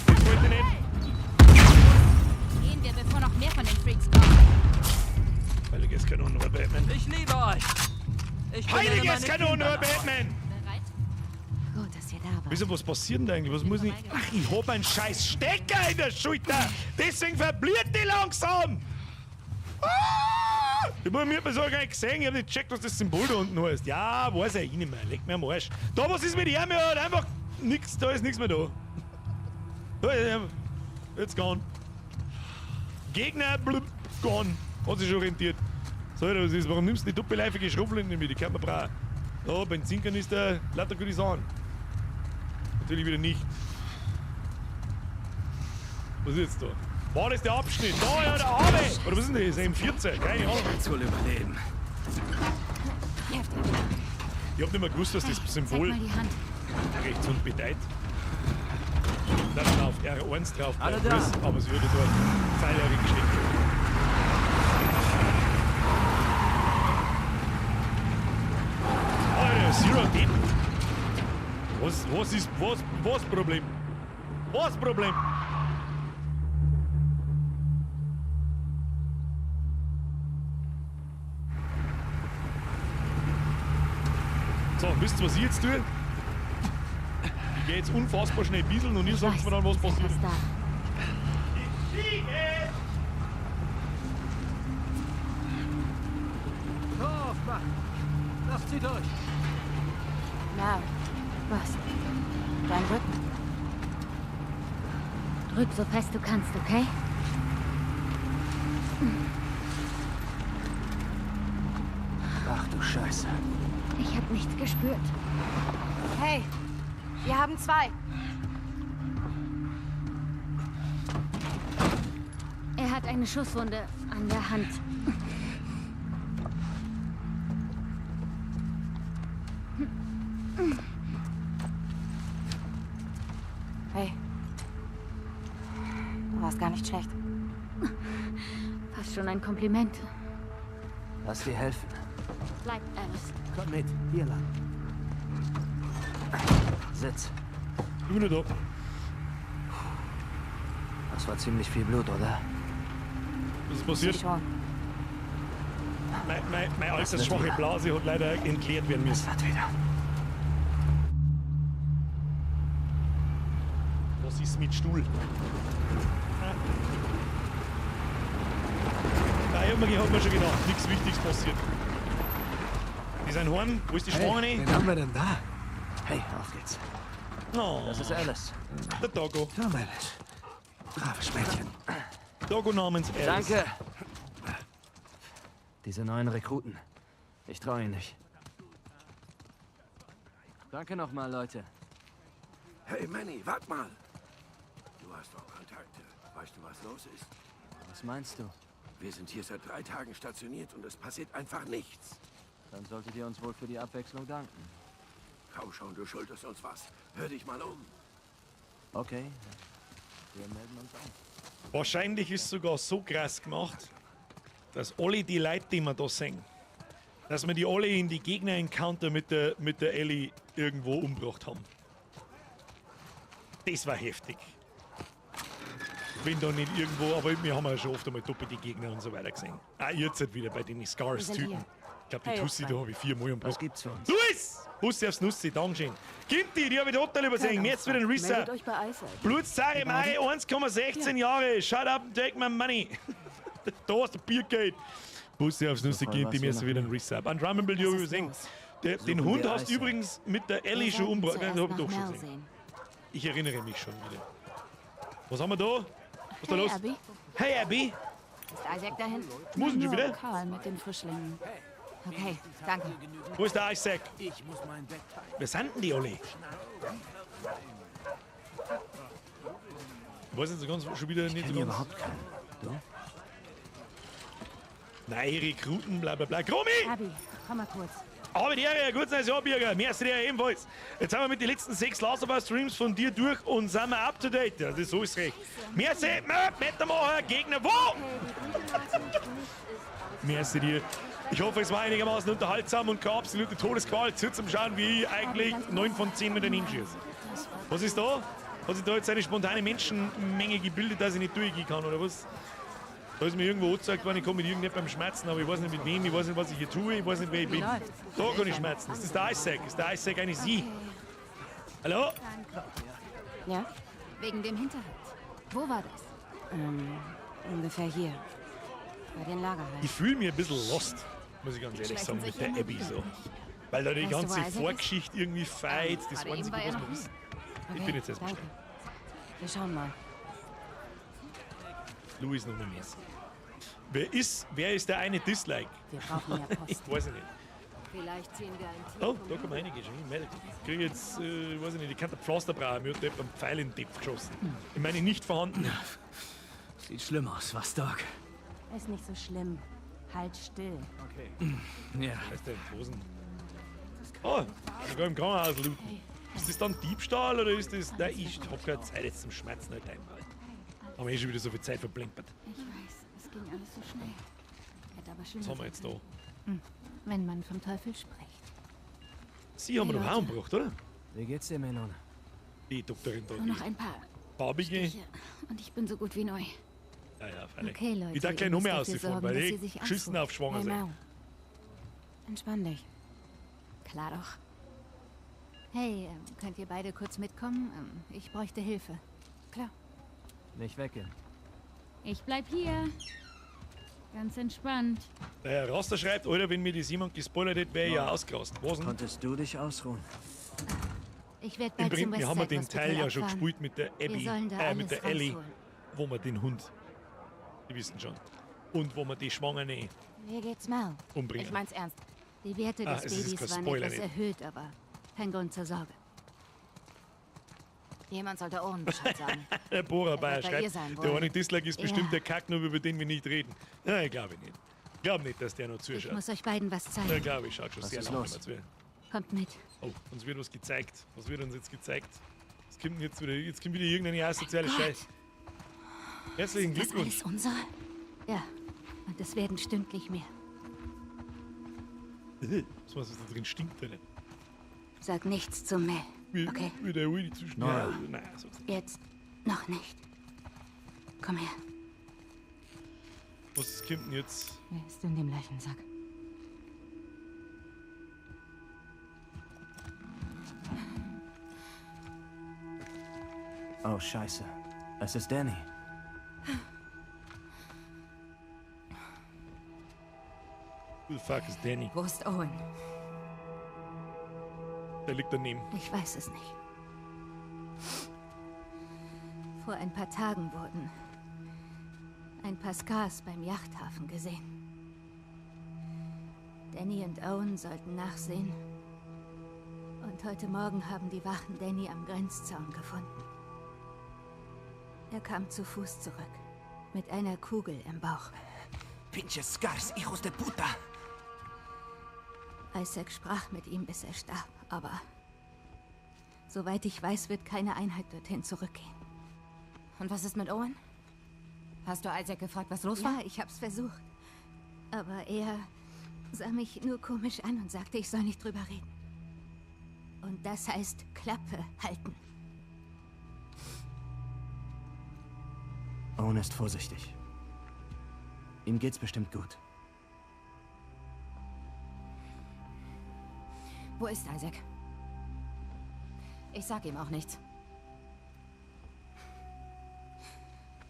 Das wollte ich nicht. Gehen wir, bevor noch mehr von den Freaks kommen. Heiliges Kanonenrohr, Batman. Ich liebe euch! Ich benenne Heiliges meine Kanonenrohr, Kinder nach euch. Batman! Bereit? Gut, dass ihr da wart. Wieso, was passiert denn da eigentlich? Was muss ich. Ach, ich hab einen scheiß Stecker in der Schulter! Deswegen verbliert die langsam! Ah! Ich hab mir so gar nicht gesehen, ich hab nicht gecheckt, was das Symbol da unten heißt. Ja, weiß ich nicht mehr. Leck mir am Arsch. Da, was ist mit ihm? Er hat einfach nix, da ist nichts mehr da. Da ist er. Jetzt gone. Gegner, blub, gone. Hat sich schon orientiert. So, Alter, was ist? Warum nimmst du die doppelläufige Schrotflinte mit? Die kann man brauchen. Da, Benzinkanister, lauter gute Sachen. Natürlich wieder nicht. Was ist jetzt da? War das der Abschnitt? Da, ja, der Arme! Oder was ist denn das? M14? Keine Ahnung. Jetzt wohl überleben. Ich hab nicht mehr gewusst, was das Symbol Zeig mal die Hand. rechts unten bedeutet. Dass man auf R1 drauf Alle bleiben da. muss, aber es würde dort Pfeile gesteckt. Alter, Zero Deep. Was ist, was Problem? Was Problem? So, wisst ihr, was ich jetzt tue? Ich gehe jetzt unfassbar schnell bieseln und ihr sagt mir dann, was passiert. Was da? Ich fliege! Tor aufmachen! Lasst sie durch! Na, was? Dein Rücken. Drück so fest du kannst, okay? Scheiße. Ich habe nichts gespürt. Hey, wir haben zwei. Er hat eine Schusswunde an der Hand. Hey. Du warst gar nicht schlecht. Fast schon ein Kompliment. Lass dir helfen. Bleib, Alice. Komm mit, hier lang. Sitz. Ich bin da. Das war ziemlich viel Blut, oder? Was ist passiert? Schon. Meine äußerst schwache Blase hat leider entleert werden müssen. Das wird wieder. Was ist mit Stuhl? Da hab mir schon gedacht, nichts Wichtiges passiert. Die sind heim. Wo ist die Schwangere? Hey, wen haben wir denn da? Hey, auf geht's. No. Das ist Alice. Der Doggo. Komm, Alice. Braves Mädchen. Doggo namens Alice. Danke. Diese neuen Rekruten. Ich traue ihnen nicht. Danke nochmal, Leute. Hey, Manny, wart mal. Du hast doch Kontakte. Weißt du, was los ist? Was meinst du? Wir sind hier seit 3 Tagen stationiert und es passiert einfach nichts. Dann solltet ihr uns wohl für die Abwechslung danken. Komm schon, du schuldest uns was. Hör dich mal um. Okay. Wir melden uns an. Wahrscheinlich ist sogar so krass gemacht, dass alle die Leute, die wir da sehen, dass wir die alle in die Gegner-Encounter mit der Ellie irgendwo umgebracht haben. Das war heftig. Wenn da nicht irgendwo, aber wir haben ja schon oft einmal doppelte Gegner und so weiter gesehen. Ah, jetzt halt wieder bei den Scars-Typen. Ich glaube, die Hey, Tussi, da habe ich 4 Mal umgebracht. Was gibt's für uns? Luis! Hussi aufs Nussi, Dankeschön. Ginti, die habe ich total übersehen. Mir jetzt wieder ein Reset. Meldet euch bei Isaac. Blutzare Mai, 1,16 Jahre. Shut up and take my money. Da ist der Biergate. Bussi aufs Nussi, Ginti, mir jetzt wieder ein Resub. Ein Drummenbild, die habe ich übersehen. Den Hund hast du übrigens mit der Ellie schon umgebracht. Den habe ich doch schon gesehen. Ich erinnere mich schon wieder. Was haben wir da? Was ist da los? Abby. Hey, Abby. Ist Isaac da hinten? Muss schon wieder? Karl mit den Frischlingen. Okay, danke. Wo ist der Isaac? Ich muss mein Bett teilen. Wer sind denn die alle? Ich weiß nicht so ganz, schon wieder Ich nicht so kenne ganz. überhaupt keinen. Du? Nein, Rekruten, bla bla bla. Krummi! Abby, komm mal kurz. Aber die Ehre, gutes neues Jahr, Birger. Merci dir ebenfalls. Jetzt sind wir mit den letzten 6 Last of Us Streams von dir durch und sind wir up to date. Ja, das ist so ist recht. Merci, Metamacher, Gegner, wo? Merci dir. Ich hoffe, es war einigermaßen unterhaltsam und keine absolute Todesqual zu zum Schauen, wie ich eigentlich 9 von 10 mit den hinschieße. Was ist da? Hat sich da jetzt eine spontane Menschenmenge gebildet, dass ich nicht durchgehen kann, oder was? Da ist mir irgendwo angezeigt worden, ich komme mit irgendjemandem beim Schmerzen, aber ich weiß nicht mit wem, ich weiß nicht, was ich hier tue, ich weiß nicht, wer ich bin. Da kann ich schmerzen. Das ist der Isaac. Ist der Isaac eigentlich sie? Hallo? Ja? Wegen dem Hinterhalt. Wo war das? Ungefähr hier. Bei den Lagerhallen. Ich fühle mich ein bisschen lost, muss ich ganz ehrlich sagen, mit der Abby so. Weil da die Weißt du, wo ganze Isaac ist? Vorgeschichte irgendwie feit, das Gerade eben Einzige, war er was noch wir wissen. Okay, Ich bin jetzt erstmal danke. still. Wir schauen mal. Louis noch mehr. Wer ist der eine Dislike? Wir brauchen mehr Post. Ich weiß nicht. Vielleicht ziehen wir ein Team. Oh, da kommen einige schon. Meldet. Ich kriege jetzt, weiß ich nicht, ich kann der Pflaster brauchen. Mir hat jemand einen Pfeil in den Topf geschossen. Ich meine, nicht vorhanden. Sieht schlimm aus, was, Doc? Ist nicht so schlimm. Halt still. Okay. Ja. Was ist denn Hosen? Oh, sogar im Krankenhaus looten. Ist das dann Diebstahl oder ist das. Nein, ich hab keine Zeit jetzt zum Schmerzen halt einmal. Haben wir eh schon wieder so viel Zeit verplempert. Ich weiß, es ging alles so schnell. Hätte aber schlimmer Was haben wir jetzt da? sein. Wenn man vom Teufel spricht. Sie haben wir doch auch umgebracht, oder? Wie geht's dir, Menon? Die Doktorin da. Nur noch ein paar Farbige. Stiche und ich bin so gut wie neu. Ja, ja, freilich. Okay, Leute, Ich darf gleich ihr noch müsst mehr dafür ausgefahren, sorgen, weil dass ich sie sich geschissen ausruht. auf schwanger Hey, sein. Mel. Entspann dich. Klar doch. Hey, könnt ihr beide kurz mitkommen? Ich bräuchte Hilfe. Klar. Nicht weggehen. Ich bleib hier. Ganz entspannt. Der Herr Raster schreibt, Alter, wenn mir das jemand gespoilert hätte, wäre ich ja ausgerastet. Was denn? Konntest du dich ausruhen? Ich werde Im bald zum Prinzip, wir haben ja Westside den Hospital Teil ja schon abfahren. gespielt mit der Wir Abby, sollen da mit alles der Ellie, rausholen. wo wir den Hund, die wissen schon, und wo wir die Schwangere Wie geht's Mel? umbringen. Ich mein's ernst. Die Werte Ah, des es ist Babys kein waren Spoiler etwas nicht. erhöht, aber kein Grund zur Sorge. Jemand sollte Owen Bescheid sagen. Der Bohrer Bayer Er wird bei ihr schreibt, sein der wollen. eine Dislike ist Ja. bestimmt der Kacknub, über den wir nicht reden. Nein, glaube ich nicht. Glaub nicht, dass der noch Ich zuschaut. muss euch beiden was Ja, zeigen. glaube ich, schaut schon Was sehr ist lange los? nicht mehr zu. Kommt mit. Oh, uns wird was gezeigt. Was wird uns jetzt gezeigt? Es kommt jetzt wieder, jetzt kommt wieder irgendeine asoziale Gott. Scheiß. Herzlichen Sind das Glückwunsch. alles unsere? Ja. Und es werden stündlich mehr. Was, was da drin stinkt, Alter. Sag nichts zu Mel. Wie, Okay. wie der Willy zwischen. Nora. Ja, nein, sag's nicht. Jetzt noch nicht. Komm her. Was kommt denn jetzt? Wer ist in dem Leichensack? Oh, scheiße. Es ist Danny. Who the fuck is Danny? Wo ist Owen? Der liegt daneben. Ich weiß es nicht. Vor ein paar Tagen wurden ein paar Scars beim Yachthafen gesehen. Danny und Owen sollten nachsehen. Und heute Morgen haben die Wachen Danny am Grenzzaun gefunden. Er kam zu Fuß zurück, mit einer Kugel im Bauch. Pinches Scars, hijos de puta! Isaac sprach mit ihm, bis er starb, aber soweit ich weiß, wird keine Einheit dorthin zurückgehen. Und was ist mit Owen? Hast du Isaac gefragt, was los war? Ja, ich hab's versucht. Aber er sah mich nur komisch an und sagte, ich soll nicht drüber reden. Und das heißt Klappe halten. Owen ist vorsichtig. Ihm geht's bestimmt gut. Wo ist Isaac? Ich sag ihm auch nichts.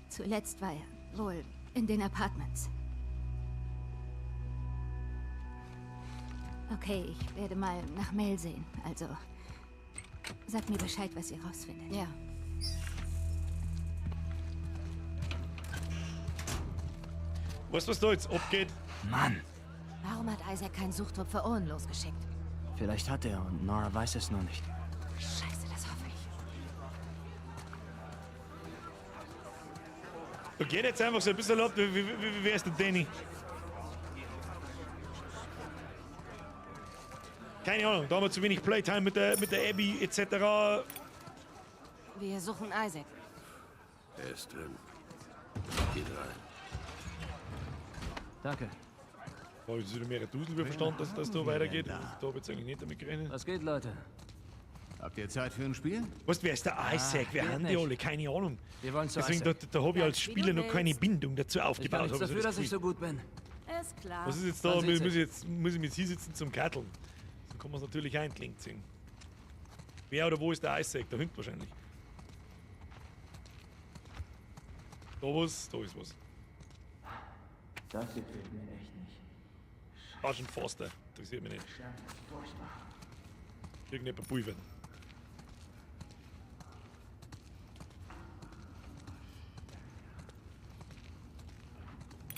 Zuletzt war er wohl in den Apartments. Okay, ich werde mal nach Mel sehen. Also, sag mir Bescheid, was ihr rausfindet. Ja. Weißt du, was da jetzt abgeht? Mann! Warum hat Isaac keinen Suchtrupp für Owen losgeschickt? Vielleicht hat er und Nora weiß es nur nicht. Scheiße, das hoffe ich. Da geht jetzt einfach so ein bisschen ab. Wer ist der Danny? Keine Ahnung, da haben wir zu wenig Playtime mit der Abby etc. Wir suchen Isaac. Er ist drin. Geht rein. Danke. Da habe ich jetzt wieder mehrere Dusel verstanden, dass das da weitergeht. Da habe ich jetzt eigentlich nicht damit gerechnet. Was geht, Leute? Habt ihr Zeit für ein Spiel? Weißt du, wer ist der Isaac? Wer geht haben die nicht. alle? Keine Ahnung. Wir wollen zu Deswegen, da, Isaac. da habe ich als Wie du Spieler noch keine willst. Bindung dazu Ich kann aufgebaut. nichts hab ich so dafür, dass ich das so gut bin. Ist klar. Was ist jetzt da? Man sieht Muss ich, sich. jetzt, muss ich mich jetzt hinsetzen zum Katteln? So kann man es natürlich einklingt ziehen. Wer oder wo ist der Isaac? Da hinten wahrscheinlich. Da was, da ist was. Das hier fehlt mir echt nicht. Sergeant Foster. Interessiert mich nicht. Irgendjemand Pulver.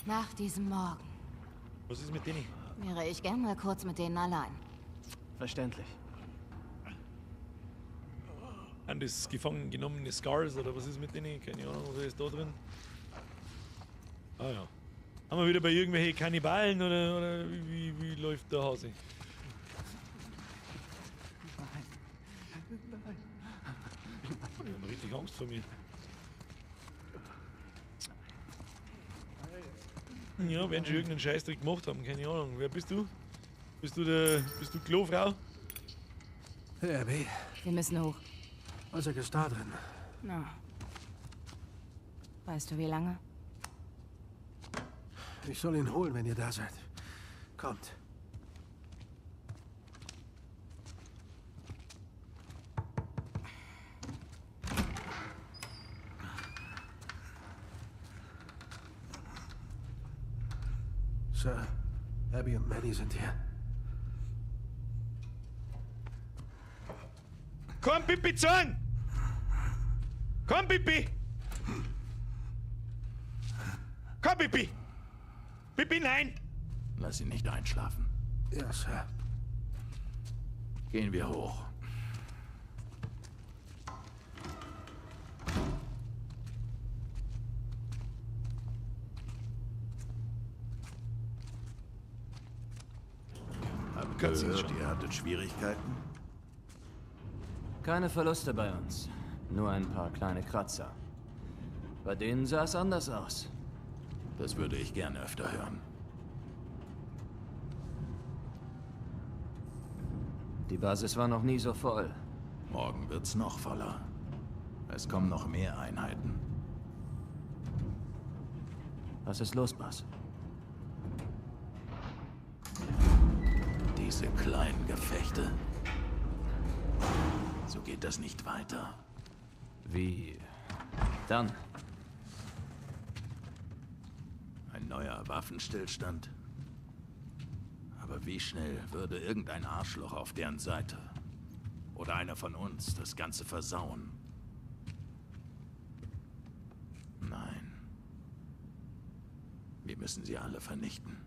Nach diesem Morgen Was ist mit denen? wäre ich gern mal kurz mit denen allein. Verständlich. An das gefangen genommene Scars oder was ist mit denen? Keine Ahnung, was ist da drin? Ah ja. Haben wir wieder bei irgendwelchen Kannibalen oder wie läuft der Hase? Die haben richtig Angst vor mir. Ja, werden schon irgendeinen Scheißdreck gemacht haben, keine Ahnung. Wer bist du? Bist du der. Bist du Klofrau? Hey, Abby. Wir müssen hoch. Isaac ist da drin. Na. Weißt du, wie lange? Ich soll ihn holen, wenn ihr da seid. Kommt. Sir, Abby und Maddie sind hier. Komm, Pipi, Zorn! Komm, Pipi! Komm, Pipi! Pipi, nein! Lass ihn nicht einschlafen. Ja, Sir. Gehen wir hoch. Hab gehört, ihr hattet Schwierigkeiten? Keine Verluste bei uns. Nur ein paar kleine Kratzer. Bei denen sah es anders aus. Das würde ich gerne öfter hören. Die Basis war noch nie so voll. Morgen wird's noch voller. Es kommen noch mehr Einheiten. Was ist los, Buzz? Diese kleinen Gefechte. So geht das nicht weiter. Wie dann? Ein neuer Waffenstillstand? Aber wie schnell würde irgendein Arschloch auf deren Seite oder einer von uns das Ganze versauen? Nein. Wir müssen sie alle vernichten.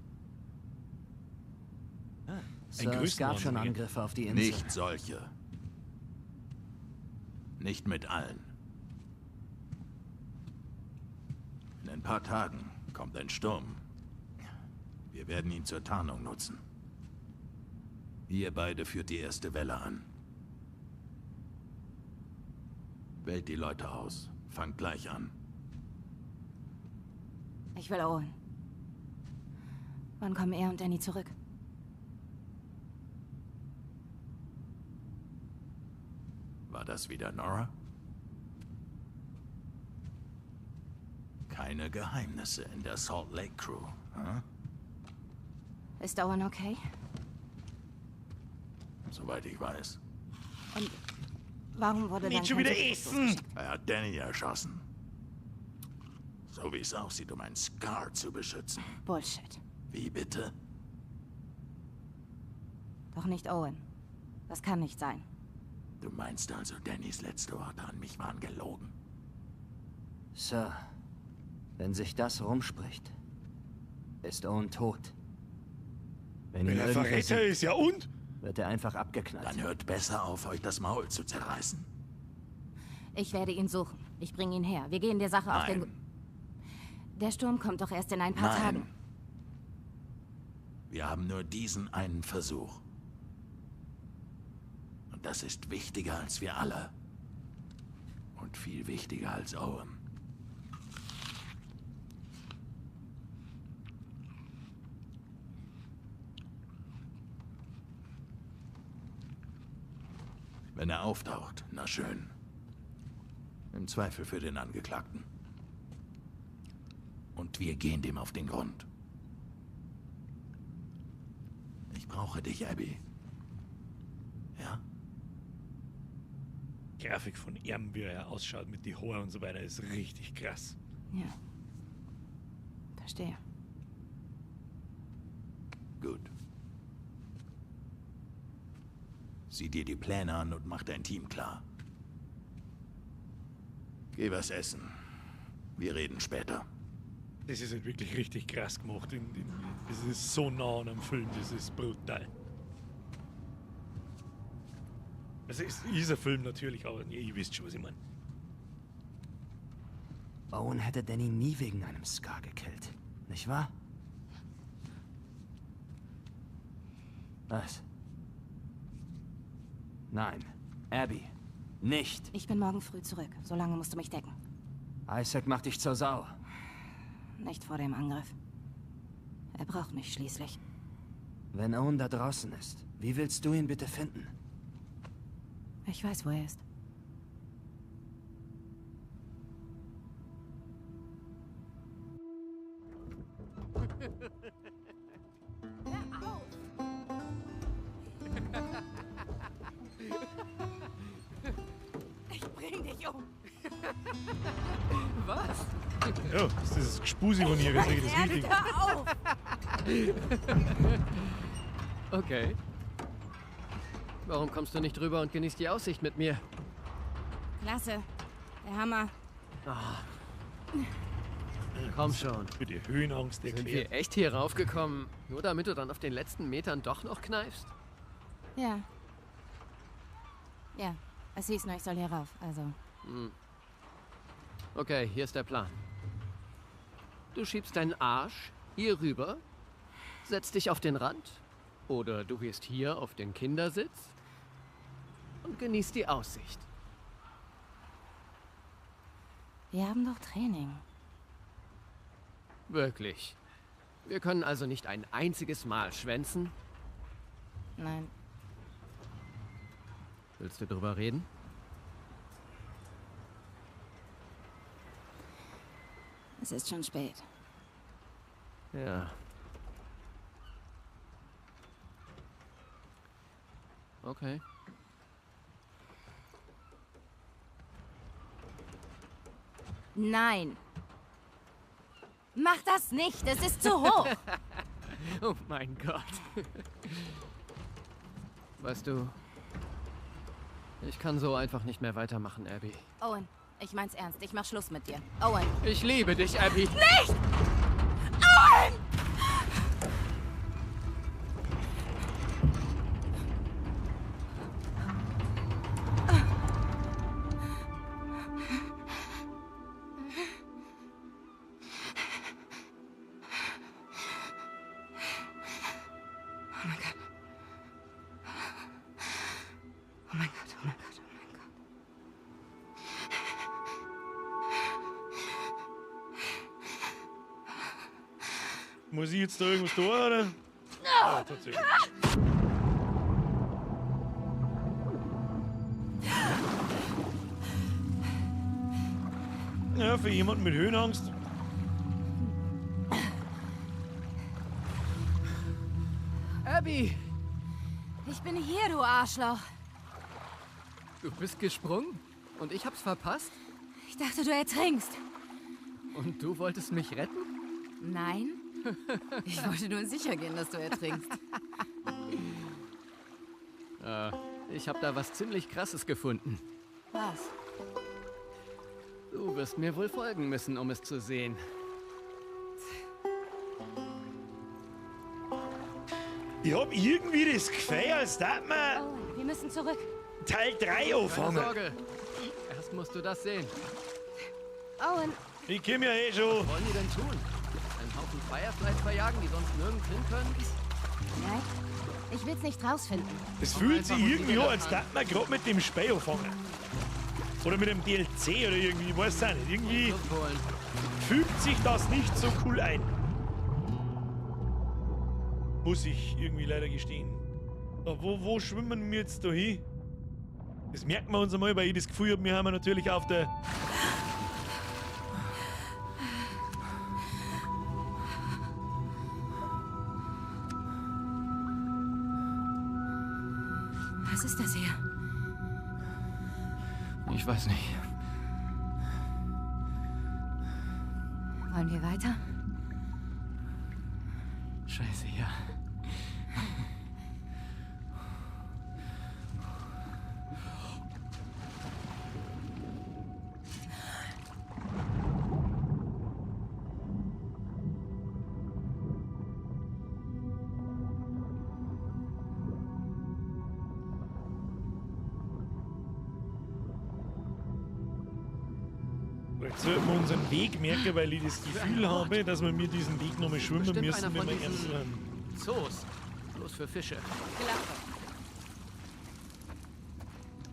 Sir, es gab schon Angriffe auf die Insel. Nicht solche. Nicht mit allen. In ein paar Tagen kommt ein Sturm. Wir werden ihn zur Tarnung nutzen. Ihr beide führt die erste Welle an. Wählt die Leute aus. Fangt gleich an. Ich will Owen. Wann kommen er und Danny zurück? War das wieder Nora? Keine Geheimnisse in der Salt Lake Crew, hm? Ist Owen okay? Soweit ich weiß. Und warum wurde Nicht dann schon kein wieder Suchbus essen! losgeschickt? Er hat Danny erschossen. So wie es aussieht, um einen Scar zu beschützen. Bullshit. Wie bitte? Doch nicht Owen. Das kann nicht sein. Du meinst also, Dannys letzte Worte an mich waren gelogen? Sir, wenn sich das rumspricht, ist Owen tot. Wenn ihn Wenn er irgendwer Verräter sieht, ist, ja und? wird er einfach abgeknallt. Dann hört besser auf, euch das Maul zu zerreißen. Ich werde ihn suchen. Ich bringe ihn her. Wir gehen der Sache auf den... Nein. Der Sturm kommt doch erst in ein paar Nein. Tagen. Wir haben nur diesen einen Versuch. Und das ist wichtiger als wir alle. Und viel wichtiger als Owen. Wenn er auftaucht, na schön. Im Zweifel für den Angeklagten. Und wir gehen dem auf den Grund. Ich brauche dich, Abby. Ja? Grafik von ihm, wie er ausschaut mit die Haare und so weiter, ist richtig krass. Ja. Verstehe. Gut. Sieh dir die Pläne an und mach dein Team klar. Geh was essen. Wir reden später. Das ist halt wirklich richtig krass gemacht. Das ist so nah an einem Film, das ist brutal. Also es ist ein Film natürlich, aber ihr wisst schon, was ich meine. Owen hätte Danny nie wegen einem Scar gekillt, nicht wahr? Was? Nein, Abby, nicht. Ich bin morgen früh zurück. Solange musst du mich decken. Isaac macht dich zur Sau. Nicht vor dem Angriff. Er braucht mich schließlich. Wenn Owen da draußen ist, wie willst du ihn bitte finden? Ich weiß, wo er ist. Hör auf! Ich bring dich um. Was? Ja, das ist dieses Gespusi von ihr, deswegen das richtig. Hör auf! Okay. Warum kommst du nicht rüber und genießt die Aussicht mit mir? Klasse. Der Hammer. Ah, Komm schon. Für die Höhenangst Sind erklärt. wir echt hier raufgekommen, nur damit du dann auf den letzten Metern doch noch kneifst? Ja. Ja, es hieß nur, ich soll hier rauf, also. Hm. Okay, hier ist der Plan. Du schiebst deinen Arsch hier rüber, setzt dich auf den Rand oder du gehst hier auf den Kindersitz und genießt die Aussicht. Wir haben doch Training. Wirklich. Wir können also nicht ein einziges Mal schwänzen. Nein. Willst du drüber reden? Es ist schon spät. Ja. Okay. Nein. Mach das nicht, es ist zu hoch. Oh mein Gott. Weißt du, ich kann so einfach nicht mehr weitermachen, Abby. Owen, ich mein's ernst. Ich mach Schluss mit dir. Owen. Ich liebe dich, Abby. Nicht! Owen! Oh mein Gott. Oh mein Gott, oh mein Gott, oh mein Gott. Muss ich jetzt da irgendwas tun, oder? Ah, tatsächlich. Ja, für jemanden mit Höhenangst. Abby! Ich bin hier, du Arschloch. Du bist gesprungen und ich hab's verpasst? Ich dachte, du ertrinkst. Und du wolltest mich retten? Nein. Ich wollte nur sicher gehen, dass du ertrinkst. Ich hab da was ziemlich Krasses gefunden. Was? Du wirst mir wohl folgen müssen, um es zu sehen. Ich hab irgendwie das Gefühl, als dass wir Owen, wir müssen zurück. Teil 3 Keine anfangen. Sorge. Erst musst du das sehen. Owen, Ich komm ja eh schon. Was wollen die denn tun? Einen Haufen Fireflies verjagen, die sonst nirgends hin können? nein. Ich will's nicht rausfinden. Es Komm fühlt sich einfach und irgendwie sieh dir an, das als an. dass wir gerade mit dem Spiel anfangen. Oder mit dem DLC oder irgendwie, ich weiß auch nicht. Irgendwie Luft holen. fügt sich das nicht so cool ein. Muss ich irgendwie leider gestehen. So, wo schwimmen wir jetzt da hin? Das merken wir uns einmal, weil ich das Gefühl habe, wir haben natürlich auf der. Was ist das hier? Ich weiß nicht. Wollen wir weiter? Scheiße, ja. Vielleicht sollten wir unseren Weg merken, weil ich das Gefühl habe, dass wir mir diesen Weg nochmal schwimmen Bestimmt müssen, einer wenn von wir diesen ernst sind. Zoos. Bloß für Fische. Klappe.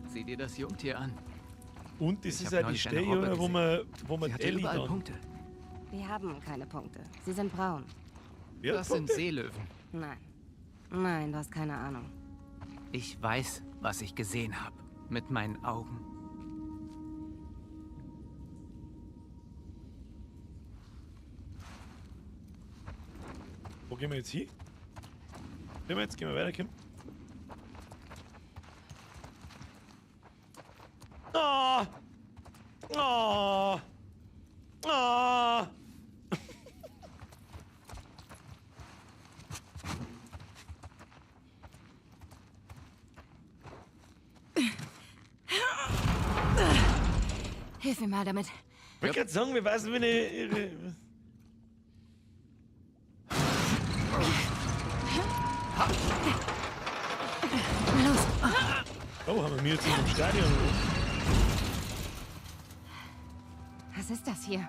Sieh dir das Jungtier an. Und das Ich ist hab ja die neulich eine Stelle, Robbe oder, wo man Sie hatte Ellie überall dann. Punkte. Wir haben keine Punkte. Sie sind braun. Wer hat Das sind Punkte? Seelöwen. Nein. Nein, du hast keine Ahnung. Ich weiß, was ich gesehen habe. Mit meinen Augen. Wo gehen wir jetzt hin? Gehen wir jetzt? Gehen wir weiter, Kim? Ah! Ah! Ah! Hilf mir mal damit. Ich wollte gerade sagen, wir wissen, wenn ich. Oh, haben wir jetzt im Stadion. Was ist das hier?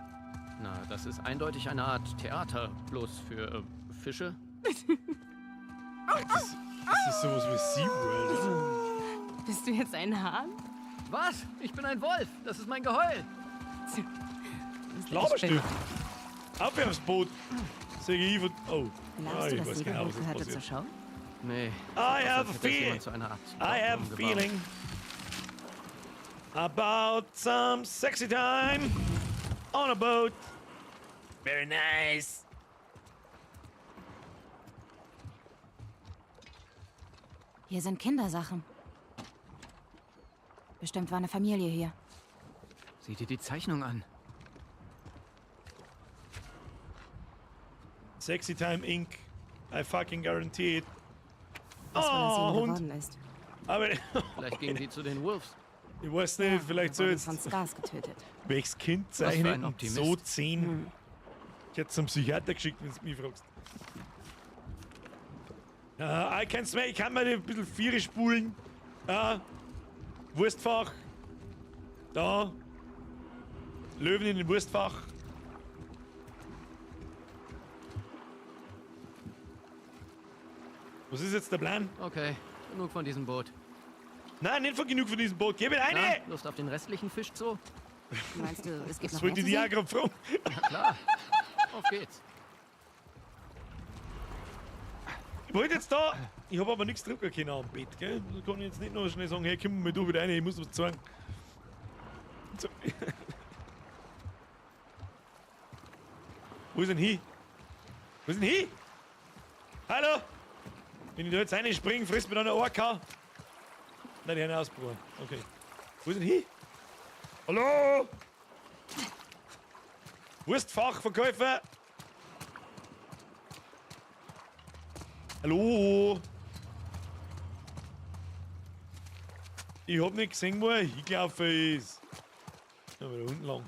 Na, das ist eindeutig eine Art Theater, bloß für Fische. Das ist sowas wie SeaWorld, oder? Bist du jetzt ein Hahn? Was? Ich bin ein Wolf. Das ist mein Geheul. Laberst du? Auf aufs Boot. Sag ich von. Oh. Glaubst Ah, du, ich das weiß genau, was Segelboot jetzt gehörte zur passiert. Show? Nee. I Sieht aus, have a als hätte es feeling. jemand zu einer Art I have a umgebaut. feeling about some sexy time on a boat. Very nice. Hier sind Kindersachen. Bestimmt war eine Familie hier. Sieh dir die Zeichnung an. Sexy Time Inc. I fucking guarantee it. Was wohl aus Oh, ihnen Hund. geworden ist. Aber Vielleicht gingen sie zu den Wolves. ich weiß nicht, vielleicht so Wurden jetzt. von Scars getötet. Welches Kind Was für ein zeichnet und Optimist. so 10? Ich hätte zum Psychiater geschickt, wenn du mich fragst. Ja, I can smell, ich kann mir ein bisschen Viere spulen. Ja, Wurstfach. Da. Löwen in den Wurstfach. Was ist jetzt der Plan? Okay, genug von diesem Boot. Nein, nicht von genug von diesem Boot. Gib mir eine! Na, Lust auf den restlichen Fischzoo? Meinst du, es gibt Das noch mehr wollte zu ich dich auch sehen? gerade fragen. Na klar. Auf geht's. Ich wollte jetzt da. Ich habe aber nichts drücken können am Bett, gell? Da kann ich jetzt nicht noch schnell sagen, hey, komm mal du wieder rein, ich muss was zeigen. So. Wo ist denn hin? Wo ist denn hin? Hallo? Wenn ich da jetzt reinspringe, frisst mir dann ein Orca. Nein, die haben ausprobiert. Okay. Wo ist denn hin? Hallo? Wurstfachverkäufer? Hallo? Ich hab nicht gesehen, wo er hingelaufen ist. Ja, wieder unten lang.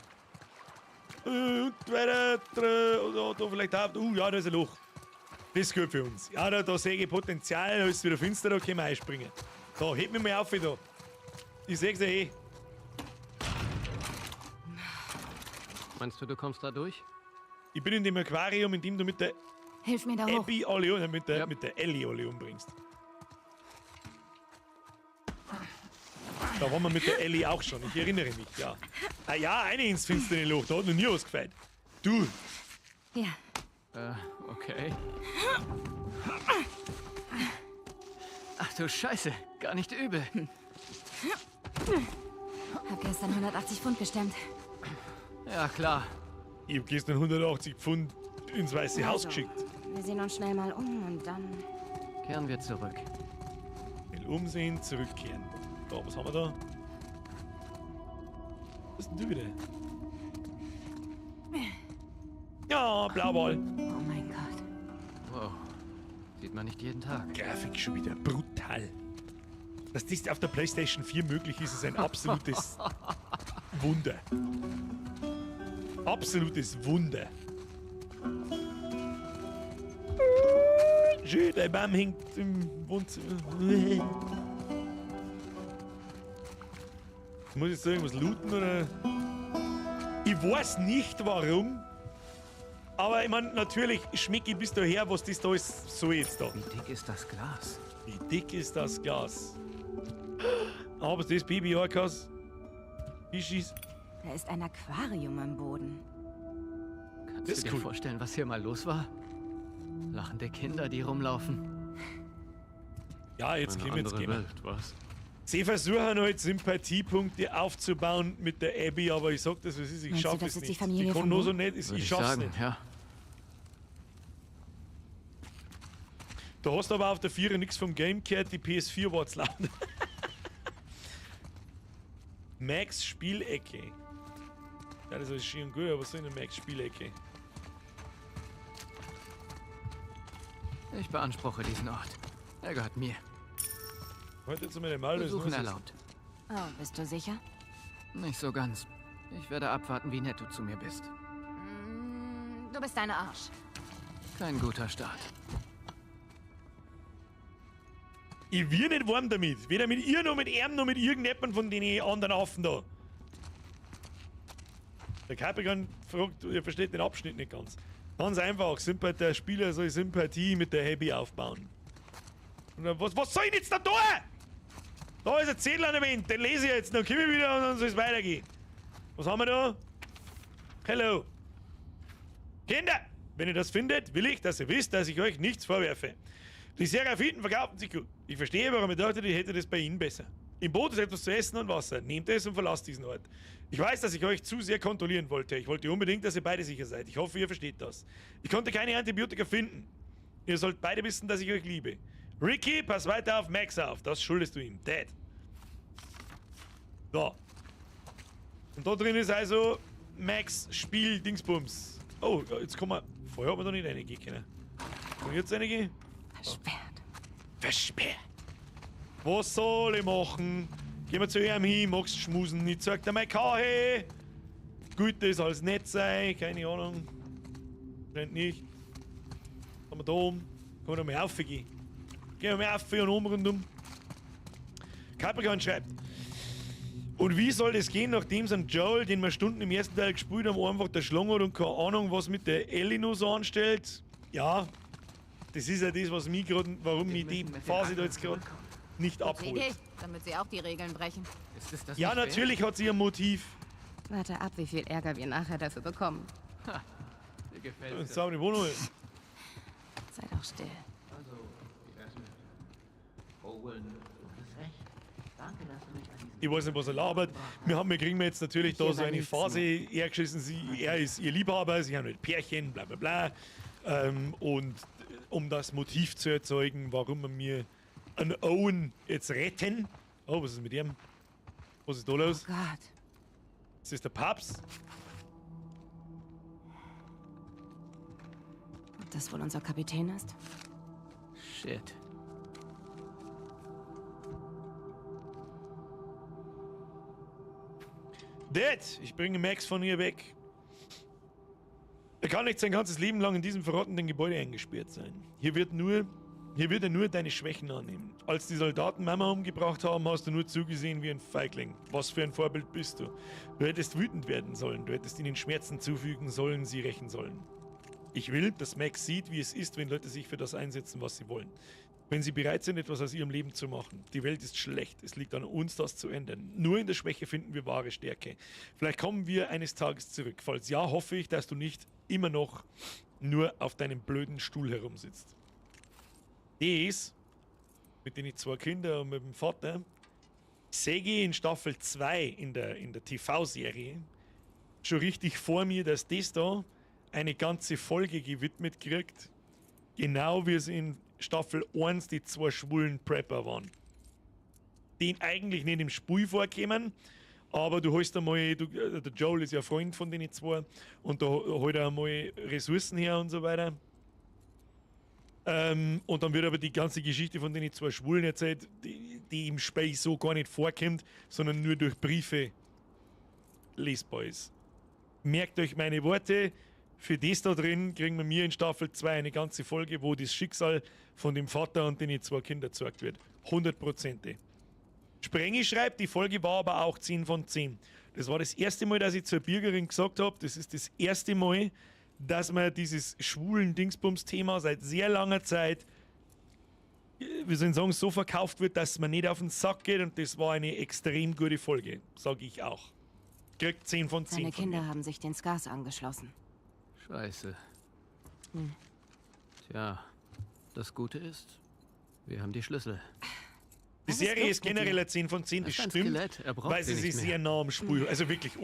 Und weiter, da, da vielleicht auch. Ja, da ist ein Loch. Das ist gut für uns. Ja, da sehe ich Potenzial, da ist es wieder finster, da können wir einspringen. Da, heb mich mal auf da. Ich seh's ja eh. Meinst du, du kommst da durch? Ich bin in dem Aquarium, in dem du mit der Hilf mir da hoch. Abby alle, oder mit der Ellie alle umbringst. Da waren wir mit der Ellie auch schon, ich erinnere mich, ja. Ah ja, eine ins finstere Loch, da hat noch nie was gefällt. Du! Ja. Okay. Ach du Scheiße, gar nicht übel. Hab gestern 180 Pfund gestemmt. Ja, klar. Ich hab gestern 180 Pfund ins Weiße Haus Also, geschickt. Wir sehen uns schnell mal um und dann... Kehren wir zurück. Schnell umsehen, zurückkehren. Da, was haben wir da? Was ist denn du wieder? Ja, Blauwal. Oh mein Gott. Wow. Sieht man nicht jeden Tag. Grafik schon wieder brutal. Dass das auf der PlayStation 4 möglich ist, ist ein absolutes Wunder. Absolutes Wunder. Schön, der Baum hängt im Wohnzimmer. Muss ich jetzt irgendwas looten oder? Ich weiß nicht warum. Aber ich meine, natürlich schmecke ich bis daher, was das da ist, so jetzt da. Wie dick ist das Glas? Wie dick ist das Glas? Aber das Baby Orcas. Fischis. Da ist ein Aquarium am Boden. Kannst Das du ist dir cool. vorstellen, was hier mal los war? Lachende Kinder, die rumlaufen. Ja, jetzt Eine gehen wir, jetzt andere gehen wir. Welt, was? Sie versuchen halt Sympathiepunkte aufzubauen mit der Abby, aber ich sag das, was ist, ich Meinst du, schaff das es ist die nicht. Familie die kann von nur Bo? so nicht, ich Würde ich schaff's sagen, nicht. ja. Du hast aber auf der 4 nichts vom Game gehört, die PS4 war zu laut. Max Spielecke. Ja, das ist schön und gut, aber was soll denn Max Spielecke? Ich beanspruche diesen Ort. Er gehört mir. Heute jetzt mal den Mal, das Besuchen muss jetzt- erlaubt. Oh, bist du sicher? Nicht so ganz. Ich werde abwarten, wie nett du zu mir bist. Du bist ein Arsch. Kein guter Start. Ich will nicht warm damit. Weder mit ihr noch mit ihm noch mit irgendjemandem von den anderen Affen da. Der Capricorn fragt, ihr versteht den Abschnitt nicht ganz. Ganz einfach, der Spieler soll Sympathie mit der Happy aufbauen. Und dann, was soll ich denn jetzt da tun? Da ist ein Zettel an der Wand, den lese ich jetzt, dann komme ich wieder und dann soll es weitergehen. Was haben wir da? Hello. Kinder, wenn ihr das findet, will ich, dass ihr wisst, dass ich euch nichts vorwerfe. Die Seraphiten verkauften sich gut. Ich verstehe, warum ich dachte, ich hätte das bei ihnen besser. Im Boot ist etwas zu essen und Wasser. Nehmt es und verlasst diesen Ort. Ich weiß, dass ich euch zu sehr kontrollieren wollte. Ich wollte unbedingt, dass ihr beide sicher seid. Ich hoffe, ihr versteht das. Ich konnte keine Antibiotika finden. Ihr sollt beide wissen, dass ich euch liebe. Ricky, pass weiter auf Max auf. Das schuldest du ihm. Dad. So. Und da drin ist also Max Spiel Dingsbums. Oh, jetzt kommen wir. Vorher hat man da nicht reingehen können. Kann ich jetzt reingehen? Versperrt. Versperrt. Was soll ich machen? Gehen wir zu ihm hin, magst schmusen? Ich zeig dir mein Kahe. Gut, das soll's nett sein, keine Ahnung. Scheint nicht. Haben wir da oben. Kann man da mal raufgehen? Gehen wir mal rauf und um rundum. Capricorn schreibt. Und wie soll das gehen, nachdem so ein Joel, den wir Stunden im ersten Teil gespielt haben, einfach der Schlong hat und keine Ahnung, was mit der Ellie noch so anstellt? Ja, das ist ja das, was mich gerade, warum mich die Phase da jetzt gerade nicht abholt. Idee, damit sie auch die Regeln brechen. Ist das Ja, natürlich hat sie ihr Motiv. Warte ab, wie viel Ärger wir nachher dafür bekommen. Ha, dir gefällt Jetzt haben die Wohnung. Sei doch still. Also, wie wär's mit Owen, du hast recht. Danke, dass du mich an diesem Ich weiß nicht, was er labert. Wir kriegen jetzt natürlich da Hier so war eine nichts Phase hergeschissen. Er ist ihr Liebhaber, sie haben halt Pärchen, bla bla bla. Und um das Motiv zu erzeugen, warum wir mir einen Owen jetzt retten. Oh, was ist mit ihm? Was ist da los? Oh Gott. Ist das der Papst? Ob das wohl unser Kapitän ist? Shit. Dad, ich bringe Max von hier weg. Er kann nicht sein ganzes Leben lang in diesem verrottenden Gebäude eingesperrt sein. Hier wird er nur deine Schwächen annehmen. Als die Soldaten Mama umgebracht haben, hast du nur zugesehen wie ein Feigling. Was für ein Vorbild bist du? Du hättest wütend werden sollen. Du hättest ihnen Schmerzen zufügen sollen, sie rächen sollen. Ich will, dass Max sieht, wie es ist, wenn Leute sich für das einsetzen, was sie wollen. Wenn sie bereit sind, etwas aus ihrem Leben zu machen. Die Welt ist schlecht. Es liegt an uns, das zu ändern. Nur in der Schwäche finden wir wahre Stärke. Vielleicht kommen wir eines Tages zurück. Falls ja, hoffe ich, dass du nicht immer noch nur auf deinem blöden Stuhl herumsitzt. Das, mit den zwei Kindern und mit dem Vater, sehe ich in Staffel 2 in der TV-Serie schon richtig vor mir, dass das da eine ganze Folge gewidmet kriegt. Genau wie es in Staffel 1 die zwei schwulen Prepper waren. Die eigentlich nicht im Spiel vorkommen, aber du holst einmal, der Joel ist ja Freund von den zwei und da holt er einmal Ressourcen her und so weiter. Und dann wird aber die ganze Geschichte von den zwei Schwulen erzählt, die im Spiel so gar nicht vorkommt, sondern nur durch Briefe lesbar ist. Merkt euch meine Worte, für das da drin kriegen wir mir in Staffel 2 eine ganze Folge, wo das Schicksal von dem Vater und den zwei Kindern gezeigt wird. 100%. Sprengi schreibt, die Folge war aber auch 10 von 10. Das war das erste Mal, dass ich zur Bürgerin gesagt habe, das ist das erste Mal, dass man dieses schwulen Dingsbums-Thema seit sehr langer Zeit, wie soll ich sagen, so verkauft wird, dass man nicht auf den Sack geht, und das war eine extrem gute Folge, sage ich auch. Kriegt 10 von 10. Seine von Kinder mir. haben sich den Scars angeschlossen. Scheiße. Hm. Tja, das Gute ist, wir haben die Schlüssel. Die Serie ist generell eine 10 von 10, das Das ist ein stimmt, Skelett, er braucht weil sie sie sich nicht mehr. sehr nah am Spul, also wirklich 1:1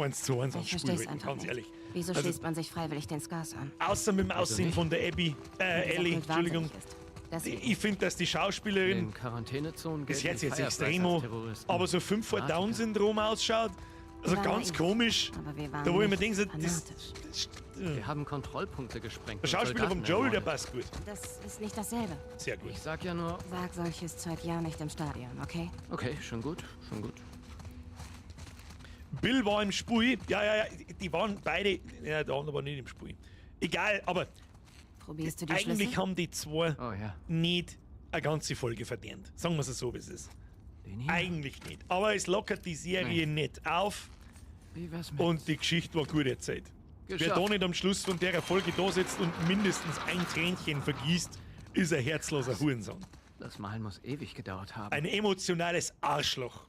am Ich Spul versteh's halten, einfach ganz nicht. ehrlich. Wieso Also, schließt man sich freiwillig den Scars an? Außer mit dem Also Aussehen nicht? von der Abby, Wenn dieser Ellie, Kult Entschuldigung. wahnsinnig ist. Deswegen. Ich finde, dass die Schauspielerin, In Quarantänezonen das gelten hört sich die jetzt Fireflies extrem als an, Terroristen. aber so 5 vor Fanatiker. Down-Syndrom ausschaut, also War ganz naiv, komisch. aber wir waren Da wo ich mir nicht denke, das, fanatisch. Wir haben Kontrollpunkte gesprengt. der und Schauspieler vom Soldaten Joel, der ermordet. passt gut. Das ist nicht dasselbe. Sehr gut. Ich sag ja nur. Sag solches Zeug ja nicht im Stadion, okay? Okay, schon gut, schon gut. Bill war im Spiel. Ja, ja, ja, die waren beide. Ja, der andere war nicht im Spiel. Egal, aber Probierst du die eigentlich Schlüssel? haben die zwei Oh ja. nicht eine ganze Folge verdient. Sagen wir es so, wie es ist. Eigentlich nicht. Aber es lockert die Serie nicht auf. Wie wär's mit Und die Geschichte war gut erzählt. Wer Geschafft. da nicht am Schluss von der Folge da sitzt und mindestens ein Tränchen vergießt, ist ein herzloser Hurensohn. Das Malen muss ewig gedauert haben. Ein emotionales Arschloch.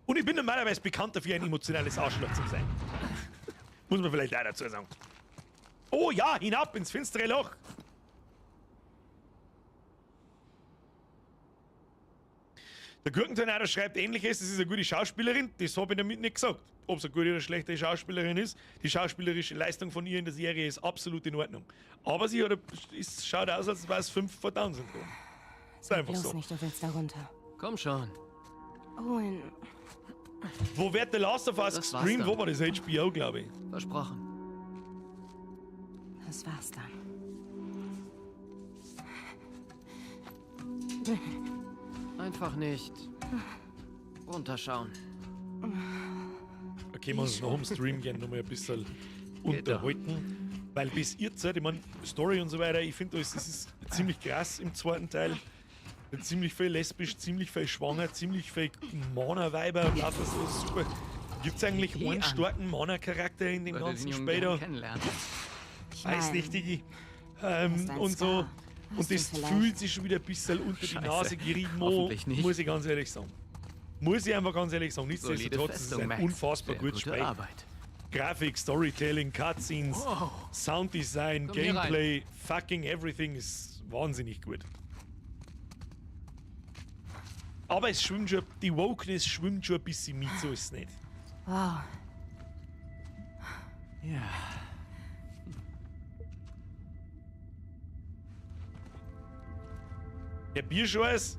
Und ich bin normalerweise bekannt dafür, ein emotionales Arschloch zu sein. Muss man vielleicht auch dazu sagen. Oh ja, hinab ins finstere Loch. Der Gurkentornado schreibt Ähnliches, es ist eine gute Schauspielerin, das habe ich damit nicht gesagt. Ob es eine gute oder schlechte Schauspielerin ist, die schauspielerische Leistung von ihr in der Serie ist absolut in Ordnung. Aber sie hat, es schaut aus, als wäre es 5 vor Down-Syndrom. Ist Sag einfach bloß so. nicht, du willst da runter. Komm schon. Owen, Wo wird The Last of Us Das war's gestreamt? dann. Wo war das? HBO, glaube ich. Versprochen. das war's dann. Einfach nicht runterschauen. Okay, wir uns nach dem Stream gerne nochmal ein bisschen unterhalten. Weil bis jetzt, ich meine, Story und so weiter, ich finde, das ist ziemlich krass im zweiten Teil. Ziemlich viel lesbisch, ziemlich viel schwanger, ziemlich viel Mana-Weiber und lauter so super. Gibt es eigentlich Geh einen an. starken Mana-Charakter in dem Würde ganzen den Jungen Spiel gern da? kennenlernen. Ich Weiß mein, nicht, Digi. Hast ein Und so. Scar. Und Hast du das vielleicht- fühlt sich schon wieder ein bisschen unter die Scheiße. Nase gerieben, an, Hoffentlich nicht. muss ich ganz ehrlich sagen. Muss ich einfach ganz ehrlich sagen. Solide Nichtsdestotrotz ist es Festung, ein Max. unfassbar Sehr gutes gute Spiel. Arbeit. Grafik, Storytelling, Cutscenes, Wow. Sounddesign, Komm hier rein. Gameplay, fucking everything ist wahnsinnig gut. Aber es schwimmt schon, die Wokeness schwimmt schon ein bisschen mit, so ist es nicht. Wow. Ja. Der Bierscheiß,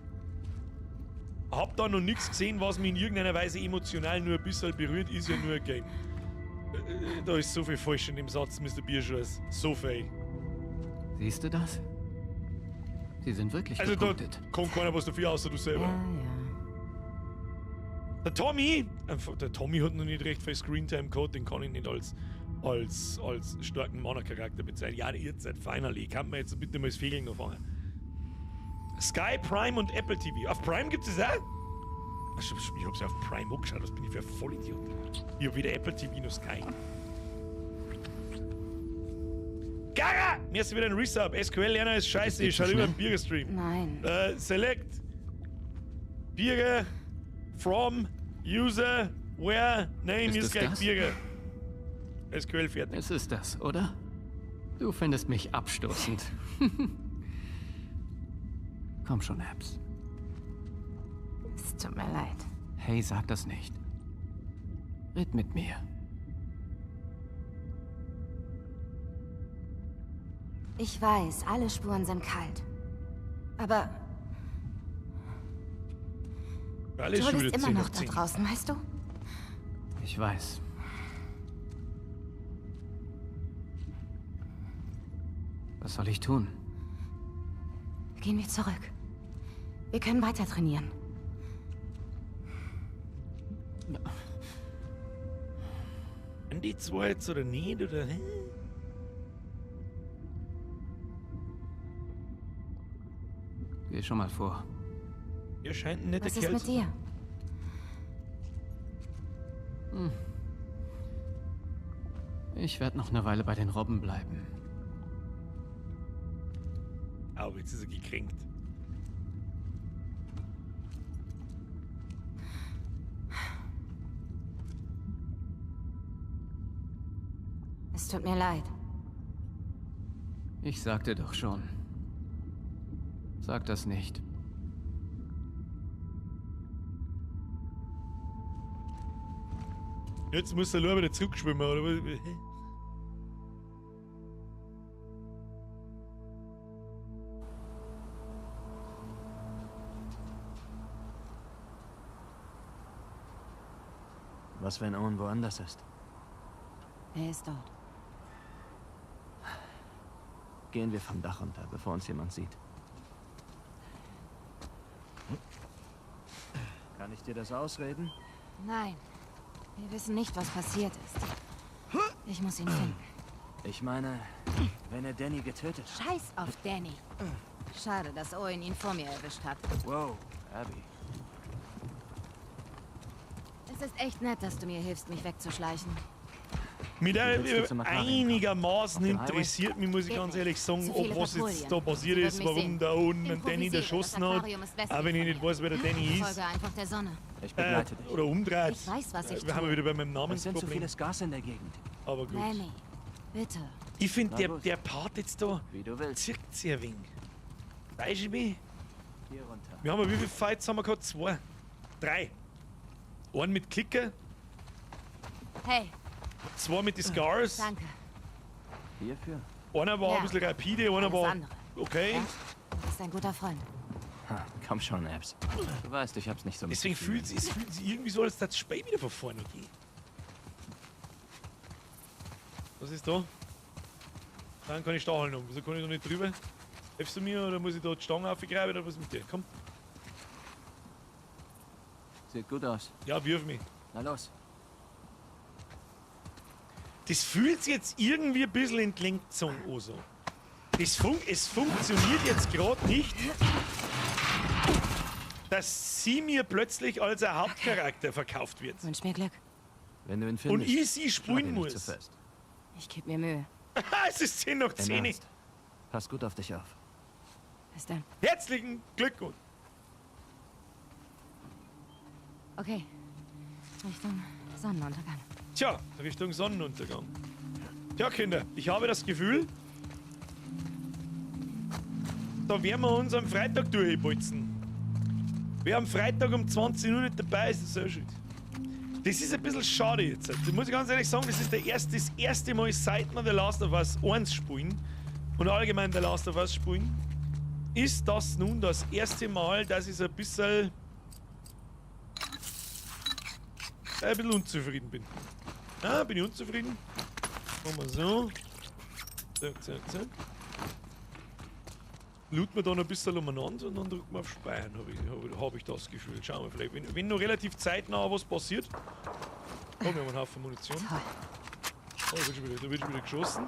hab da noch nichts gesehen, was mich in irgendeiner Weise emotional nur ein bisschen berührt, ist ja nur ein Game. Da ist so viel falsch in dem Satz, Mr. Bierscheiß. So viel. Siehst du das? Sie sind wirklich Also da gepunktet. kann keiner was dafür, außer du selber. Ja, ja. Der Tommy, der Tommy hat noch nicht recht viel Screentime gehabt, den kann ich nicht als starken Mana-Charakter bezeichnen. Ja, ihr seid finally. Kann man jetzt bitte mal das Fegeln noch fangen. Sky, Prime und Apple TV. Auf Prime gibt es das auch? Ach, ich hab's ja auf Prime angeschaut, was bin ich für ein Vollidiot. Ich hab weder Apple TV noch Sky. Gara! Mir ist wieder ein Resub. SQL-Lerner ist scheiße, ich geht schau zu lieber schnell. einen Biergestream. Nein. Select Biere from User where name Ist ist, es gleich das? Biere. SQL fertig. Es ist das, oder? Du findest mich abstoßend. Komm schon, Abs. Es tut mir leid. Hey, sag das nicht. Red mit mir. Ich weiß, alle Spuren sind kalt. Aber Alles schon Joel wieder ist immer 10 noch nach da 10. draußen, weißt du? Ich weiß. Was soll ich tun? Gehen wir zurück. Wir können weiter trainieren. Sind die zwei jetzt oder nicht? Oder? Hä? Geh schon mal vor. Er scheint ein netter Was ist Kerl mit zu dir? Hm. Ich werde noch eine Weile bei den Robben bleiben. Au, jetzt ist er gekränkt. Es tut mir leid. Ich sagte doch schon. Sag das nicht. Jetzt muss der Lor wieder zurückschwimmen, oder was? Hä? Was, wenn Owen woanders ist? Er ist dort. Gehen wir vom Dach runter, bevor uns jemand sieht. Kann ich dir das ausreden? Nein. Wir wissen nicht, was passiert ist. Ich muss ihn finden. Ich meine, wenn er Danny getötet hat. Scheiß auf Danny. Schade, dass Owen ihn vor mir erwischt hat. Wow, Abby. Es ist echt nett, dass du mir hilfst, mich wegzuschleichen. Mit Wie willst du zu Macario kommen? einigermaßen Auf dem Highway? interessiert mich, muss ich Geht ganz nicht. ehrlich sagen, Zu ob viele was jetzt Patrouillen. da passiert Sie ist, würden mich warum sehen. da unten ein Danny Improvisiere, das erschossen hat. Aquarium ist westlich Auch wenn ich von nicht hier. weiß, wer der Danny ist. Folge einfach der Sonne. Ich begleite dich. Oder umdreht. Ich weiß, was ich Wir haben tue. wieder bei meinem Es sind zu Namensproblem. viele Scars in der Gegend. Aber gut. Manny, bitte. Ich finde, Na gut. der Part jetzt da Wie du willst. zirkt sich ein wenig. Weißt du mich? Hier runter. Wir haben ja, wie viele Fights haben wir gehabt? Zwei. Drei. Einen mit Klicker, Hey, zwei mit den Scars. danke. Hierfür? Einer war Ja. ein bisschen rapide, einer Alles war andere. okay. Ja? Du bist ein guter Freund. Ha, komm schon, Abs. Du weißt, ich hab's nicht so mit Deswegen Gefühlen. fühlt es fühlt sich irgendwie so, als das Spiel wieder von vorne geht. Was ist da? Dann kann ich Stacheln um. Wieso kann ich da nicht drüber? Hilfst du mir oder muss ich da die Stange aufgreifen oder was mit dir? Komm. Sieht gut aus. Ja, wirf mich. Na los. Das fühlt sich jetzt irgendwie ein bisschen entlenkt an, so. Es funktioniert jetzt gerade nicht, dass sie mir plötzlich als ein Hauptcharakter verkauft wird. Wünsch mir Glück. Wenn du ihn Und findest, ich sie schlag spielen ihn nicht muss. zu fest. Ich gebe mir Mühe. Es ist 10 nach Im 10. Ernst. Pass gut auf dich auf. Bis dann. Herzlichen Glückwunsch. Okay. Richtung Sonnenuntergang. Tja, Richtung Sonnenuntergang. Tja, Kinder, ich habe das Gefühl, da werden wir uns am Freitag durchbolzen. Wer am Freitag um 20 Uhr nicht dabei ist, ist auch schuld. Das ist ein bisschen schade jetzt. Das muss ich ganz ehrlich sagen, das ist das erste Mal, seit wir The Last of Us 1 spielen und allgemein The Last of Us spielen, ist das nun das erste Mal, dass ich so ein bisschen unzufrieden bin. Ah, bin ich unzufrieden? Machen wir so. Zack, zack, zack. Looten wir da noch ein bisschen umeinander und dann drücken wir auf Speichern, hab ich das Gefühl. Schauen wir vielleicht. Wenn noch relativ zeitnah was passiert. Oh, wir haben einen Haufen Munition. Oh, da wird schon wieder geschossen.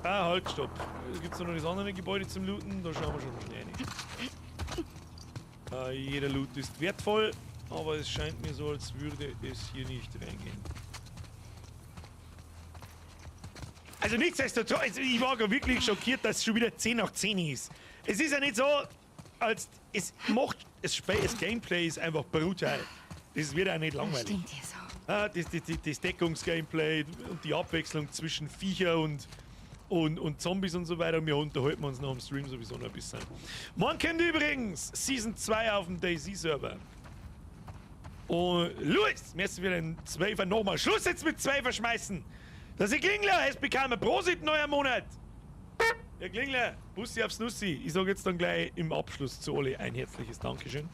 Ah, halt, stopp. Da gibt's noch das andere Gebäude zum Looten. Da schauen wir schon noch schnell rein. Ah, jeder Loot ist wertvoll, aber es scheint mir so, als würde es hier nicht reingehen. Also nichtsdestotrotz, also ich war gar wirklich schockiert, dass es schon wieder 10 nach 10 ist. Es ist ja nicht so, als es macht, das Spiel, das Gameplay ist einfach brutal. Das wird auch nicht langweilig. Stinkt hier so. Ah, das Deckungsgameplay und die Abwechslung zwischen Viecher und Zombies und so weiter. Und wir unterhalten uns noch am Stream sowieso noch ein bisschen. Morgen kommt übrigens Season 2 auf dem DayZ-Server. Und Luis, müssen wir den 12er nochmal. Schluss jetzt mit 12er verschmeißen! Das ist Klingler, es bekam ein Prosit neuer Monat! Ja, Klingler, Bussi aufs Nussi. Ich sag jetzt dann gleich im Abschluss zu alle ein herzliches Dankeschön.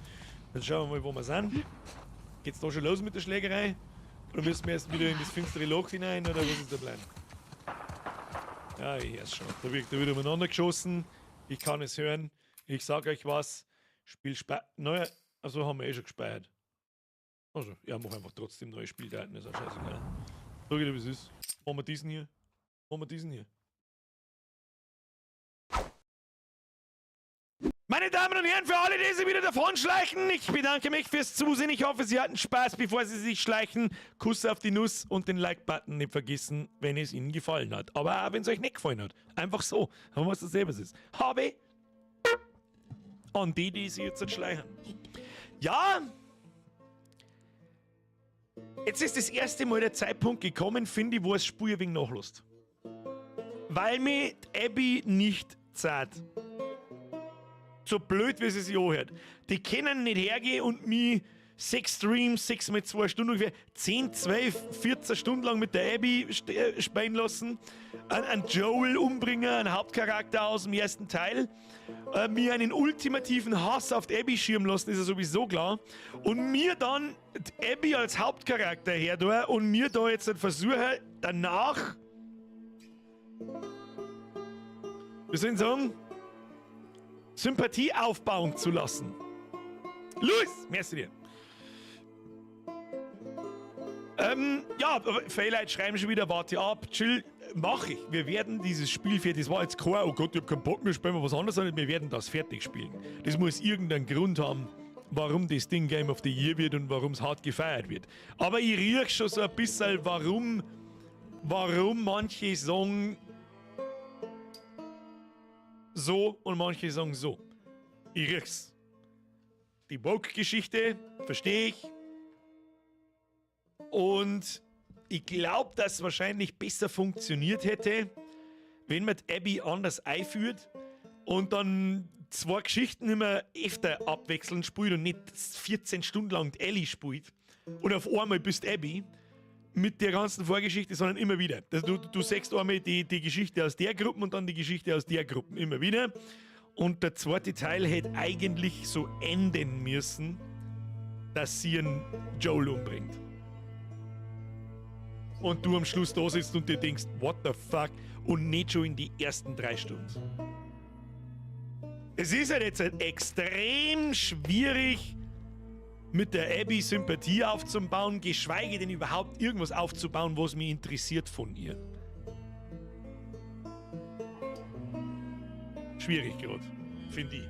Dann schauen wir mal, wo wir sind. Geht's da schon los mit der Schlägerei? Oder müssen wir erst wieder in das finstere Loch hinein? Oder was ist der Plan? Ja, ich hör's schon. Da wird umeinander geschossen. Ich kann es hören. Ich sag euch was. Spiel neuer. Also haben wir eh schon gespeichert. Also, ja, mach einfach trotzdem neue Spieldaten, ist auch scheißegal. Sag ich dir, wie es ist. Machen wir diesen hier. Machen wir diesen hier. Meine Damen und Herren, für alle, die sich wieder davonschleichen, ich bedanke mich fürs Zusehen. Ich hoffe, Sie hatten Spaß, bevor Sie sich schleichen. Kuss auf die Nuss und den Like-Button nicht vergessen, wenn es Ihnen gefallen hat. Aber auch wenn es euch nicht gefallen hat. Einfach so. Aber was das selber ist. Habe an die, die sich jetzt schleichen. Ja, jetzt ist das erste Mal der Zeitpunkt gekommen, finde ich, wo es Spiel ein wenig nachlässt. Weil mir die Abby nicht zahlt. So blöd, wie sie sich anhört. Die können nicht hergehen und mich 6 Streams, 6 mal 2 Stunden ungefähr, 10, 12, 14 Stunden lang mit der Abby spielen lassen, einen Joel umbringen, einen Hauptcharakter aus dem ersten Teil, mir einen ultimativen Hass auf die Abby schirmen lassen, ist ja sowieso klar, und mir dann die Abby als Hauptcharakter her da und mir da jetzt halt versuche, danach, wie soll ich sagen, Sympathie aufbauen zu lassen. Luis, merci dir. Ja, aber Fairlight schreiben schon wieder, warte ab, chill. Mach ich. Wir werden dieses Spiel fertig. Das war jetzt kein, oh Gott, ich hab keinen Bock mehr, spielen wir was anderes, sondern wir werden das fertig spielen. Das muss irgendeinen Grund haben, warum das Ding Game of the Year wird und warum es hart gefeiert wird. Aber ich riech schon so ein bisschen, warum manche sagen so und manche sagen so. Ich riech's. Die Woke-Geschichte verstehe ich. Und ich glaub, dass es wahrscheinlich besser funktioniert hätte, wenn man die Abby anders einführt und dann zwei Geschichten immer öfter abwechselnd spielt und nicht 14 Stunden lang die Ellie spielt. Und auf einmal bist Abby mit der ganzen Vorgeschichte, sondern immer wieder. Also du siehst einmal die Geschichte aus der Gruppe und dann die Geschichte aus der Gruppe immer wieder. Und der zweite Teil hätte eigentlich so enden müssen, dass sie einen Joel umbringt. Und du am Schluss da sitzt und dir denkst, what the fuck? Und nicht schon in die ersten 3 Stunden. Es ist halt jetzt halt extrem schwierig, mit der Abby Sympathie aufzubauen, geschweige denn überhaupt irgendwas aufzubauen, was mich interessiert von ihr. Schwierig grad, finde ich.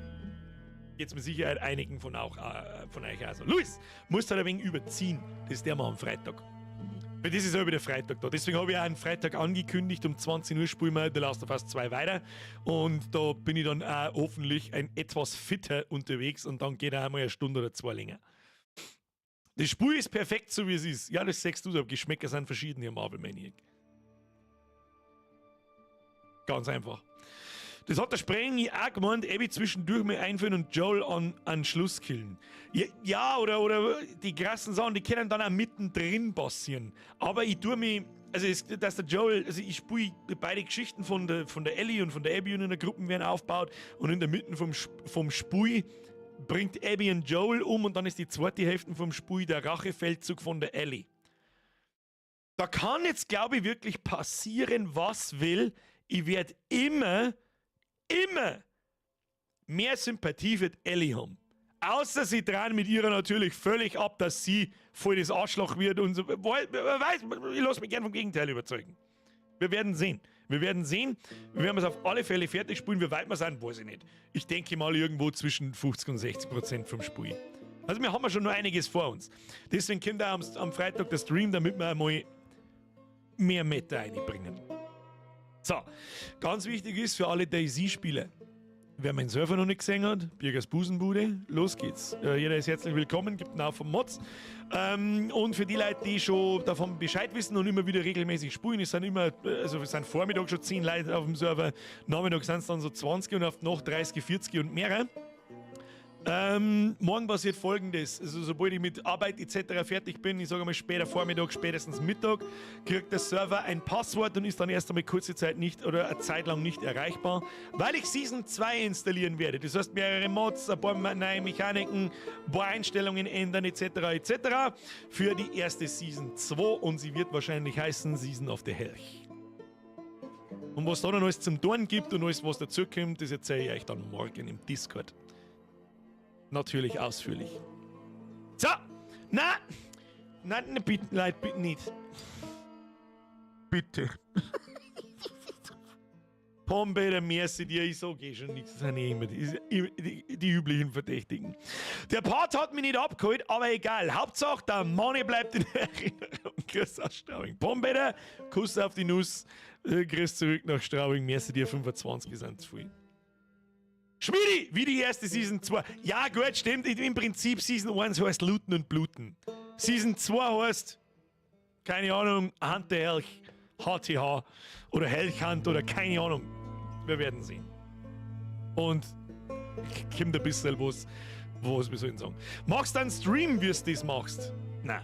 Jetzt mit Sicherheit einigen von euch auch so. Luis, musst halt ein wenig überziehen. Das ist der mal am Freitag. Weil das ist ja wieder Freitag da. Deswegen habe ich auch einen Freitag angekündigt. Um 20 Uhr spielen wir The Last of Us 2 weiter. Und da bin ich dann auch hoffentlich ein etwas fitter unterwegs und dann geht auch mal eine Stunde oder zwei länger. Das Spiel ist perfekt, so wie es ist. Ja, das sagst du, aber Geschmäcker sind verschieden hier, Marvel Maniac. Ganz einfach. Das hat der Sprengi auch gemeint, Abby zwischendurch mal einführen und Joel an Schluss killen. Ja, ja, oder die krassen Sachen, die können dann auch mittendrin passieren. Aber ich tue mich, also es, dass der Joel, also ich spiele beide Geschichten von der Ellie und von der Abby und in der Gruppe werden aufgebaut und in der Mitte vom Spiel bringt Abby und Joel um und dann ist die zweite Hälfte vom Spiel der Rachefeldzug von der Ellie. Da kann jetzt, glaube ich, wirklich passieren, was will. Ich werd immer mehr Sympathie für die Ellie haben. Außer sie drehen mit ihrer natürlich völlig ab, dass sie voll das Arschloch wird und so. Wer weiß, ich lass mich gern vom Gegenteil überzeugen. Wir werden sehen. Wir werden sehen. Wir werden es auf alle Fälle fertig spielen. Wie weit wir sind, weiß ich nicht. Ich denke mal irgendwo zwischen 50 und 60% vom Spiel. Also wir haben ja schon noch einiges vor uns. Deswegen kommt auch am Freitag der Stream, damit wir einmal mehr Meta reinbringen. So, ganz wichtig ist für alle DayZ-Spieler, wer meinen Server noch nicht gesehen hat, Birgers Busenbude, los geht's. Jeder ist herzlich willkommen, gibt einen Auf vom Mods. Und für die Leute, die schon davon Bescheid wissen und immer wieder regelmäßig spielen, es sind immer, also es sind Vormittag schon 10 Leute auf dem Server, Nachmittag sind's dann so 20 und auf die Nacht 30, 40 und mehrere. Morgen passiert Folgendes, also sobald ich mit Arbeit et cetera fertig bin, ich sage mal später Vormittag, spätestens Mittag, kriegt der Server ein Passwort und ist dann erst einmal kurze Zeit nicht oder eine Zeit lang nicht erreichbar, weil ich Season 2 installieren werde. Das heißt mehrere Mods, ein paar neue Mechaniken, ein paar Einstellungen ändern et cetera et cetera für die erste Season 2 und sie wird wahrscheinlich heißen Season of the Helch. Und was da noch alles zum Tun gibt und alles was dazukommt, das erzähle ich euch dann morgen im Discord. Natürlich ausführlich. So, na, nein, nein, bitte, Leute, bitte nicht. Bitte. Pombe, der Merci dir, ich sag eh schon nichts, das sind eh immer die üblichen Verdächtigen. Der Part hat mich nicht abgeholt, aber egal. Hauptsache, der Money bleibt in Erinnerung. Grüß aus Straubing. Pombe, Kuss auf die Nuss, grüß zurück nach Straubing. Merci dir, 25 sind zu viel. Schmidi, wie die erste Season 2. Ja gut, stimmt, im Prinzip Season 1 heißt Looten und Bluten. Season 2 heißt, keine Ahnung, Hand der Helch, HTH oder Helchhand oder keine Ahnung. Wir werden sehen. Und kommt ein bisschen was, was wir sollen sagen. Machst du einen Stream, wie du das machst? Nein.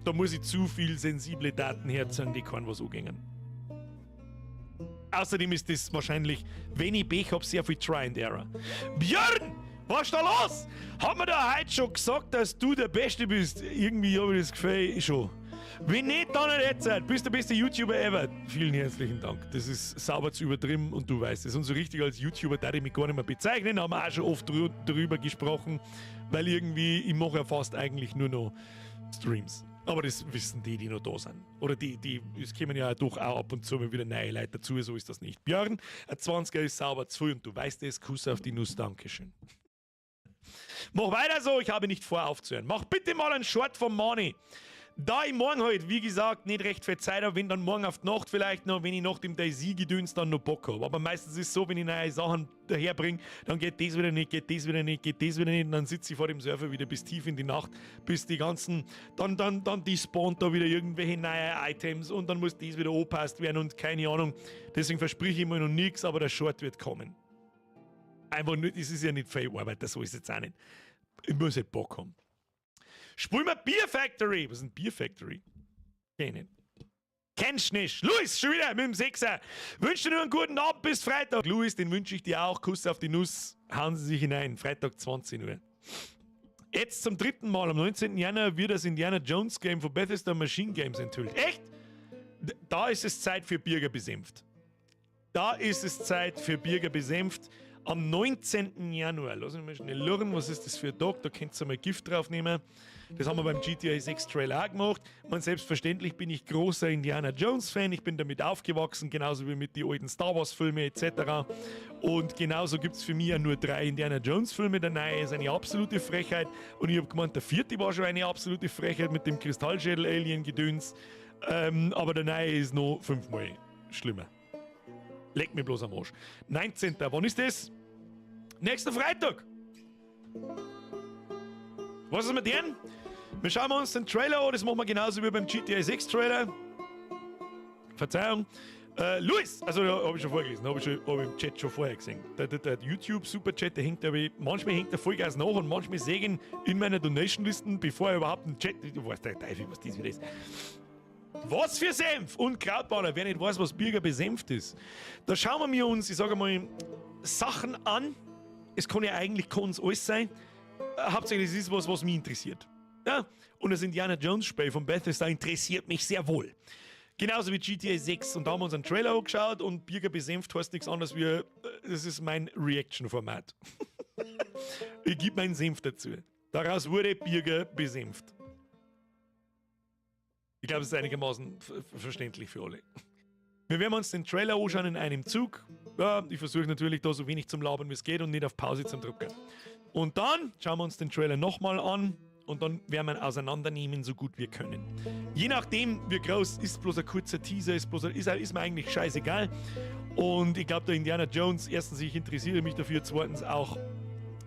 Da muss ich zu viel sensible Daten herzeigen, die kann was angehen. Außerdem ist das wahrscheinlich, wenn ich Pech hab, sehr viel Try and Error. Björn! Was ist da los? Hat mir da heute schon gesagt, dass du der Beste bist? Irgendwie hab ich das Gefühl schon. Wenn nicht, dann nicht jetzt. Bist der beste YouTuber ever. Vielen herzlichen Dank. Das ist sauber zu übertrieben und du weißt es. Und so richtig als YouTuber darf ich mich gar nicht mehr bezeichnen. Haben wir auch schon oft drüber gesprochen, weil irgendwie, ich mache ja fast eigentlich nur noch Streams. Aber das wissen die, die noch da sind. Oder die, die, es kommen ja doch auch ab und zu mal wieder neue Leute dazu, so ist das nicht. Björn, ein 20er ist sauber zu früh und du weißt es, Kuss auf die Nuss, Dankeschön. Mach weiter so, ich habe nicht vor aufzuhören. Mach bitte mal einen Short vom Mani. Da ich morgen halt, wie gesagt, nicht recht viel Zeit habe, wenn dann morgen auf die Nacht vielleicht noch, wenn ich nach dem DayZ-Gedöns dann noch Bock habe. Aber meistens ist es so, wenn ich neue Sachen daherbringe, dann geht das wieder nicht, geht das wieder nicht, geht das wieder nicht. Und dann sitze ich vor dem Server wieder bis tief in die Nacht, bis die ganzen, dann despawnt da wieder irgendwelche neue Items und dann muss das wieder angepasst werden und keine Ahnung. Deswegen verspreche ich mir noch nichts, aber der Short wird kommen. Einfach nur, das ist ja nicht viel Arbeit, das so ist es jetzt auch nicht. Ich muss halt Bock haben. Spiel mal Beer Factory. Was ist ein Beer Factory? Kenn ich nicht. Kennst nicht. Luis, schon wieder mit dem Sechser. Wünsche dir nur einen guten Abend bis Freitag. Luis, den wünsche ich dir auch. Kuss auf die Nuss. Hauen Sie sich hinein. Freitag 20 Uhr. Jetzt zum dritten Mal am 19. Januar wird das Indiana Jones Game von Bethesda Machine Games enthüllt. Echt? Da ist es Zeit für Birger besenft. Da ist es Zeit für Birger besenft. Am 19. Januar, lass mich mal schnell lurren, was ist das für ein Tag? Da könnt ihr mal Gift drauf nehmen. Das haben wir beim GTA 6 Trailer auch gemacht. Man, selbstverständlich bin ich großer Indiana Jones Fan. Ich bin damit aufgewachsen, genauso wie mit den alten Star Wars Filmen etc. Und genauso gibt's für mich ja nur 3 Indiana Jones Filme. Der neue ist eine absolute Frechheit. Und ich hab gemeint, der 4. war schon eine absolute Frechheit mit dem Kristallschädel-Alien-Gedöns. Aber der neue ist noch 5-mal schlimmer. Leck mich bloß am Arsch. 19. Wann ist das? Nächster Freitag. Was ist mit denen? Wir schauen uns den Trailer an. Das machen wir genauso wie beim GTA 6 Trailer. Verzeihung. Luis, also ja, hab ich schon vorgelesen, hab ich schon, hab ich im Chat schon vorher gesehen. Der YouTube Superchat, der hängt aber, manchmal hängt der Vollgas nach und manchmal sehe ich ihn in meiner Donation-Listen, bevor er überhaupt einen Chat. Du weißt der Teufel, was das wieder ist. Was für Senf und Krautballer, wer nicht weiß, was Birger besenft ist. Da schauen wir uns, ich sage mal, Sachen an. Es kann ja eigentlich kann es alles sein. Hauptsächlich es ist was, was mich interessiert. Ja? Und das Indiana Jones Spiel von Bethesda interessiert mich sehr wohl. Genauso wie GTA 6. Und da haben wir uns einen Trailer angeschaut und Birger besenft heißt nichts anderes wie, das ist mein Reaction-Format. Ich gebe meinen Senf dazu. Daraus wurde Birger besenft. Ich glaube, es ist einigermaßen verständlich für alle. Wir werden uns den Trailer anschauen in einem Zug. Ja, ich versuche natürlich da so wenig zum Labern, wie es geht und nicht auf Pause zum Drücken. Und dann schauen wir uns den Trailer nochmal an und dann werden wir ihn auseinandernehmen, so gut wir können. Je nachdem, wie groß ist bloß ein kurzer Teaser, ist mir eigentlich scheißegal. Und ich glaube, der Indiana Jones, erstens, ich interessiere mich dafür, zweitens auch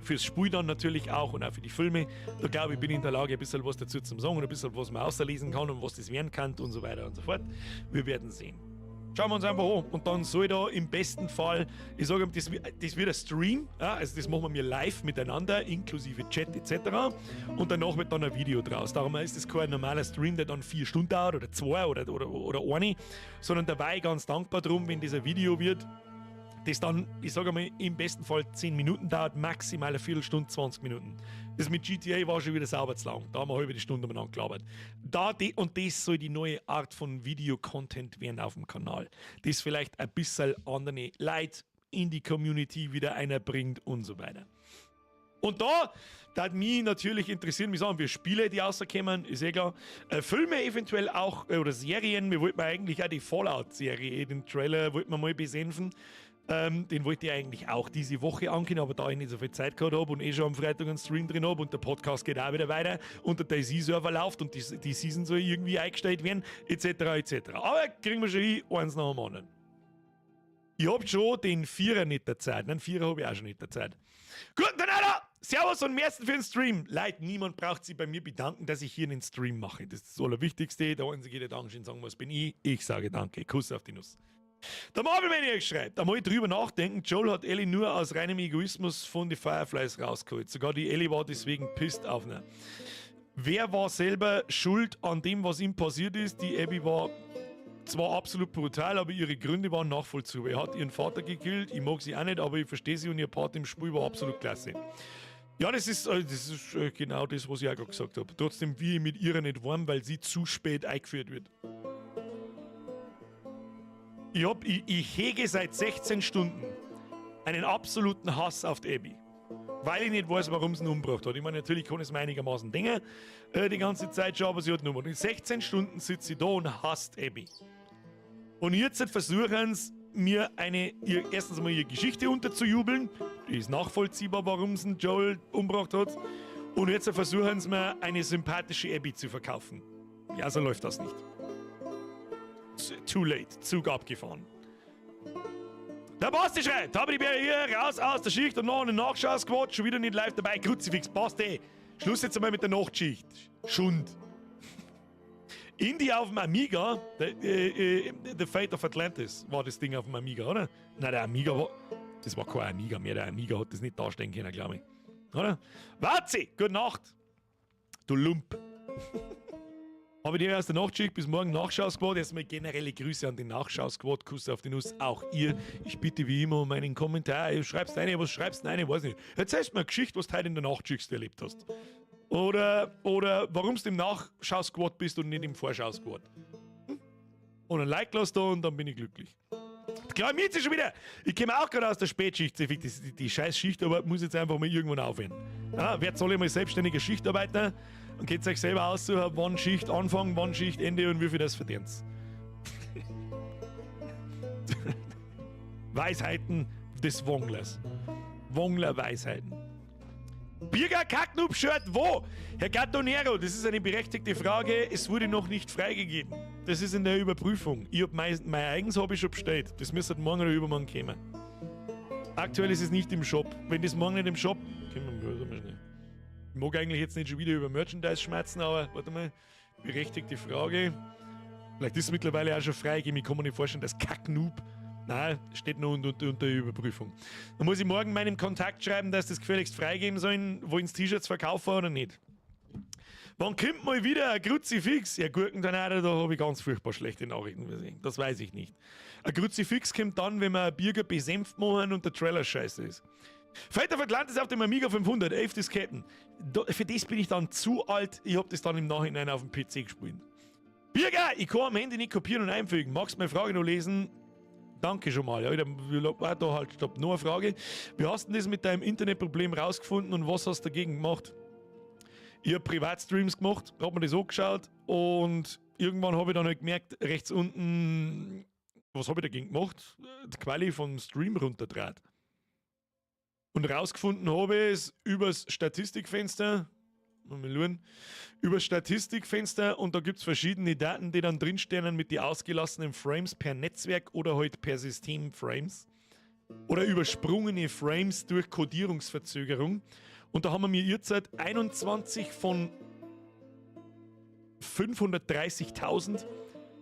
fürs Spiel dann natürlich auch und auch für die Filme. Da glaube ich, bin ich in der Lage, ein bisschen was dazu zu sagen und ein bisschen was man auslesen kann und was das werden kann und so weiter und so fort. Wir werden sehen. Schauen wir uns einfach an. Und dann soll da im besten Fall, ich sage, das wird ein Stream, ja, also das machen wir live miteinander, inklusive Chat et cetera. Und danach wird dann ein Video draus. Darum ist das kein normaler Stream, der dann 4 Stunden dauert oder 2 oder eine, sondern da war ich ganz dankbar drum, wenn das ein Video wird, das dann, ich sage mal, im besten Fall 10 Minuten dauert, maximal eine Viertelstunde, 20 Minuten. Das mit GTA war schon wieder sauber zu lang. Da haben wir halbe die Stunde umeinander gelabert. Und das soll die neue Art von Video-Content werden auf dem Kanal. Das vielleicht ein bisschen andere Leute in die Community wieder einer bringt und so weiter. Und da hat mich natürlich interessieren, wie sagen wir, Spiele, die rauskommen, ist eh klar. Filme eventuell auch, oder Serien, wir wollten eigentlich auch die Fallout-Serie, den Trailer wollten wir mal besenfen. Den wollte ich eigentlich auch diese Woche angehen, aber da ich nicht so viel Zeit gehabt hab und eh schon am Freitag einen Stream drin hab und der Podcast geht auch wieder weiter und der DayZ-Server läuft und die Season soll irgendwie eingestellt werden, et cetera, et cetera. Aber kriegen wir schon hin, eins nach dem anderen. Ich hab schon den Vierer nicht der Zeit. Nein, Vierer hab ich auch schon nicht der Zeit. Guten Tag, Alter! Servus und merci für den Stream. Leute, niemand braucht sich bei mir bedanken, dass ich hier einen Stream mache. Das ist das Allerwichtigste. Der Einzige, der Dankeschön sagen muss, bin ich. Ich sage Danke. Kuss auf die Nuss. Der Marvel Maniac schreibt, da mal drüber nachdenken, Joel hat Ellie nur aus reinem Egoismus von den Fireflies rausgeholt. Sogar die Ellie war deswegen pissed auf ihn. Wer war selber schuld an dem, was ihm passiert ist? Die Abby war zwar absolut brutal, aber ihre Gründe waren nachvollziehbar. Er hat ihren Vater gekillt, ich mag sie auch nicht, aber ich verstehe sie und ihr Part im Spiel war absolut klasse. Ja, das ist genau das, was ich auch gerade gesagt habe. Trotzdem wie ich mit ihr nicht warm, weil sie zu spät eingeführt wird. Ich hege seit 16 Stunden einen absoluten Hass auf die Abby. Weil ich nicht weiß, warum sie ihn umgebracht hat. Ich meine, natürlich kann ich es mir einigermaßen denken, die ganze Zeit schon, aber sie hat ihn umgebracht. In 16 Stunden sitzt sie da und hasst Abby. Und jetzt versuchen sie, mir erstens mal ihre Geschichte unterzujubeln. Die ist nachvollziehbar, warum sie Joel umgebracht hat. Und jetzt versuchen sie mir, eine sympathische Abby zu verkaufen. Ja, so läuft das nicht. Too late. Zug abgefahren. Der Basti schreit, habe die Bäre hier, raus aus der Schicht und noch eine Nachschau-Squad, schon wieder nicht live dabei. Kruzifix, passt eh. Schluss jetzt einmal mit der Nachtschicht. Schund. Indie auf dem Amiga, The Fate of Atlantis war das Ding auf dem Amiga, oder? Nein, der Amiga war, das war kein Amiga mehr, der Amiga hat das nicht darstellen können, glaube ich. Oder? Wazi, gute Nacht. Du Lump. Habe ich dir aus der Nachtschicht bis morgen Nachschau-Squad. Erstmal generelle Grüße an den Nachschau-Squad. Kuss auf die Nuss. Auch ihr. Ich bitte wie immer um einen Kommentar. Schreibst eine, was schreibst du eine? Weiß nicht. Erzählst mir eine Geschichte, was du heute in der Nachtschicht erlebt hast. Oder warum du im Nachschau-Squad bist und nicht im Vorschau-Squad. Und ein Like lass da und dann bin ich glücklich. Klar, mir ist schon wieder. Ich komme auch gerade aus der Spätschicht. Die scheiß Schicht, aber muss jetzt einfach mal irgendwann aufhören. Ja, wer soll ich mal selbstständiger Schichtarbeiter? Und könnt euch selber aussuchen, wann Schicht Anfang, wann Schicht Ende und wie viel das verdient. Weisheiten des Wonglers. Wongler-Weisheiten. Birger Kacknub-Shirt wo? Herr Gattonero, das ist eine berechtigte Frage. Es wurde noch nicht freigegeben. Das ist in der Überprüfung. Ich hab mein eigens hab ich schon bestellt. Das müsste morgen oder übermorgen kommen. Aktuell ist es nicht im Shop. Wenn das morgen nicht im Shop... Kommen wir mal schnell. Ich mag eigentlich jetzt nicht schon wieder über Merchandise schmerzen, aber warte mal, berechtigte Frage. Vielleicht ist es mittlerweile auch schon freigegeben. Ich kann mir nicht vorstellen, dass Kacknoob. Nein, steht noch unter Überprüfung. Dann muss ich morgen meinem Kontakt schreiben, dass das gefälligst freigeben sollen, wollen sie T-Shirts verkaufen oder nicht. Wann kommt mal wieder ein Kruzifix? Ja, Gurkentornado, da habe ich ganz furchtbar schlechte Nachrichten für Sie. Das weiß ich nicht. Ein Kruzifix kommt dann, wenn wir einen Birger besenft machen und der Trailer scheiße ist. Fate of Atlantis auf dem Amiga 500, 11 Disketten. Da, für das bin ich dann zu alt, ich hab das dann im Nachhinein auf dem PC gespielt. Birger, ich kann am Handy nicht kopieren und einfügen. Magst du meine Frage noch lesen? Danke schon mal. Ja, da halt, stopp, noch eine Frage. Wie hast du denn das mit deinem Internetproblem rausgefunden und was hast du dagegen gemacht? Ich hab Privatstreams gemacht, hab mir das angeschaut und irgendwann hab ich dann halt gemerkt, rechts unten, was hab ich dagegen gemacht? Die Quali vom Stream runterdraht. Und rausgefunden habe ich es übers Statistikfenster. Mal schauen. Übers Statistikfenster und da gibt's verschiedene Daten, die dann drinstehen mit den ausgelassenen Frames per Netzwerk oder halt per Systemframes. Oder übersprungene Frames durch Codierungsverzögerung. Und da haben wir mir jetzt 21 von 530.000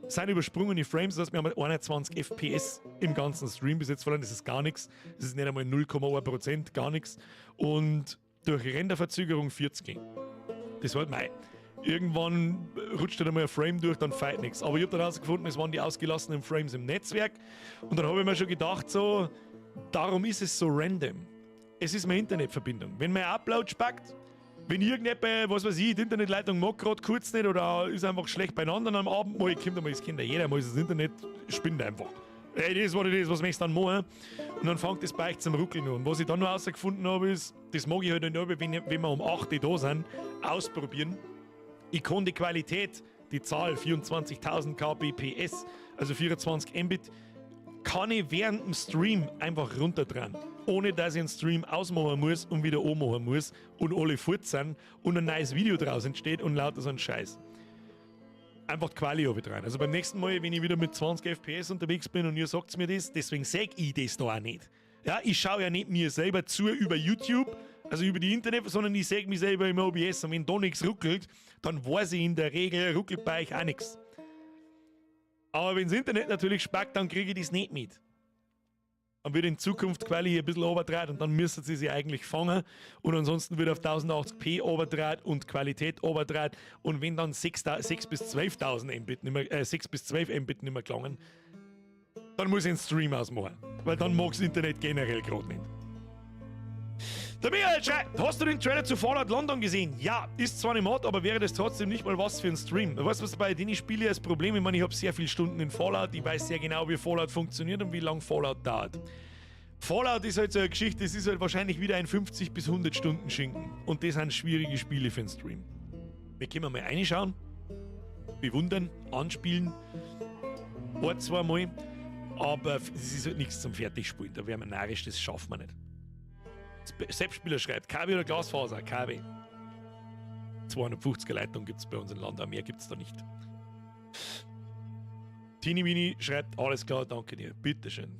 sind übersprungene Frames, das heißt, wir haben 21 FPS im ganzen Stream bis jetzt verloren, das ist gar nichts. Das ist nicht einmal 0,1%, gar nichts. Und durch Renderverzögerung 40. Das war halt mei. Irgendwann rutscht dann einmal ein Frame durch, dann feit nichts. Aber ich hab dann rausgefunden, es waren die ausgelassenen Frames im Netzwerk. Und dann hab ich mir schon gedacht, so, darum ist es so random. Es ist meine Internetverbindung. Wenn mein Upload spackt, wenn irgendjemand, was weiß ich, die Internetleitung mag grad kurz nicht oder ist einfach schlecht beieinander am Abend, mal, kommt einmal das Kind, jeder mal ist das Internet, spinnt einfach. Ey, das ist, was it is, was möchtest du dann machen? Und dann fängt das bei euch zum Ruckeln an. Und was ich dann noch rausgefunden habe, ist, das mag ich halt nicht, wenn wir um 8 Uhr da sind, ausprobieren. Ich kann die Qualität, die Zahl 24.000 kbps, also 24 Mbit, kann ich während dem Stream einfach runterdrehen. Ohne dass ich einen Stream ausmachen muss und wieder anmachen muss und alle fort sind und ein neues Video draus entsteht und lauter so ein Scheiß. Einfach die Quali rein. Also beim nächsten Mal, wenn ich wieder mit 20 FPS unterwegs bin und ihr sagt mir das, deswegen sag ich das da auch nicht. Ja, ich schaue ja nicht mir selber zu über YouTube, also über die Internet, sondern ich seh mich selber im OBS und wenn da nichts ruckelt, dann weiß ich in der Regel, ruckelt bei euch auch nichts. Aber wenn das Internet natürlich spackt, dann kriege ich das nicht mit. Dann wird in Zukunft Quali ein bisschen overdreht und dann müssen sie sich eigentlich fangen. Und ansonsten wird auf 1080p overdreht und Qualität overdreht. Und wenn dann 6 bis 12.000 Mbit nicht mehr, 6 bis 12 Mbit nicht mehr gelangen, dann muss ich einen Stream ausmachen. Weil dann mag das Internet generell grad nicht. Der Michael schreibt, hast du den Trailer zu Fallout London gesehen? Ja, ist zwar nicht Mod, aber wäre das trotzdem nicht mal was für ein Stream. Weißt du, was bei denen Spiele das Problem? Ich meine, ich hab sehr viele Stunden in Fallout, ich weiß sehr genau, wie Fallout funktioniert und wie lange Fallout dauert. Fallout ist halt so eine Geschichte, das ist halt wahrscheinlich wieder ein 50 bis 100 Stunden Schinken. Und das sind schwierige Spiele für den Stream. Wir können mal reinschauen, bewundern, anspielen. Ein, zwei Mal. Aber es ist halt nichts zum Fertigspielen. Da wären wir narrisch, das schaffen wir nicht. Selbstspieler schreibt, KB oder Glasfaser? KB. 250er Leitung gibt es bei uns im Land, aber mehr gibt es da nicht. Tini Mini schreibt, alles klar, danke dir. Bitteschön.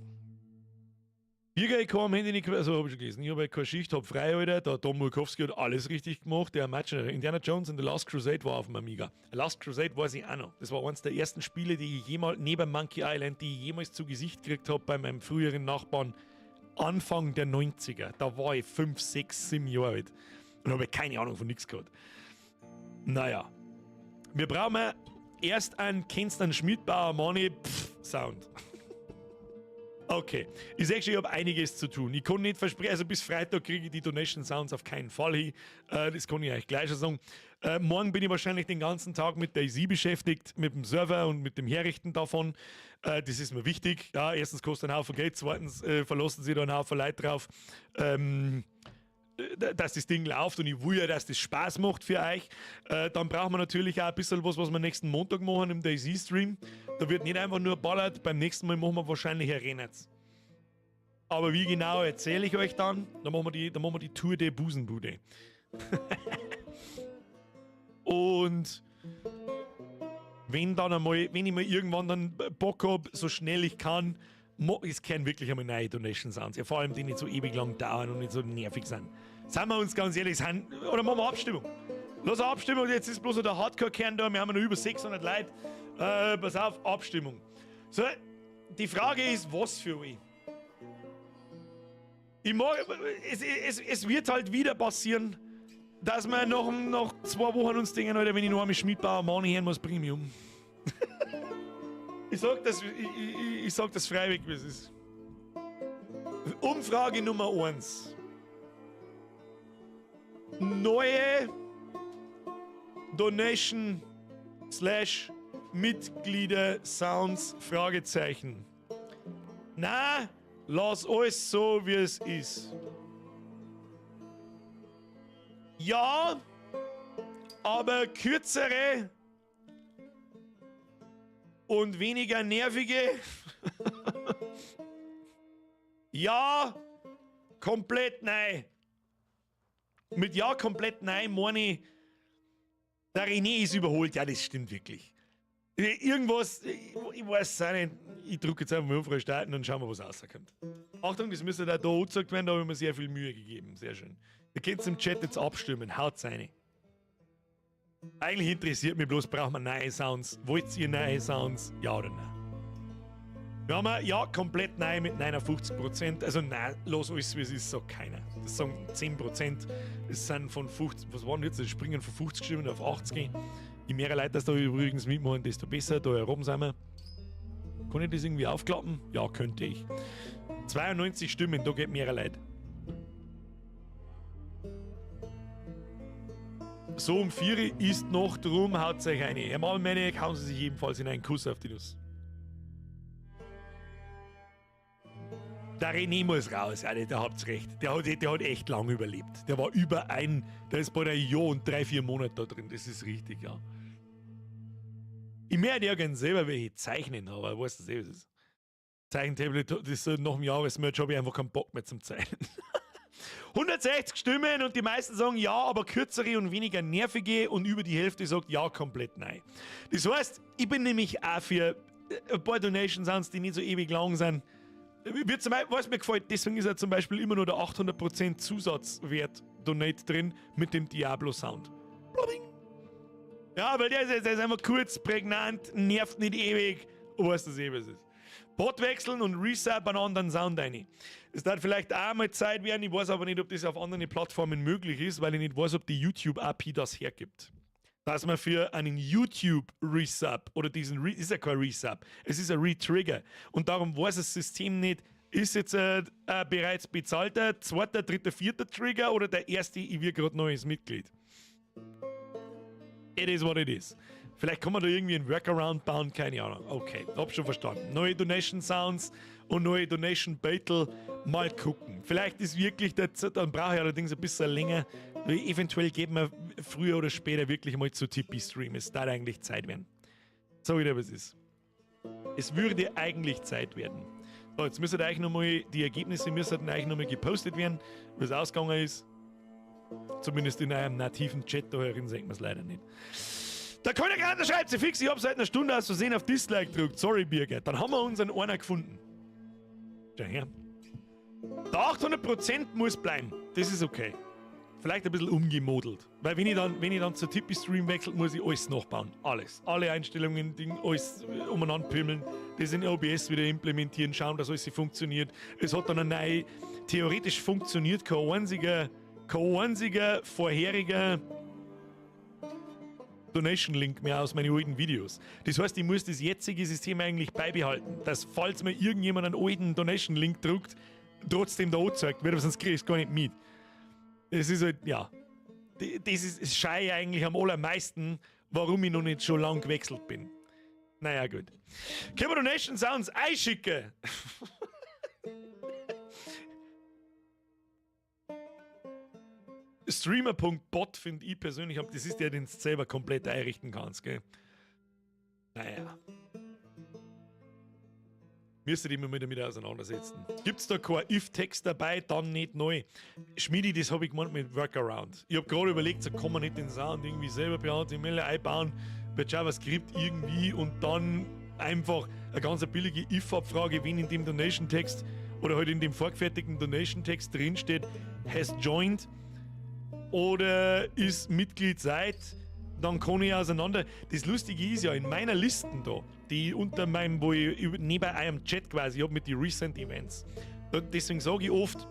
Birger, ich kann am Handy nicht, also habe ich schon gelesen, ich habe keine Schicht, hab frei, Alter. Der Tom Murkowski hat alles richtig gemacht. Der Match, Indiana Jones and the Last Crusade war auf dem Amiga. Last Crusade weiß ich auch noch. Das war eines der ersten Spiele, die ich jemals, neben Monkey Island, die ich jemals zu Gesicht gekriegt habe bei meinem früheren Nachbarn Anfang der 90er. Da war ich 5, 6, 7 Jahre alt und habe keine Ahnung von nichts gehabt. Naja. Wir brauchen erst einen, kennst du einen Schmidbauer Money Pff, Sound. Okay, ich sehe schon, ich habe einiges zu tun. Ich kann nicht versprechen, also bis Freitag kriege ich die Donation Sounds auf keinen Fall hin. Das kann ich euch gleich schon sagen. Morgen bin ich wahrscheinlich den ganzen Tag mit DayZ beschäftigt, mit dem Server und mit dem Herrichten davon. Das ist mir wichtig. Ja, erstens kostet ein Haufen Geld, zweitens verlassen sich da ein Haufen Leute drauf, dass das Ding läuft, und ich will ja, dass das Spaß macht für euch. Dann brauchen wir natürlich auch ein bisschen was, was wir nächsten Montag machen im DayZ-Stream. Da wird nicht einfach nur ballert, beim nächsten Mal machen wir wahrscheinlich ein Rennen. Aber wie genau, erzähle ich euch dann. Da machen wir die Tour der Busenbude. Und wenn dann einmal, wenn ich mal irgendwann dann Bock hab, so schnell ich kann, es kehren wirklich einmal neue Donation Sounds. Ja, vor allem die nicht so ewig lang dauern und nicht so nervig sind. Seien wir uns ganz ehrlich, sind, oder machen wir Abstimmung? Lass eine Abstimmung, jetzt ist bloß noch der Hardcore-Kern da, wir haben noch über 600 Leute. Pass auf, Abstimmung. So, die Frage ist, was für euch? Ich mag, es wird halt wieder passieren, dass wir nach 2 Wochen uns denken, Alter, wenn ich noch einmal Schmidbauer Mani hören muss, bring ich mich um. Ich sag das, ich sag das freiwillig, wie es ist. Umfrage Nummer 1. Neue Donation slash Mitglieder Sounds Fragezeichen. Na, lass alles so, wie es ist. Ja, aber kürzere und weniger nervige. Ja, komplett nein. Mit ja, komplett nein, meine ich, der René ist überholt. Ja, das stimmt wirklich. Irgendwas, ich weiß es auch nicht. Ich drücke jetzt einfach mal Umfrage starten und schauen wir, was rauskommt. Achtung, das müsste da angezeigt werden, da habe ich mir sehr viel Mühe gegeben. Sehr schön. Ihr könnt im Chat jetzt abstimmen. Haut rein. Eigentlich interessiert mich bloß, braucht man neue Sounds? Wollt ihr neue Sounds? Ja oder nein? Wir haben ja komplett neu mit 59%. Also nein, los alles wie es ist, sagt keiner. Das sagen 10%. Das sind von 50, was waren jetzt? Das springen von 50 Stimmen auf 80. Je mehr Leute das da übrigens mitmachen, desto besser. Da herum sind wir. Kann ich das irgendwie aufklappen? Ja, könnte ich. 92 Stimmen, da geht mehr Leute. So um 4 ist noch drum, haut euch eine. Herr Marmelmaniac, hauen Sie sich ebenfalls in einen Kuss auf die Nuss. Der René muss raus, ja, da habt's recht. Der hat echt lang überlebt. Der war über ein, der ist bald ein Jahr und 3, 4 Monate da drin. Das ist richtig, ja. Ich möchte ja gerne selber welche zeichnen, aber weißt du, was ist. Zeichentablet, das ist so nach dem Jahresmerch, habe ich einfach keinen Bock mehr zum Zeichnen. 160 Stimmen und die meisten sagen ja, aber kürzere und weniger nervige und über die Hälfte sagt ja, komplett nein. Das heißt, ich bin nämlich auch für ein paar Donation Sounds, die nicht so ewig lang sind. Wird zum Beispiel, was mir gefällt, deswegen ist ja zum Beispiel immer nur der 800% Zusatzwert Donate drin mit dem Diablo Sound. Bling. Ja, weil der ist einfach kurz, prägnant, nervt nicht ewig, weißt du, was es ist. Bot wechseln und Resub einen anderen Sound rein. Es darf vielleicht auch mal Zeit werden, ich weiß aber nicht, ob das auf anderen Plattformen möglich ist, weil ich nicht weiß, ob die YouTube-API das hergibt. Dass man für einen YouTube-Resub oder diesen, ist ja kein Resub, es ist ein Retrigger. Und darum weiß das System nicht, ist jetzt ein bereits bezahlter, zweiter, dritter, vierter Trigger oder der erste, ich werde gerade neues Mitglied. It is what it is. Vielleicht kann man da irgendwie einen Workaround bauen, keine Ahnung. Okay, hab schon verstanden. Neue Donation Sounds und neue Donation Battle. Mal gucken. Vielleicht ist wirklich der Zeit, dann brauche ich allerdings ein bisschen länger. Eventuell geben wir früher oder später wirklich mal zu Tipeee Stream. Es darf eigentlich Zeit werden. Sag ich dir, was es ist. Es würde eigentlich Zeit werden. So, jetzt müssen eigentlich nochmal, die Ergebnisse müssen eigentlich nochmal gepostet werden, wie es ausgegangen ist. Zumindest in einem nativen Chat da herin sieht man es leider nicht. Der Königreiter schreibt sie fix, ich hab seit einer Stunde aus Versehen auf Dislike gedrückt. Sorry, Birger. Dann haben wir unseren einer gefunden. Schau her. Der 800% muss bleiben. Das ist okay. Vielleicht ein bisschen umgemodelt. Weil wenn ich dann zu Tipeee Stream wechsle, muss ich alles nachbauen. Alles. Alle Einstellungen, Ding, alles umeinander pimmeln. Das in OBS wieder implementieren, schauen, dass alles funktioniert. Es hat dann eine neue, theoretisch funktioniert kein einziger vorheriger Donation-Link mehr aus meinen alten Videos. Das heißt, ich muss das jetzige System eigentlich beibehalten, dass falls mir irgendjemand einen alten Donation-Link druckt, trotzdem da angezeigt wird, aber sonst krieg ich es gar nicht mit. Es ist halt, ja. Das ist Schei eigentlich am allermeisten, warum ich noch nicht schon lange gewechselt bin. Naja, gut. Können wir Donation Sounds einschicken? Streamer.bot finde ich persönlich, das ist der, den du selber komplett einrichten kannst, gell? Naja. Müsste ich mich mal damit auseinandersetzen. Gibt's da kein If-Text dabei, dann nicht neu. Schmidi, das hab ich gemeint mit Workaround. Ich hab gerade überlegt, so kann man nicht den Sound irgendwie selber per HTML einbauen, bei JavaScript irgendwie und dann einfach eine ganz billige If-Abfrage, wenn in dem Donation-Text oder halt in dem vorgefertigten Donation-Text drinsteht, has joined oder ist Mitglied seit, dann kann ich auseinander. Das Lustige ist ja, in meiner Listen da, die unter meinem, wo ich neben einem Chat quasi hab mit den Recent Events. Und deswegen sage ich oft,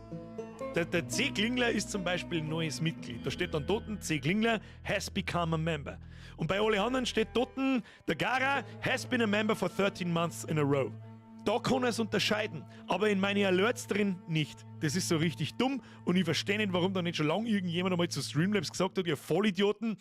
der C. Klingler ist zum Beispiel ein neues Mitglied. Da steht dann dort, C. Klingler has become a member. Und bei allen anderen steht dort, der Gara has been a member for 13 months in a row. Da kann er es unterscheiden, aber in meine Alerts drin nicht. Das ist so richtig dumm und ich verstehe nicht, warum da nicht schon lange irgendjemand einmal zu Streamlabs gesagt hat, ihr Vollidioten.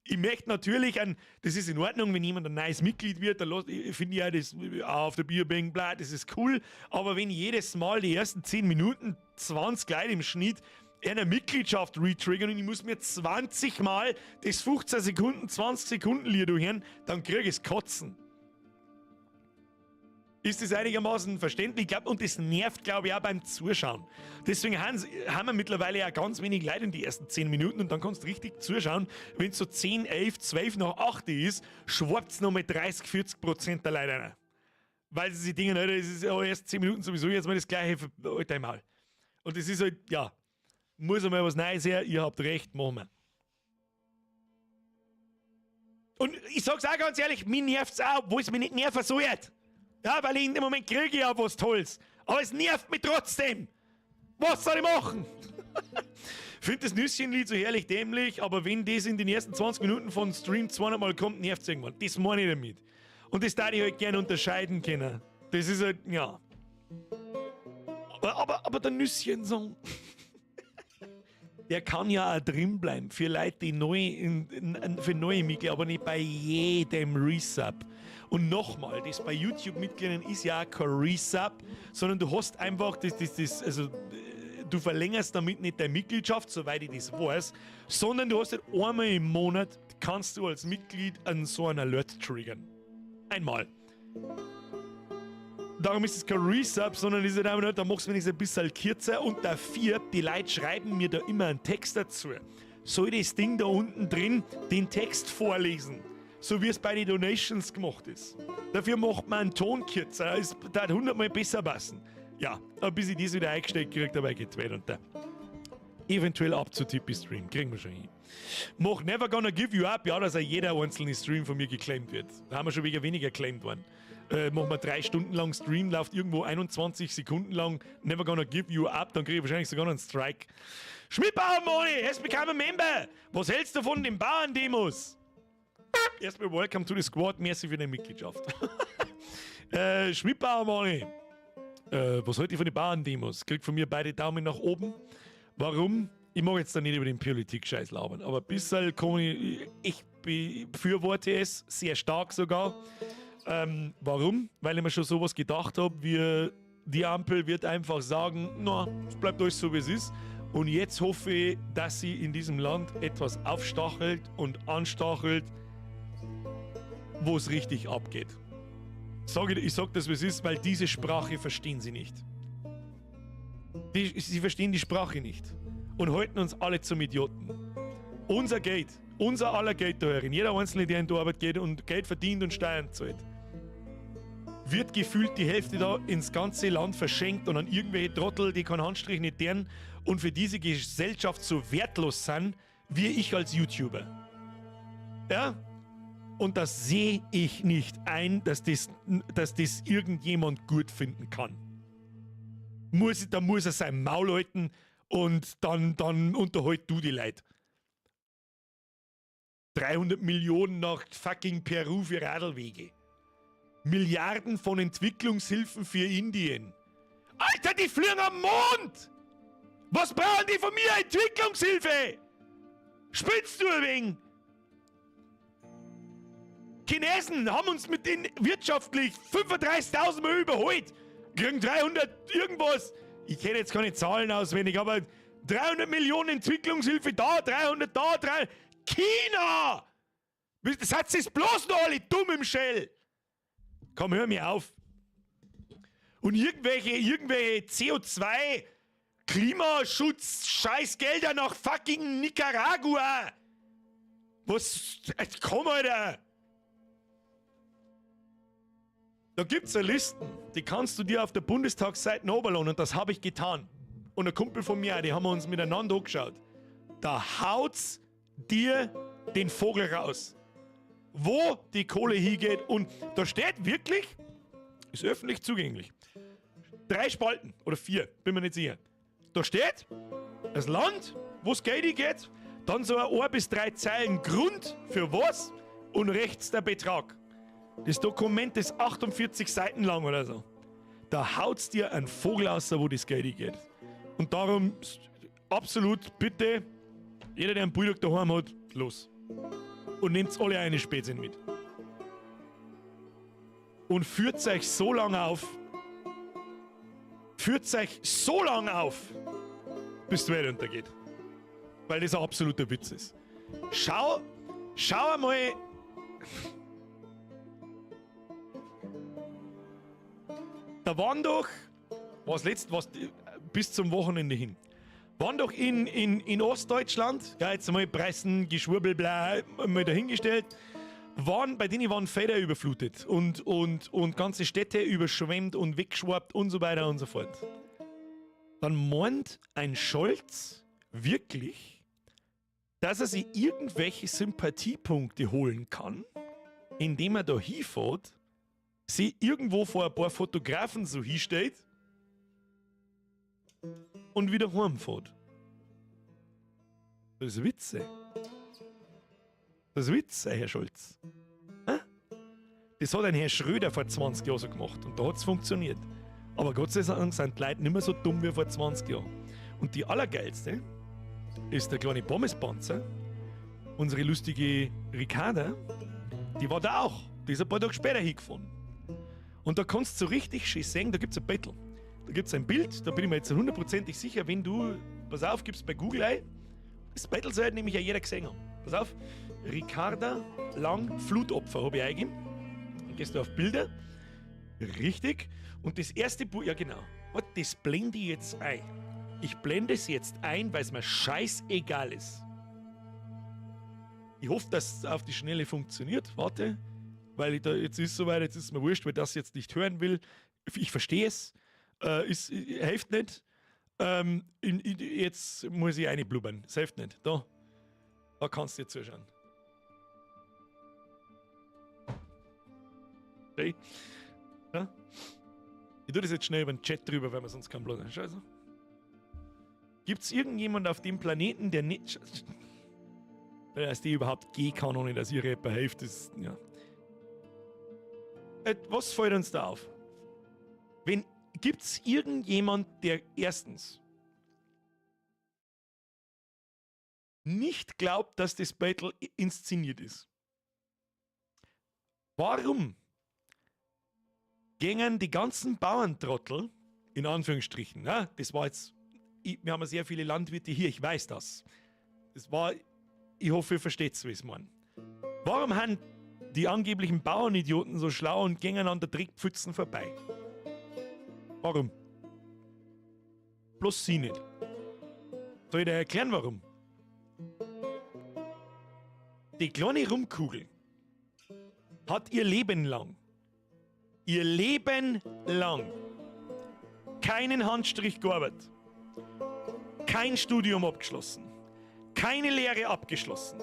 Ich möchte natürlich, das ist in Ordnung, wenn jemand ein neues Mitglied wird, dann finde ich auch das auf der Bierbank, bla, das ist cool. Aber wenn jedes Mal die ersten 10 Minuten 20 Leute im Schnitt eine Mitgliedschaft retriggern und ich muss mir 20 Mal das 15 Sekunden, 20 Sekunden Lied durchhören, dann krieg ich's Kotzen. Ist das einigermaßen verständlich? Ich glaub, und das nervt, glaub ich, auch beim Zuschauen. Deswegen haben wir mittlerweile ja ganz wenig Leute in die ersten 10 Minuten und dann kannst du richtig zuschauen. Wenn es so 10, 11, 12 nach 8 ist, schwappt's noch mit 30, 40% der Leute rein. Weil sie sich denken, Alter, es ist ja erst 10 Minuten sowieso jetzt mal das gleiche für Alter im Maul. Und das ist halt, ja, muss einmal was Neues her, ihr habt recht, machen wir. Und ich sag's auch ganz ehrlich, mich nervt's auch, obwohl es mich nicht nerven soll. Ja, weil ich in dem Moment kriege ja was Tolles. Aber es nervt mich trotzdem. Was soll ich machen? Find das Nüsschenlied so herrlich dämlich, aber wenn das in den ersten 20 Minuten von Stream 200 Mal kommt, nervt's irgendwann. Das meine ich damit. Und das darf ich halt gerne unterscheiden können. Das ist halt, ja. Aber der Nüsschen-Song, der kann ja auch drin bleiben für Leute, die neu in, in, in, für neue Mitglieder, aber nicht bei jedem Resub. Und nochmal, das bei YouTube-Mitgliedern ist ja auch kein Resub, sondern du hast einfach das, das, das, also du verlängerst damit nicht deine Mitgliedschaft, soweit ich das weiß, sondern du hast halt einmal im Monat, kannst du als Mitglied an so einen Alert triggern. Einmal. Darum ist es kein Resub, sondern ist halt einfach nur, da machst du wenigstens ein bisschen kürzer und dafür, die Leute schreiben mir da immer einen Text dazu. Soll das Ding da unten drin den Text vorlesen? So wie es bei den Donations gemacht ist. Dafür macht man einen Ton kürzer, es darf 100-mal besser passen. Ja, aber bis ich das wieder eingestellt kriege, dabei geht's weiter und da. Eventuell ab zu Tipeee Stream, kriegen wir schon hin. Mach Never Gonna Give You Up, ja, dass auch jeder einzelne Stream von mir geclaimt wird. Da haben wir schon weniger geclaimt worden. Machen wir 3 Stunden lang Stream, läuft irgendwo 21 Sekunden lang Never Gonna Give You Up, dann krieg ich wahrscheinlich sogar noch einen Strike. Schmidbauer Moni, has become a member! Was hältst du von den Bauerndemos? Erstmal welcome to the squad, merci für deine Mitgliedschaft. Schmidbauer Moni, was halte ich von den Bauerndemos? Krieg von mir beide Daumen nach oben. Warum? Ich mag jetzt da nicht über den Politik-Scheiß labern, aber ein bisschen komme ich, ich befürworte es, sehr stark sogar. Warum? Weil ich mir schon sowas gedacht hab, wie Die Ampel wird einfach sagen, na, es bleibt alles so, wie es ist. Und jetzt hoffe ich, dass sie in diesem Land etwas aufstachelt und anstachelt, wo es richtig abgeht. Ich sag das, wie es ist, weil diese Sprache verstehen sie nicht. Sie verstehen die Sprache nicht und halten uns alle zum Idioten. Unser Geld, unser aller Geld da herin, jeder Einzelne, der in die Arbeit geht und Geld verdient und Steuern zahlt, wird gefühlt die Hälfte da ins ganze Land verschenkt und an irgendwelche Trottel, die keinen Handstrich nicht deren und für diese Gesellschaft so wertlos sind, wie ich als YouTuber. Ja? Und das sehe ich nicht ein, dass das irgendjemand gut finden kann. Da muss er sein Maul halten und dann unterhalt du die Leute. 300 Millionen nach fucking Peru für Radlwege. Milliarden von Entwicklungshilfen für Indien. Alter, die fliegen am Mond! Was brauchen die von mir? Entwicklungshilfe! Spinnst du ein wenig? Chinesen haben uns mit den wirtschaftlich 35.000 Mal überholt. Kriegen 300 irgendwas. Ich kenne jetzt keine Zahlen auswendig, aber 300 Millionen Entwicklungshilfe da, 300 da, 300. China! Das hat sich bloß noch alle dumm im Shell. Komm, hör mir auf. Und irgendwelche CO2 Klimaschutz Scheißgelder nach fucking Nicaragua. Was? Komm, Alter. Da gibt's eine Listen, die kannst du dir auf der Bundestagsseite runterladen und das habe ich getan. Und ein Kumpel von mir, die haben wir uns miteinander angeschaut. Da haut's dir den Vogel raus. Wo die Kohle hingeht und da steht wirklich, ist öffentlich zugänglich, 3 Spalten oder 4, bin mir nicht sicher. Da steht das Land, wo's Geld hingeht, dann so ein 1 bis 3 Zeilen Grund für was und rechts der Betrag. Das Dokument ist 48 Seiten lang oder so. Da haut's dir ein Vogel aus, wo das Geld hingeht. Und darum absolut bitte, jeder, der einen Bulldog daheim hat, los. Und nehmt alle eine Spezien mit. Und führt euch so lange auf, führt euch so lange auf, bis die Welt untergeht. Weil das ein absoluter Witz ist. Schau einmal. Da waren doch, was letzt, was bis zum Wochenende hin, waren doch in Ostdeutschland, ja, jetzt einmal Pressen, Geschwurbel, bla, mal dahingestellt, waren, bei denen waren Felder überflutet und ganze Städte überschwemmt und weggeschwappt und so weiter und so fort. Dann meint ein Scholz wirklich, dass er sich irgendwelche Sympathiepunkte holen kann, indem er da hinfährt, sie irgendwo vor ein paar Fotografen so hinstellt und wieder heimfährt. Das ist Witze. Das ist Witze, Herr Scholz. Hä? Das hat ein Herr Schröder vor 20 Jahren so gemacht und da hat es funktioniert. Aber Gott sei Dank sind die Leute nicht mehr so dumm wie vor 20 Jahren. Und die allergeilste ist der kleine Pommespanzer, unsere lustige Ricarda, die war da auch. Die ist ein paar Tage später hingefahren. Und da kannst du so richtig schön sehen, da gibt es ein Battle. Da gibt es ein Bild, da bin ich mir jetzt hundertprozentig sicher, wenn du, pass auf, gibst bei Google ein, das Battle soll nämlich ja jeder gesehen haben. Pass auf, Ricarda Lang Flutopfer habe ich eingegeben. Dann gehst du auf Bilder. Richtig. Und das erste Buch, ja genau, das blende ich jetzt ein. Ich blende es jetzt ein, weil es mir scheißegal ist. Ich hoffe, dass es auf die Schnelle funktioniert. Warte, weil ich da, jetzt ist es soweit, jetzt ist es mir wurscht, weil das jetzt nicht hören will. Ich verstehe es. Ist, hilft nicht. Jetzt muss ich reinblubbern. Es hilft nicht. Da kannst du dir zuschauen. Okay. Ja. Ich tue das jetzt schnell über den Chat drüber, weil wir sonst keinen Platz haben. Scheiße. Gibt es irgendjemand auf dem Planeten, der nicht. Dass die überhaupt gehen kann, ohne dass ihr jemand hilft, ist. Ja. Was fällt uns da auf? Gibt es irgendjemand, der erstens nicht glaubt, dass das Battle inszeniert ist? Warum gingen die ganzen Bauerntrottel In Anführungsstrichen. Ne? Das war jetzt. Wir haben ja sehr viele Landwirte hier, ich weiß das. Das war. Ich hoffe, ihr versteht es, wie ich es meine. Warum haben die angeblichen Bauernidioten so schlau und gängen an der Dreckpfützen vorbei? Warum? Bloß sie nicht. Soll ich dir erklären, warum? Die kleine Rumkugel hat ihr Leben lang, keinen Handstrich gearbeitet, kein Studium abgeschlossen, keine Lehre abgeschlossen,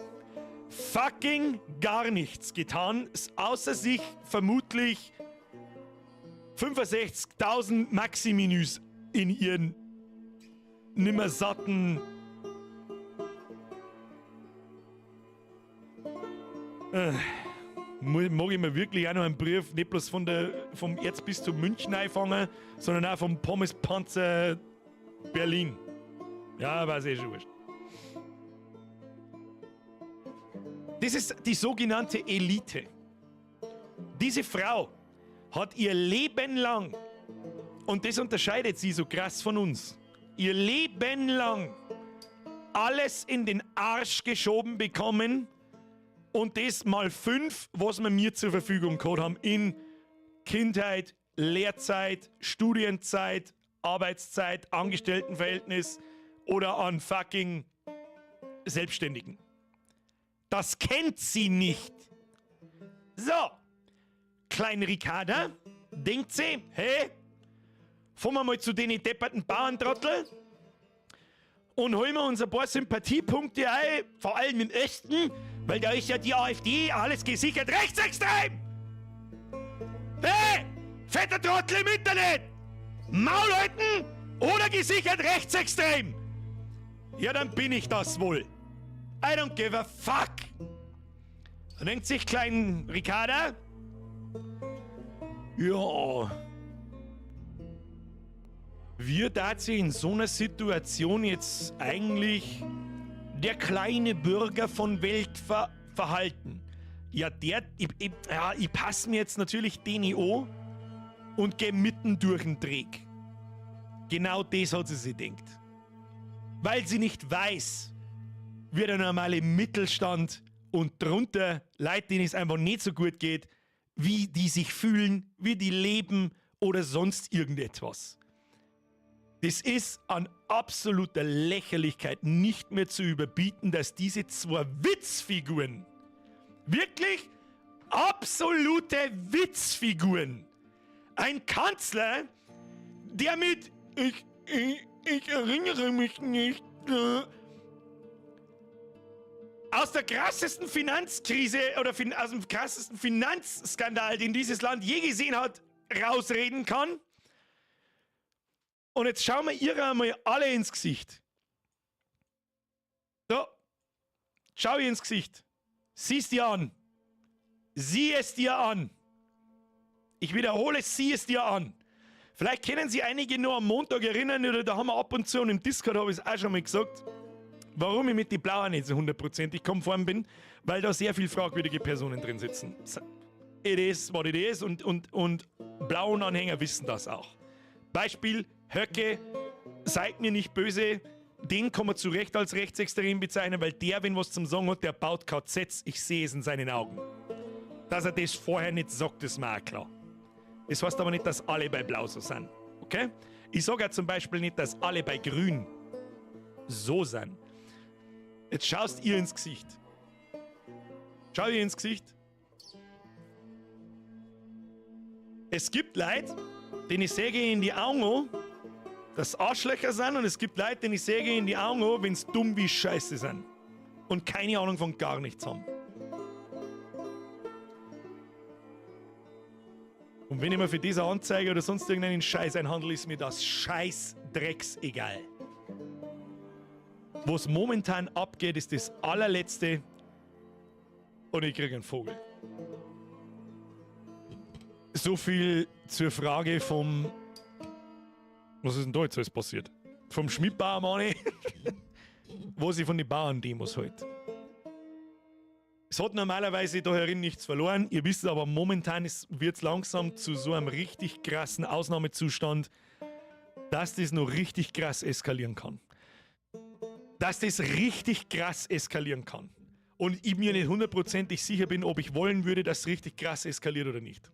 fucking gar nichts getan, außer sich vermutlich 65.000 Maxi-Menüs in ihren nimmer satten mag ich mir wirklich auch noch einen Brief nicht bloß vom Erzbistum München einfangen, sondern auch vom Pommespanzer Berlin. Ja, weiß eh schon wurscht. Das ist die sogenannte Elite. Diese Frau hat ihr Leben lang, und das unterscheidet sie so krass von uns, ihr Leben lang alles in den Arsch geschoben bekommen und das mal 5, was wir mir zur Verfügung gehabt haben in Kindheit, Lehrzeit, Studienzeit, Arbeitszeit, Angestelltenverhältnis oder an fucking Selbstständigen. Das kennt sie nicht. So, Klein Ricarda, denkt sie, hey, fahren wir mal zu den depperten Bauerntrottel und holen wir uns ein paar Sympathiepunkte ein, vor allem im Osten, weil da ist ja die AfD alles gesichert rechtsextrem! Hey, fetter Trottel im Internet! Maul halten oder gesichert rechtsextrem! Ja, dann bin ich das wohl. I don't give a fuck! Dann denkt sich Klein Ricarda, ja, wie darf sich in so einer Situation jetzt eigentlich der kleine Bürger von Welt verhalten? Ja, ich passe mir jetzt natürlich den an und geh mitten durch den Dreck. Genau das hat sie sich gedacht. Weil sie nicht weiß, wie der normale Mittelstand und drunter Leute, denen es einfach nicht so gut geht, wie die sich fühlen, wie die leben oder sonst irgendetwas. Das ist an absoluter Lächerlichkeit nicht mehr zu überbieten, dass diese zwei Witzfiguren, wirklich absolute Witzfiguren, ein Kanzler, der mit ich erinnere mich nicht, aus der krassesten Finanzkrise oder aus dem krassesten Finanzskandal, den dieses Land je gesehen hat, rausreden kann. Und jetzt schauen wir ihr einmal alle ins Gesicht. So, schau ihr ins Gesicht. Sieh es dir an. Sieh es dir an. Ich wiederhole, sieh es dir an. Vielleicht können sich einige nur am Montag erinnern, oder da haben wir ab und zu, und im Discord habe ich es auch schon mal gesagt, warum ich mit den Blauen nicht so hundertprozentig konform bin, weil da sehr viel fragwürdige Personen drin sitzen. It is what it is, und blauen Anhänger wissen das auch. Beispiel Höcke, seid mir nicht böse, den kann man zu Recht als rechtsextrem bezeichnen, weil der, wenn was zum Sagen hat, der baut KZs, ich sehe es in seinen Augen. Dass er das vorher nicht sagt, ist mir auch klar. Das heißt aber nicht, dass alle bei Blau so sind, okay? Ich sage ja zum Beispiel nicht, dass alle bei Grün so sind. Jetzt schaust ihr ins Gesicht. Schau ihr ins Gesicht. Es gibt Leute, denen ich säge in die Augen, dass Arschlöcher sind, und es gibt Leute, denen ich säge in die Augen, wenn's dumm wie Scheiße sind und keine Ahnung von gar nichts haben. Und wenn ich mir für diese Anzeige oder sonst irgendeinen Scheiß einhandle, ist mir das Scheißdrecks egal. Was momentan abgeht, ist das allerletzte, und ich krieg einen Vogel. So viel zur Frage vom... Was ist denn da jetzt alles passiert? Vom Schmidbauer, meine ich. Was ich von den Bauerndemos halt. Es hat normalerweise da herin nichts verloren. Ihr wisst aber, momentan wird's langsam zu so einem richtig krassen Ausnahmezustand, Dass das noch richtig krass eskalieren kann. Dass das richtig krass eskalieren kann. Und ich mir nicht hundertprozentig sicher bin, ob ich wollen würde, dass es richtig krass eskaliert oder nicht.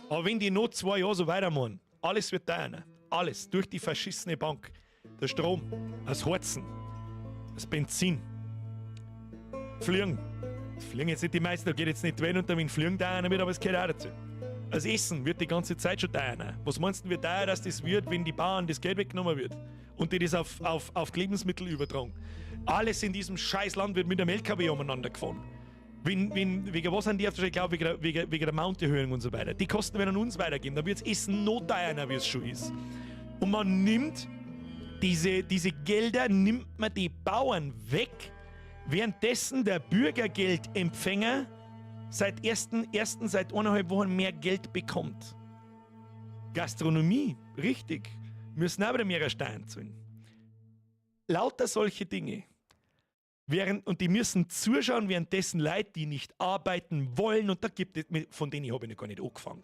Aber wenn die noch 2 Jahre so weitermachen, alles wird teuer. Alles. Durch die verschissene Bank. Der Strom, das Heizen, das Benzin, Fliegen. Das Fliegen jetzt nicht die meisten, da geht jetzt nicht die Welt unter, wenn Fliegen teuer wird, aber es gehört auch dazu. Das Essen wird die ganze Zeit schon teuer. Was meinst du, wie teuer dass das wird, wenn die Bauern das Geld weggenommen wird und die das auf die Lebensmittel übertragen? Alles in diesem scheiß Land wird mit dem LKW umeinander gefahren. Wegen was sind die auf der Stelle? Ich glaube, wegen der Mauterhöhung und so weiter. Die Kosten werden an uns weitergehen. Da wird das Essen noch teurer, wie es schon ist. Und man nimmt diese Gelder, nimmt man die Bauern weg, währenddessen der Bürgergeldempfänger seit 1.1., seit 1,5 Wochen mehr Geld bekommt. Gastronomie, richtig, müssen auch wieder mehr Steuern zahlen. Lauter solche Dinge. Und die müssen zuschauen, währenddessen Leute, die nicht arbeiten wollen, und da gibt es, von denen habe ich noch gar nicht angefangen.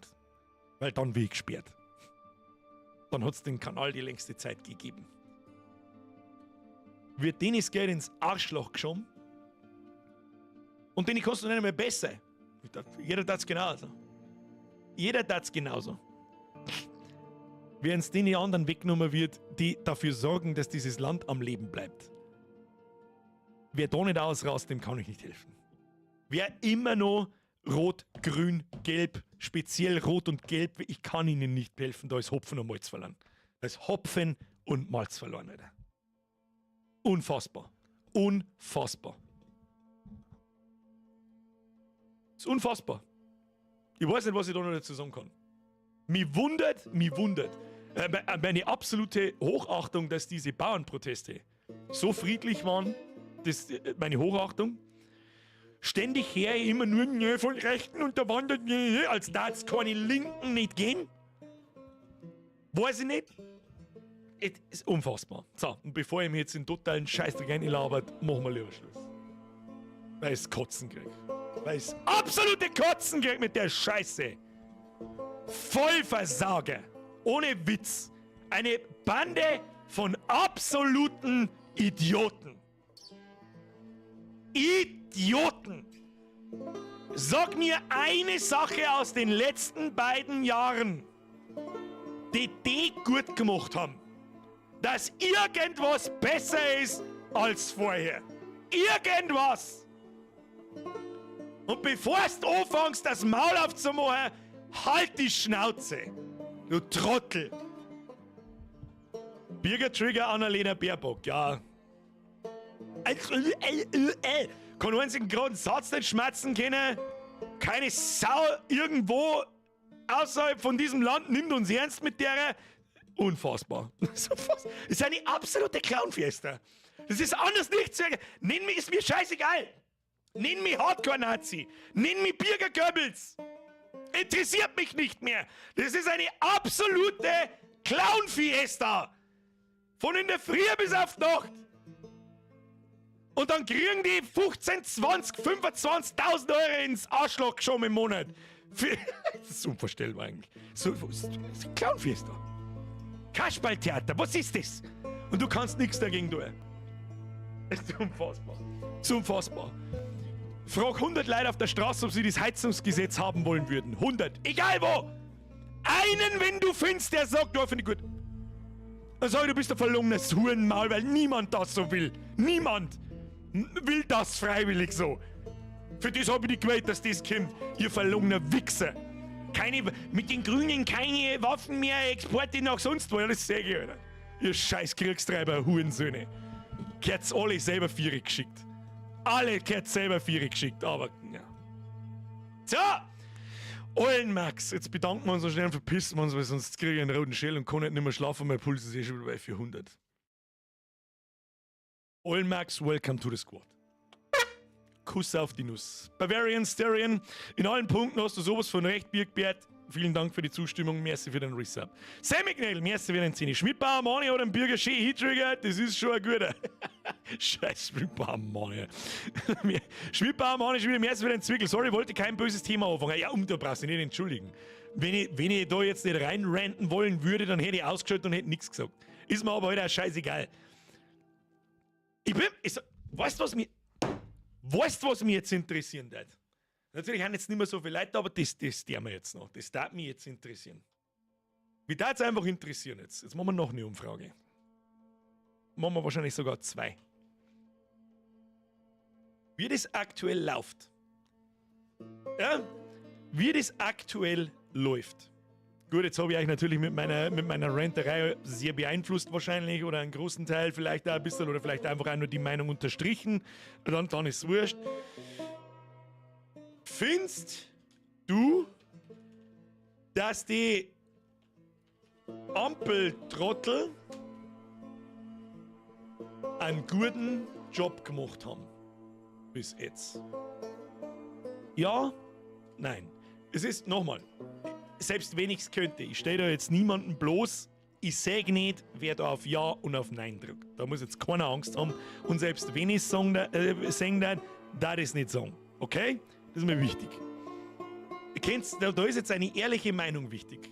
Weil dann bin ich gesperrt. Dann hat es den Kanal die längste Zeit gegeben. Wird denen das Geld ins Arschloch geschoben und denen kostet nicht einmal besser. Jeder tat's genauso. Jeder tat's genauso. Während es denen anderen weggenommen wird, die dafür sorgen, dass dieses Land am Leben bleibt. Wer da nicht ausrast, dem kann ich nicht helfen. Wer immer noch rot, grün, gelb, speziell rot und gelb, ich kann ihnen nicht helfen, da ist Hopfen und Malz verloren. Da ist Hopfen und Malz verloren, Alter. Unfassbar. Unfassbar. Ist unfassbar. Ich weiß nicht, was ich da noch dazu sagen kann. Mich wundert, mich wundert. Meine absolute Hochachtung, dass diese Bauernproteste so friedlich waren, das, meine Hochachtung. Ständig her immer nur, ne, von Rechten unterwandert, ne, als da es keine Linken nicht gehen. Weiß ich nicht. Es ist unfassbar. So, und bevor ich mir jetzt in totalen Scheißdreck reinlabert, machen wir lieber Schluss. Weil ich Kotzen krieg. Weil ich absolute Kotzen krieg mit der Scheiße. Vollversager. Ohne Witz. Eine Bande von absoluten Idioten. Idioten! Sag mir eine Sache aus den letzten beiden Jahren, die die gut gemacht haben. Dass irgendwas besser ist als vorher. Irgendwas! Und bevor du anfängst, das Maul aufzumachen, halt die Schnauze! Du Trottel! Birger Trigger Annalena Baerbock, ja. Kann einzigen geraden Satz nicht schmerzen können. Keine Sau irgendwo außerhalb von diesem Land nimmt uns ernst mit der. Unfassbar. Das ist eine absolute Clownfiesta. Das ist anders nicht zu erklären. Nenn mich, ist mir scheißegal. Nenn mich Hardcore-Nazi. Nenn mich Birger Goebbels. Interessiert mich nicht mehr. Das ist eine absolute Clown-Fiesta. Von in der Früh bis auf die Nacht. Und dann kriegen die 15, 20, 25.000 Euro ins Arschloch geschoben im Monat. Das ist unvorstellbar eigentlich. So, das ist Clownfiesta. Kasperltheater, was ist das? Und du kannst nichts dagegen tun. Das ist unfassbar. Das ist unfassbar. Frag 100 Leute auf der Straße, ob sie das Heizungsgesetz haben wollen würden. 100. Egal wo. Einen, wenn du findest, der sagt, ja, finde ich gut. Dann sag ich, du bist ein verlogenes Hurenmaul, weil niemand das so will. Niemand will das freiwillig so. Für das habe ich nicht gewählt, dass das kommt. Ihr verlogener Wichser. Keine, mit den Grünen keine Waffen mehr, Exporte nach sonst wo. Ja, das sehe ich, Alter. Ihr scheiß Kriegstreiber, Hurensöhne. Kehrt's alle selber Viere geschickt. Alle kehrt selber Viere geschickt, aber ja. So! Allen Max, jetzt bedanken wir uns so schnell und verpissen wir uns, weil sonst kriege ich einen roten Schäl und kann nicht mehr schlafen. Mein Puls ist eh schon wieder bei 400. Allen Max, welcome to the squad. Kuss auf die Nuss. Bavarian Styrian, in allen Punkten hast du sowas von recht, Birkbert. Vielen Dank für die Zustimmung, merci für den Resub. Sammy Gnädel, merci für den 10. Schmidtbauer, Mani hat einen Bürger schön hintriggert, das ist schon ein guter. Scheiß Schwibbaum, Mann. Schwibbaum, Mann, ist wieder mehr als wieder ein Zwickel. Sorry, wollte kein böses Thema anfangen. Ja, da brauchst du dich nicht entschuldigen. Wenn ich da jetzt nicht reinranten wollen würde, dann hätte ich ausgeschaltet und hätte nichts gesagt. Ist mir aber heute auch scheißegal. Ich bin. Ich, weißt du, was mich. Weißt du, was mich jetzt interessieren wird? Natürlich haben jetzt nicht mehr so viele Leute, aber das der mir jetzt noch. Das darf mich jetzt interessieren. Mich darf es einfach interessieren jetzt. Jetzt machen wir noch eine Umfrage. Machen wir wahrscheinlich sogar zwei. Wie das aktuell läuft. Ja? Wie das aktuell läuft. Gut, jetzt habe ich euch natürlich mit meiner Ranterei sehr beeinflusst wahrscheinlich oder einen großen Teil vielleicht auch ein bisschen oder vielleicht einfach auch nur die Meinung unterstrichen. Dann ist es wurscht. Findest du, dass die Ampeltrottel einen guten Job gemacht haben? Bis jetzt. Ja? Nein. Es ist, nochmal, selbst wenn ich es könnte, ich stelle da jetzt niemanden bloß, ich sage nicht, wer da auf Ja und auf Nein drückt. Da muss jetzt keiner Angst haben. Und selbst wenn ich es sagen, darf, darf ich es nicht sagen. Okay? Das ist mir wichtig. Kennst, da ist jetzt eine ehrliche Meinung wichtig.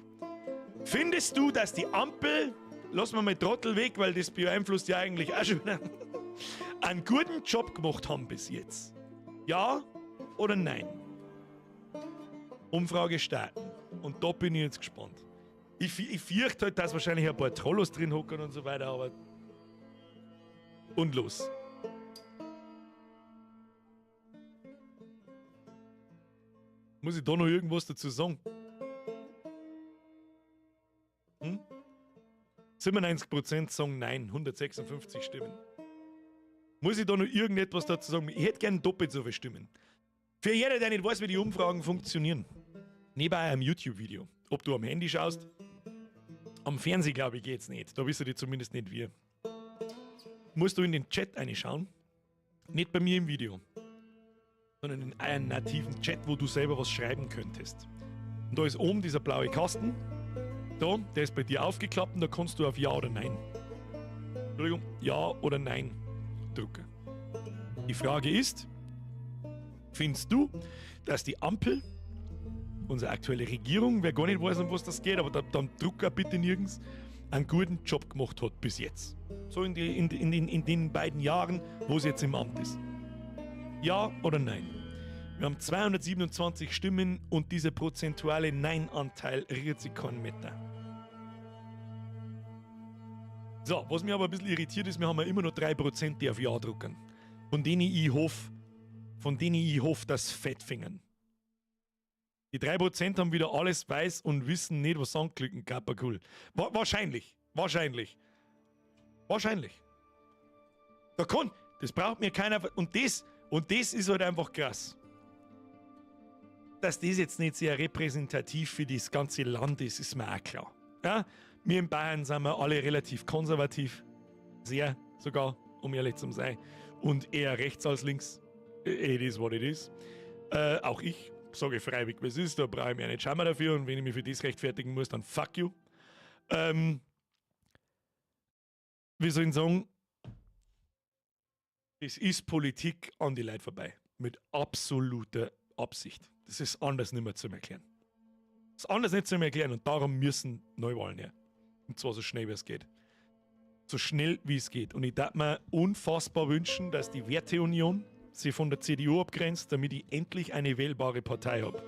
Findest du, dass die Ampel, lass mal mal Trottel weg, weil das beeinflusst ja eigentlich auch schon wieder, einen guten Job gemacht haben bis jetzt? Ja oder nein? Umfrage starten. Und da bin ich jetzt gespannt. Ich fürchte halt, dass wahrscheinlich ein paar Trollos drin hocken und so weiter, aber. Und los. Muss ich da noch irgendwas dazu sagen? Hm? 97% sagen nein, 156 Stimmen. Muss ich da noch irgendetwas dazu sagen? Ich hätte gern doppelt so viele Stimmen. Für jeder, der nicht weiß, wie die Umfragen funktionieren, nebenbei einem YouTube-Video. Ob du am Handy schaust, am Fernsehen, glaube ich, geht's nicht. Da wissen die zumindest nicht wir. Musst du in den Chat reinschauen. Nicht bei mir im Video, sondern in einen nativen Chat, wo du selber was schreiben könntest. Und da ist oben dieser blaue Kasten. Da, der ist bei dir aufgeklappt und da kannst du auf Ja oder Nein. Entschuldigung, Ja oder Nein drücken. Die Frage ist, findest du, dass die Ampel, unsere aktuelle Regierung, wer gar nicht weiß, um was das geht, aber da, dann druck auch bitte nirgends, einen guten Job gemacht hat bis jetzt? So in den beiden Jahren, wo sie jetzt im Amt ist. Ja oder nein? Wir haben 227 Stimmen und dieser prozentuale Nein-Anteil rührt sich keinen Meter. So, was mich aber ein bisschen irritiert ist, wir haben ja immer noch 3%, die auf Ja drucken. Von denen ich hoffe, dass Fett fingern. Die 3% haben wieder alles weiß und wissen nicht, was sie anklicken. Kappa cool. Wahrscheinlich. Wahrscheinlich. Wahrscheinlich. Da kann, das braucht mir keiner. Und das ist halt einfach krass. Dass das jetzt nicht sehr repräsentativ für das ganze Land ist, ist mir auch klar. Ja? Wir in Bayern sind wir alle relativ konservativ. Sehr sogar, um ehrlich zu sein. Und eher rechts als links. It is what it is. Auch ich sage freiwillig, was ist, da brauche ich mir nicht schauen dafür. Und wenn ich mich für das rechtfertigen muss, dann fuck you. Wir sollen sagen, das ist Politik an die Leute vorbei. Mit absoluter Absicht. Das ist anders nicht mehr zu erklären. Das ist anders nicht zu erklären und darum müssen Neuwahlen her. Und zwar so schnell wie es geht. So schnell wie es geht. Und ich darf mir unfassbar wünschen, dass die Werteunion sich von der CDU abgrenzt, damit ich endlich eine wählbare Partei habe.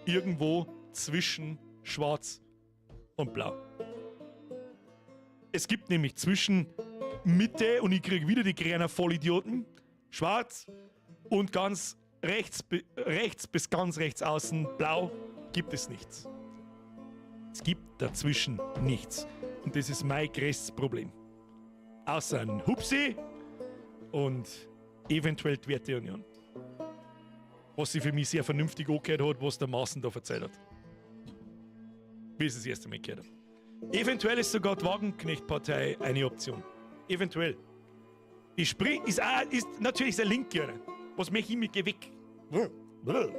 Irgendwo zwischen Schwarz und Blau. Es gibt nämlich zwischen Mitte, und ich kriege wieder die kleinen Vollidioten, Schwarz und ganz rechts, rechts bis ganz rechts außen, Blau, gibt es nichts. Es gibt dazwischen nichts. Und das ist mein größtes Problem. Außer ein Hupsi und eventuell die Werteunion. Was sie für mich sehr vernünftig angehört hat, was der Maaßen da erzählt hat. Wie ich es das erste Mal gehört habe. Eventuell ist sogar die Wagenknecht-Partei eine Option. Eventuell. Die Spree ist, ist natürlich sehr linke, oder? Was möchte ich mit geh weg? Da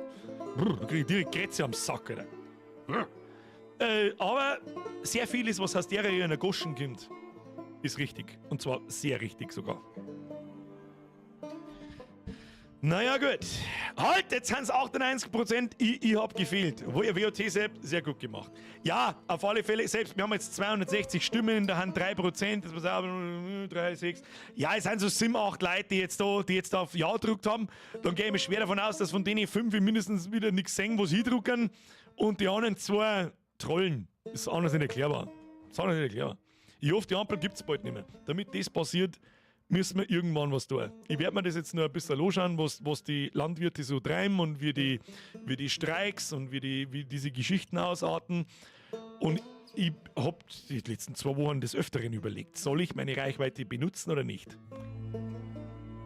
krieg ich direkt Krätze am Sack, oder? Aber sehr vieles, was aus der in der Goschen kommt, ist richtig. Und zwar sehr richtig sogar. Naja, gut. Halt, jetzt sind es 98%. Ich hab gefehlt. WOT selbst, sehr gut gemacht. Ja, auf alle Fälle, selbst, wir haben jetzt 260 Stimmen in der Hand, 3%, das muss auch 3, 6. Ja, es sind so 7, 8 Leute, die jetzt da auf Ja gedruckt haben. Dann gehe ich mir schwer davon aus, dass von denen 5 mindestens wieder nichts sehen, was sie drucken. Und die anderen 2 trollen. Ist anders nicht erklärbar. Ist anders nicht erklärbar. Ich hoffe, die Ampel gibt's bald nicht mehr. Damit das passiert, müssen wir irgendwann was tun. Ich werde mir das jetzt nur ein bisschen anschauen, was die Landwirte so treiben und wie die Streiks und wie diese Geschichten ausarten. Und ich hab die letzten 2 Wochen des Öfteren überlegt, soll ich meine Reichweite benutzen oder nicht?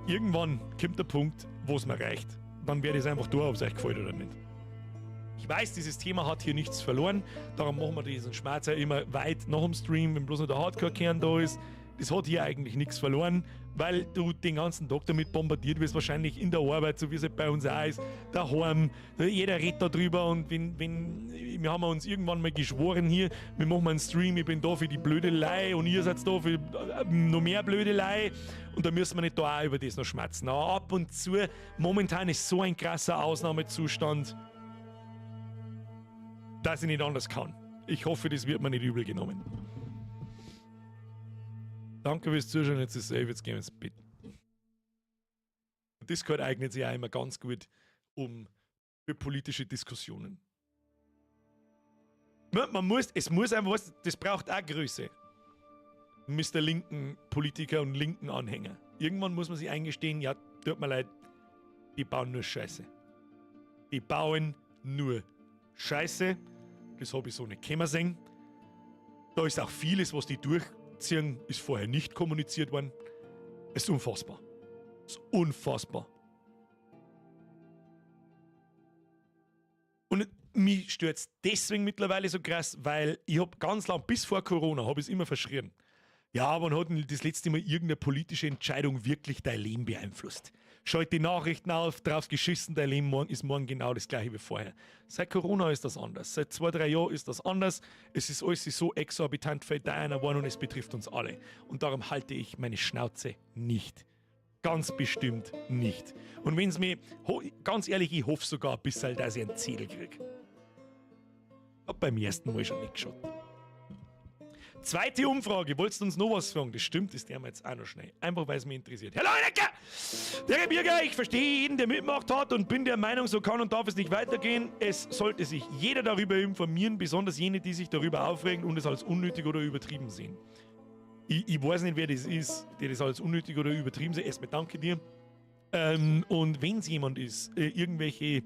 Irgendwann kommt der Punkt, wo es mir reicht. Dann werde ich es einfach tun, ob's euch gefällt oder nicht. Ich weiß, dieses Thema hat hier nichts verloren. Darum machen wir diesen Schmerz ja immer weit nach dem Stream, wenn bloß noch der Hardcore-Kern da ist. Das hat hier eigentlich nichts verloren, weil du den ganzen Tag damit bombardiert wirst, wahrscheinlich in der Arbeit, so wie es halt bei uns auch ist, daheim, jeder redet da drüber und wir haben uns irgendwann mal geschworen hier, wir machen einen Stream, ich bin da für die Blödelei und ihr seid da für noch mehr Blödelei und da müssen wir nicht da auch über das noch schmerzen. Aber ab und zu, momentan ist so ein krasser Ausnahmezustand, dass ich nicht anders kann. Ich hoffe, das wird mir nicht übel genommen. Danke fürs Zuschauen, jetzt ist safe, jetzt gehen wir ins Bett. Discord eignet sich auch immer ganz gut für politische Diskussionen. Man muss, es muss einfach was, das braucht auch Größe. Mister linken Politiker und linken Anhänger. Irgendwann muss man sich eingestehen, ja, tut mir leid, die bauen nur Scheiße. Die bauen nur Scheiße. Das hab ich so nicht kommen sehen. Da ist auch vieles, was die durchziehen, ist vorher nicht kommuniziert worden. Es ist unfassbar. Es ist unfassbar. Und mich stört's deswegen mittlerweile so krass, weil ich hab ganz lang, bis vor Corona, hab ich's immer verschrien. Ja, wann hat denn das letzte Mal irgendeine politische Entscheidung wirklich dein Leben beeinflusst? Schalt die Nachrichten auf, drauf geschissen, dein Leben ist morgen genau das gleiche wie vorher. Seit Corona ist das anders. Seit 2, 3 Jahren ist das anders. Es ist alles so exorbitant viel teurer geworden und es betrifft uns alle. Und darum halte ich meine Schnauze nicht. Ganz bestimmt nicht. Und wenn's mir, ganz ehrlich, ich hoffe sogar ein bisschen, dass ich einen Zettel krieg. Hab beim ersten Mal schon nicht geschaut. Zweite Umfrage, wolltest du uns noch was fragen? Das stimmt, das tun wir jetzt auch noch schnell. Einfach, weil es mich interessiert. Herr Leunecker! Der Herr Birger, ich verstehe jeden, der mitgemacht hat und bin der Meinung, so kann und darf es nicht weitergehen. Es sollte sich jeder darüber informieren, besonders jene, die sich darüber aufregen und es als unnötig oder übertrieben sehen. Ich weiß nicht, wer das ist, der das als unnötig oder übertrieben sieht. Erstmal danke dir. Und wenn's jemand ist, irgendwelche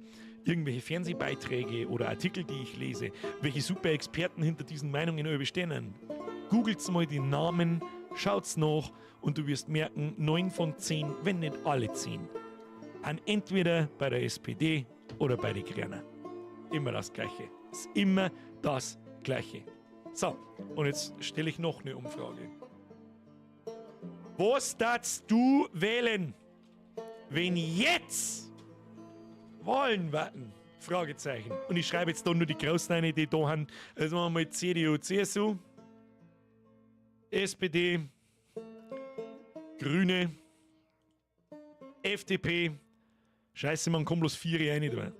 Fernsehbeiträge oder Artikel, die ich lese, welche super Experten hinter diesen Meinungen überstehen, googelt's mal die Namen, schaut's nach und du wirst merken, 9 von 10, wenn nicht alle 10, sind entweder bei der SPD oder bei den Grünen. Immer das Gleiche. Ist immer das Gleiche. So, und jetzt stelle ich noch eine Umfrage. Was darfst du wählen, wenn jetzt Wahlen warten? Fragezeichen. Und ich schreibe jetzt da nur die Großen rein, die da haben. Also machen wir mal CDU, CSU, SPD, Grüne, FDP. Scheiße, man kommt bloß 4 rein da.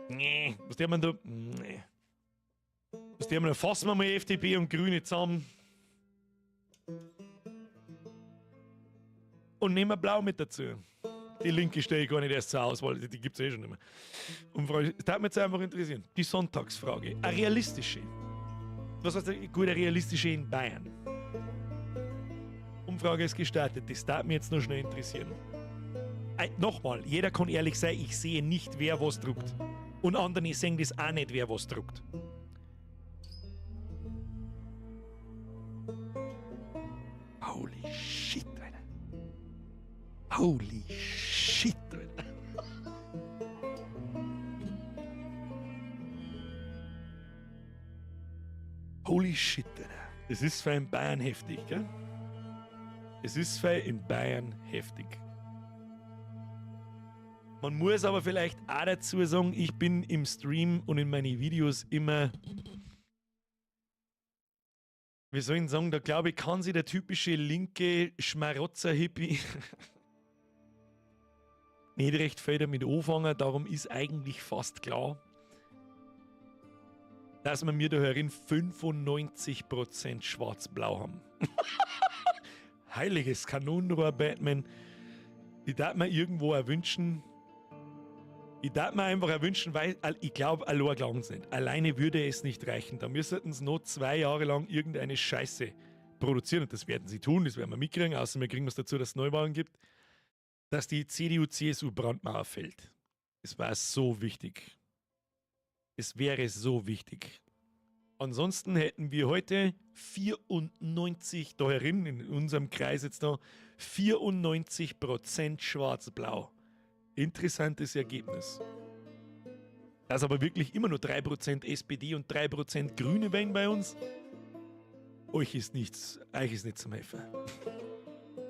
Nee, was der man da? Nee. Was der man da? Fassen wir mal FDP und Grüne zusammen. Und nehmen wir Blau mit dazu. Die Linke stelle ich gar nicht erst zur Auswahl, die gibt's eh schon nicht mehr. Und Frage, das würde mich jetzt einfach interessieren. Die Sonntagsfrage. Eine realistische. Was heißt eine gute realistische in Bayern? Umfrage ist gestartet. Das darf mich jetzt noch schnell interessieren. Nochmal, jeder kann ehrlich sein, ich sehe nicht, wer was druckt. Und andere sehen das auch nicht, wer was druckt. Holy shit, Alter. Holy shit, Alter. Holy shit, Alter. Das ist für in Bayern heftig, gell? Es ist für in Bayern heftig. Man muss aber vielleicht auch dazu sagen, ich bin im Stream und in meinen Videos immer Wie soll ich sagen, da glaube ich, kann sich der typische linke Schmarotzer-Hippie nicht recht viel damit anfangen. Darum ist eigentlich fast klar, dass wir mir da herin 95% schwarz-blau haben. Heiliges Kanonenrohr, Batman. Ich darf mir irgendwo auch wünschen, ich darf mir einfach auch wünschen, weil ich glaube, allein glauben sie nicht. Alleine würde es nicht reichen. Da müssten sie noch 2 Jahre lang irgendeine Scheiße produzieren. Und das werden sie tun, das werden wir mitkriegen. Außer wir kriegen was dazu, dass es Neuwahlen gibt. Dass die CDU-CSU-Brandmauer fällt. Es war so wichtig. Es wäre so wichtig. Ansonsten hätten wir heute 94, da herin, in unserem Kreis jetzt da, 94% schwarz-blau. Interessantes Ergebnis. Dass aber wirklich immer nur 3% SPD und 3% Grüne wählen bei uns. Euch ist nichts, euch ist nicht zum Helfen.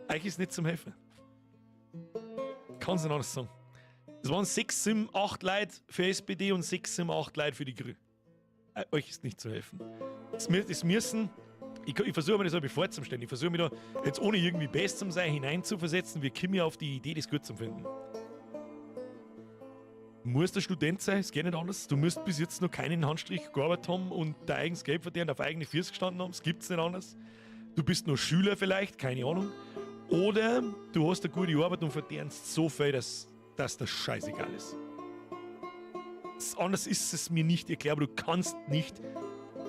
Euch ist nicht zum Helfen. Kann's nicht anders sagen. Es waren 6, 7, 8 Leute für SPD und 6, 7, 8 Leute für die Grünen. Euch ist nicht zu helfen. Es müssen, ich versuche mir das aber vorzustellen. Ich versuche mich da jetzt ohne irgendwie best zu sein hineinzuversetzen. Wir kommen ja auf die Idee, das gut zu finden. Du musst ein Student sein, es geht nicht anders. Du musst bis jetzt noch keinen Handstrich gearbeitet haben und dein eigenes Geld verdient, auf eigene Füße gestanden haben. Es gibt's nicht anders. Du bist noch Schüler vielleicht, keine Ahnung. Oder du hast eine gute Arbeit und verdienst so viel, dass das scheißegal ist. Anders ist es mir nicht erklärbar. Du kannst nicht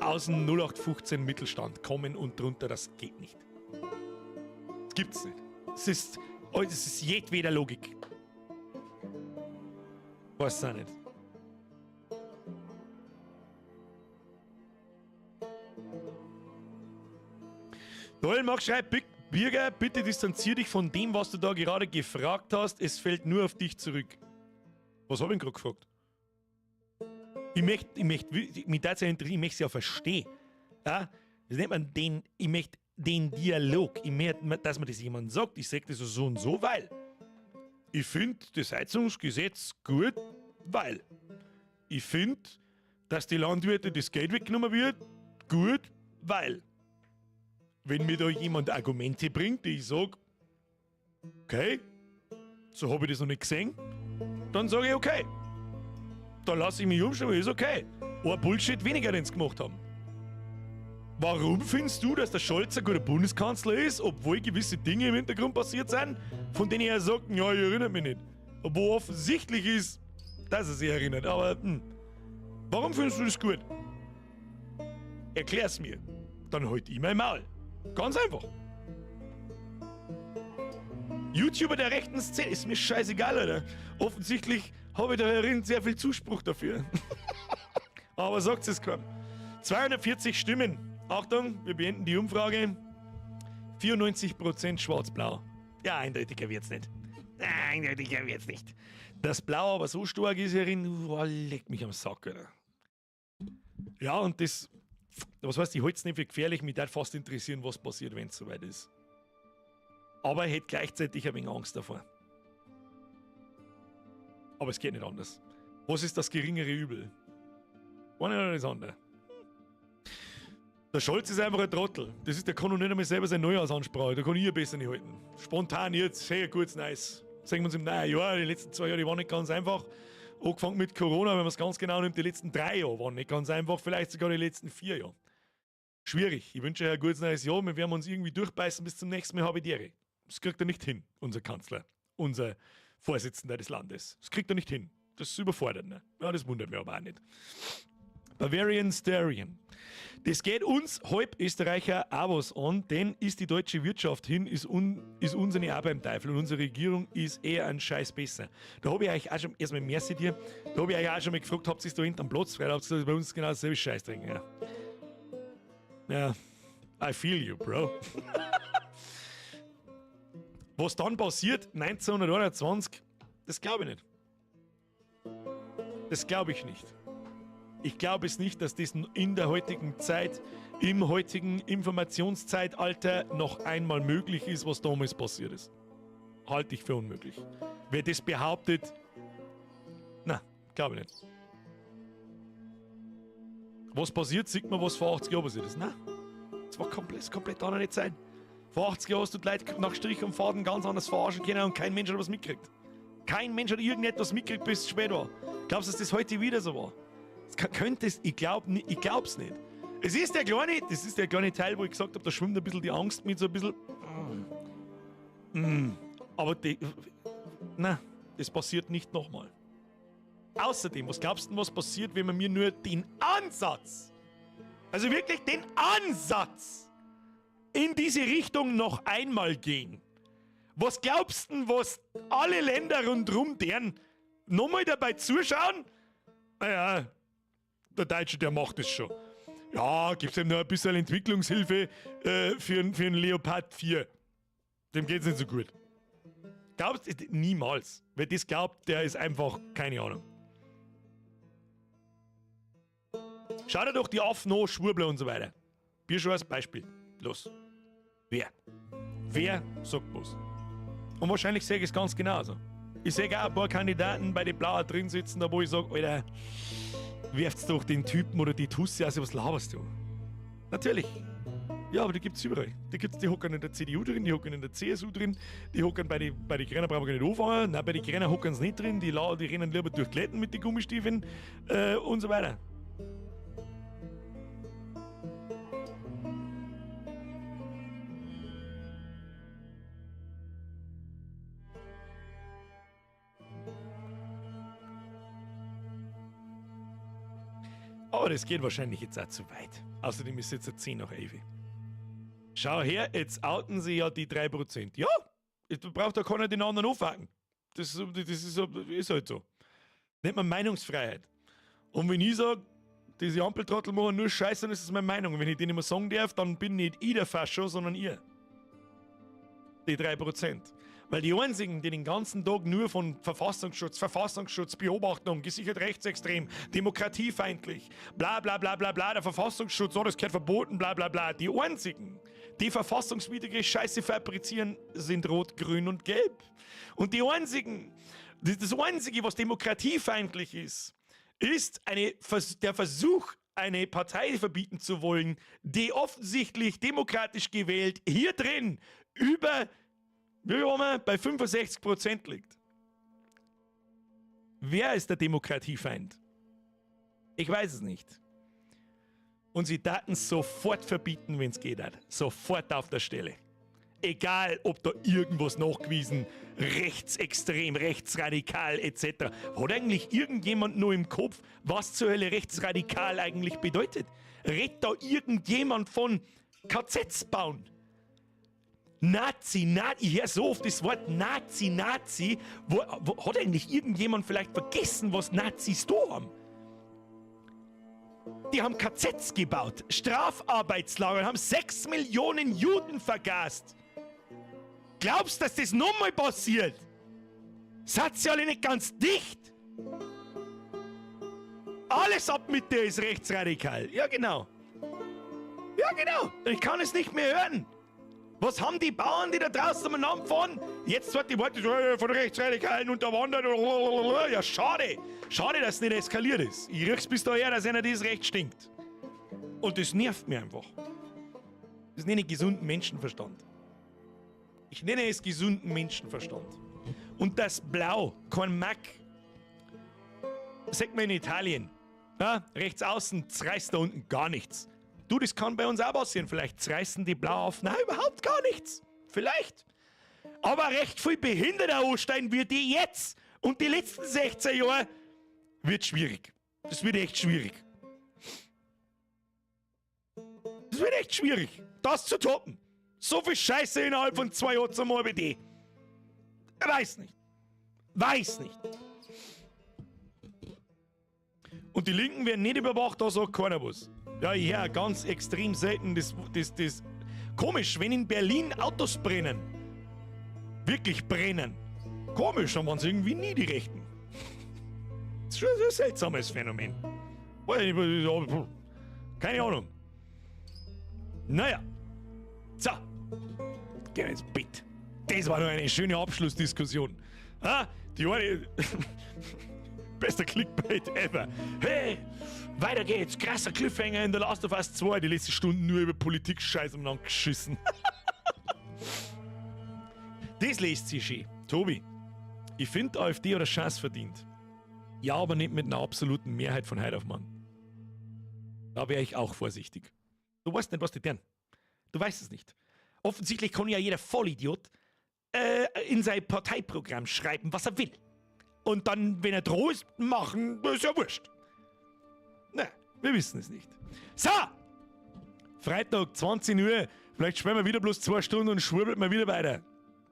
aus dem 0815 Mittelstand kommen und drunter, das geht nicht. Das gibt's nicht. Es ist jedweder Logik. Weiß auch nicht. Doll schreibt, Birger, bitte distanzier dich von dem, was du da gerade gefragt hast. Es fällt nur auf dich zurück. Was hab ich denn gerade gefragt? Ich möchte, mich tatsächlich interessieren, ich möchte es ja verstehen. Ja? Das nennt man den, ich möchte den Dialog. Ich möchte, dass mir das jemand sagt. Ich sage das so und so, weil ich finde das Heizungsgesetz gut, weil ich finde, dass die Landwirte das Geld weggenommen wird, gut, weil. Wenn mir da jemand Argumente bringt, die ich sage, okay, so habe ich das noch nicht gesehen, dann sage ich okay. Dann lasse ich mich umschauen, ist okay. Ein Bullshit weniger, den sie gemacht haben. Warum findest du, dass der Scholz ein guter Bundeskanzler ist, obwohl gewisse Dinge im Hintergrund passiert sind, von denen er sagt, ja, ich erinnere mich nicht. Obwohl offensichtlich ist, dass er sich erinnert. Aber warum findest du das gut? Erklär's mir. Dann halt ich mein Maul. Ganz einfach. YouTuber der rechten Szene, ist mir scheißegal, Alter. Offensichtlich habe ich da herin sehr viel Zuspruch dafür. Aber sagt es kaum. 240 Stimmen. Achtung, wir beenden die Umfrage. 94% schwarz-blau. Ja, eindeutiger wird's nicht. Eindeutiger wird's nicht. Das Blau aber so stark ist herin, oh, leck mich am Sack, Alter. Ja, und das, was heißt, ich halte es nicht für gefährlich, mich würde fast interessieren, was passiert, wenn es soweit ist. Aber ich hätte gleichzeitig ein wenig Angst davor. Aber es geht nicht anders. Was ist das geringere Übel? Eine oder das andere? Der Scholz ist einfach ein Trottel. Das ist, der kann noch nicht einmal selber sein Neujahrsansprache. Da kann ich ja besser nicht halten. Spontan jetzt, sehr gut, nice. Sehen wir uns im neuen Jahr. Die letzten 2 Jahre, die waren nicht ganz einfach. Angefangen mit Corona, wenn man es ganz genau nimmt, die letzten 3 Jahre waren nicht ganz einfach. Vielleicht sogar die letzten 4 Jahre. Schwierig. Ich wünsche euch ein gutes neues Jahr. Wir werden uns irgendwie durchbeißen bis zum nächsten Mal. Habe ich die Ehre. Das kriegt er nicht hin, unser Kanzler, unser Vorsitzender des Landes. Das kriegt er nicht hin. Das überfordert ihn. Ja, das wundert mich aber auch nicht. Bavarian Starion. Das geht uns Halbösterreicher auch was an, denn ist die deutsche Wirtschaft hin, ist unsere auch beim Teufel und unsere Regierung ist eher ein Scheiß besser. Da habe ich euch auch schon, erstmal merci dir, da habe ich euch auch schon mal gefragt, habt ihr da hinten am Platz frei, habt ihr bei uns genau dasselbe Scheiß drin. Ja. Ja, I feel you, bro. Was dann passiert, 1921, das glaube ich nicht. Das glaube ich nicht. Ich glaube es nicht, dass das in der heutigen Zeit, im heutigen Informationszeitalter noch einmal möglich ist, was damals passiert ist. Halte ich für unmöglich. Wer das behauptet, na, glaube ich nicht. Was passiert, sieht man, was vor 80 Jahren passiert ist. Na, Das war komplett, komplett andere Zeit. Vor 80 Jahren hast du die Leute nach Strich und Faden ganz anders verarschen können und kein Mensch hat was mitgekriegt. Kein Mensch hat irgendetwas mitgekriegt, bis es spät war. Glaubst du, dass das heute wieder so war? Das könnte es, ich glaub, ich glaub's nicht. Es ist der kleine, das ist der kleine Teil, wo ich gesagt habe, da schwimmt ein bisschen die Angst mit so ein bisschen. Aber die, na, das passiert nicht nochmal. Außerdem, was glaubst du denn, was passiert, wenn man mir nur den Ansatz, also wirklich den Ansatz in diese Richtung noch einmal gehen? Was glaubst du denn, was alle Länder rundherum deren nochmal dabei zuschauen? Naja, der Deutsche, der macht es schon. Ja, gibt's ihm noch ein bisschen Entwicklungshilfe für einen Leopard 4. Dem geht's nicht so gut. Glaubst du? Niemals. Wer das glaubt, der ist einfach, keine Ahnung. Schau dir doch die Affen an, Schwurbler und so weiter. Bier schon als Beispiel. Los. Wer? Wer sagt was? Und wahrscheinlich sehe ich es ganz genauso. Ich sehe auch ein paar Kandidaten bei den Blauen drin sitzen, da wo ich sage, Alter, werft's doch den Typen oder die Tusse aus, was laberst du? Natürlich. Ja, aber die gibt's überall. Die gibt's, die hocken in der CDU drin, die hocken in der CSU drin, die hocken bei den bei die Grünen, brauchen wir gar nicht anfangen. Nein, bei den Grünen hocken sie nicht drin, die rennen lieber durch die Läden mit den Gummistiefeln und so weiter. Aber das geht wahrscheinlich jetzt auch zu weit. Außerdem ist es jetzt 11:10. Schau her, jetzt outen sie ja die 3%. Ja, jetzt braucht ja keiner den anderen anfangen. Das ist halt so. Nennt man Meinungsfreiheit. Und wenn ich sage, diese Ampeltrottel machen nur Scheiße, dann ist das meine Meinung. Und wenn ich den nicht mehr sagen darf, dann bin nicht ich der Fascho, sondern ihr. Die 3%. Weil die einzigen, die den ganzen Tag nur von Verfassungsschutz, Verfassungsschutz, Beobachtung, gesichert rechtsextrem, demokratiefeindlich, bla bla bla bla bla, der Verfassungsschutz, oh, das gehört verboten, bla bla bla. Die einzigen, die verfassungswidrige Scheiße fabrizieren, sind Rot, Grün und Gelb. Und die einzigen, das Einzige, was demokratiefeindlich ist, ist der Versuch, eine Partei verbieten zu wollen, die offensichtlich demokratisch gewählt hier drin über, wie auch immer, bei 65% liegt. Wer ist der Demokratiefeind? Ich weiß es nicht. Und sie taten sofort verbieten, wenn's geht hat. Sofort auf der Stelle. Egal, ob da irgendwas nachgewiesen, rechtsextrem, rechtsradikal etc. Hat eigentlich irgendjemand nur im Kopf, was zur Hölle rechtsradikal eigentlich bedeutet? Redet da irgendjemand von KZs bauen? Nazi, Nazi, ich höre so oft das Wort Nazi, Nazi. Hat eigentlich irgendjemand vielleicht vergessen, was Nazis da haben? Die haben KZs gebaut, Strafarbeitslager, haben 6 Millionen Juden vergast. Glaubst du, dass das nochmal passiert? Seid ihr alle nicht ganz dicht? Alles ab mit dir ist rechtsradikal. Ja, genau. Ja, genau. Ich kann es nicht mehr hören. Was haben die Bauern, die da draußen umeinander fahren? Jetzt wird die Worte von Rechtsradikalen unterwandert. Ja, schade. Schade, dass es nicht eskaliert ist. Ich riech's bis daher, dass einer das Recht stinkt. Und das nervt mir einfach. Das nenne ich gesunden Menschenverstand. Ich nenne es gesunden Menschenverstand. Und das Blau, kein Mack, sagt man in Italien. Ja, rechts außen zerreißt da unten gar nichts. Du, das kann bei uns auch passieren. Vielleicht zerreißen die Blau auf. Nein, überhaupt gar nichts. Vielleicht. Aber recht viel behinderter ansteigen wird die jetzt. Und die letzten 16 Jahre wird schwierig. Das wird echt schwierig. Das wird echt schwierig, das zu toppen. So viel Scheiße innerhalb von 2 Jahren zum RBD. Er weiß nicht. Weiß nicht. Und die Linken werden nicht überwacht, da sagt keiner was. Ja, ich höre ganz extrem selten das komisch, wenn in Berlin Autos brennen. Wirklich brennen. Komisch, dann waren es irgendwie nie die Rechten. Das ist schon ein seltsames Phänomen. Keine Ahnung. Naja. So. Gehen wir ins Bett. Das war noch eine schöne Abschlussdiskussion. Ah, die eine. Bester Clickbait ever. Hey, weiter geht's. Krasser Cliffhanger in The Last of Us 2. Die letzte Stunde nur über Politik-Scheiß umeinander geschissen. Das liest sich schön. Tobi, ich finde, AfD hat eine Chance verdient. Ja, aber nicht mit einer absoluten Mehrheit von heute auf morgen. Da wäre ich auch vorsichtig. Du weißt nicht, was die tun. Du weißt es nicht. Offensichtlich kann ja jeder Vollidiot in sein Parteiprogramm schreiben, was er will. Und dann, wenn er droh ist, machen, ist ja wurscht. Na, wir wissen es nicht. So! Freitag, 20 Uhr. Vielleicht spielen wir wieder bloß 2 Stunden und schwurbelt mal wieder weiter.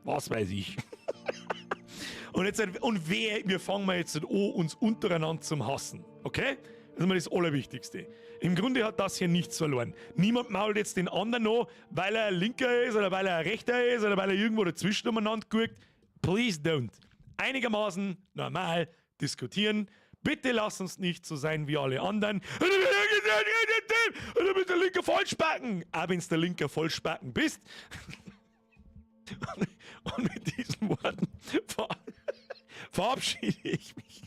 Was weiß ich. Und jetzt, und wehe, wir fangen mal jetzt an, uns untereinander zum Hassen. Okay? Das ist mal das Allerwichtigste. Im Grunde hat das hier nichts verloren. Niemand mault jetzt den anderen an, weil er Linker ist oder weil er Rechter ist oder weil er irgendwo dazwischen umeinander guckt. Please don't. Einigermaßen normal diskutieren. Bitte lass uns nicht so sein wie alle anderen. Du bist der linke Vollspacken. Auch wenn der linke Vollspacken bist. Und mit diesen Worten verabschiede ich mich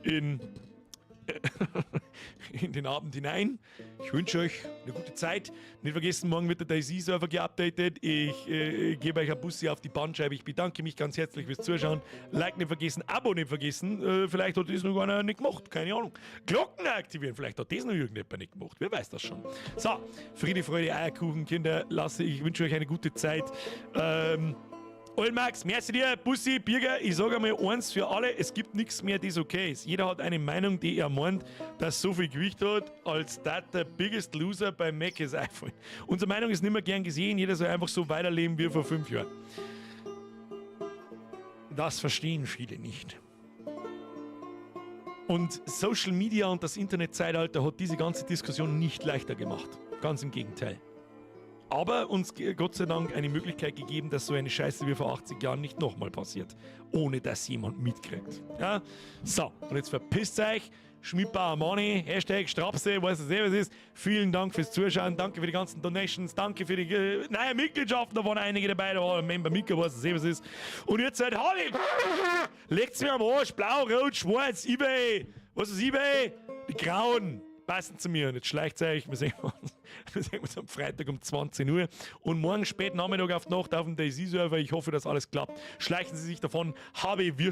in den Abend hinein. Ich wünsche euch eine gute Zeit. Nicht vergessen, morgen wird der DayZ-Server geupdatet. Ich gebe euch ein Bussi auf die Bandscheibe. Ich bedanke mich ganz herzlich fürs Zuschauen. Like nicht vergessen, Abo nicht vergessen. Vielleicht hat das noch einer nicht gemacht, keine Ahnung. Glocken aktivieren, vielleicht hat das noch irgendjemand nicht gemacht. Wer weiß das schon. So, Friede, Freude, Eierkuchen, Kinder. Lasse, ich wünsche euch eine gute Zeit. Max, merci dir, Bussi, Birger. Ich sage einmal eins für alle: Es gibt nichts mehr, das okay ist. Jeder hat eine Meinung, die er meint, dass so viel Gewicht hat, als dat der Biggest Loser beim Mäckes einfallen. Unsere Meinung ist nicht mehr gern gesehen, jeder soll einfach so weiterleben wie vor 5 Jahren. Das verstehen viele nicht. Und Social Media und das Internetzeitalter hat diese ganze Diskussion nicht leichter gemacht. Ganz im Gegenteil. Aber uns Gott sei Dank eine Möglichkeit gegeben, dass so eine Scheiße wie vor 80 Jahren nicht nochmal passiert. Ohne dass jemand mitkriegt. Ja? So, und jetzt verpisst euch. Schmidbauer Money, #Strapse, weiß es eh, was ist. Vielen Dank fürs Zuschauen, danke für die ganzen Donations, danke für die neue Mitgliedschaften, da waren einige dabei, da war ein Member Mika, weiß es eh, was ist. Und jetzt seid Harley, leckt's mir am Arsch, blau, rot, schwarz, eBay, was ist eBay? Die Grauen passen zu mir. Und jetzt schleicht euch, wir sehen uns am Freitag um 20 Uhr und morgen spät Nachmittag auf die Nacht auf dem DayZ-Server. Ich hoffe, dass alles klappt. Schleichen Sie sich davon. Habe wir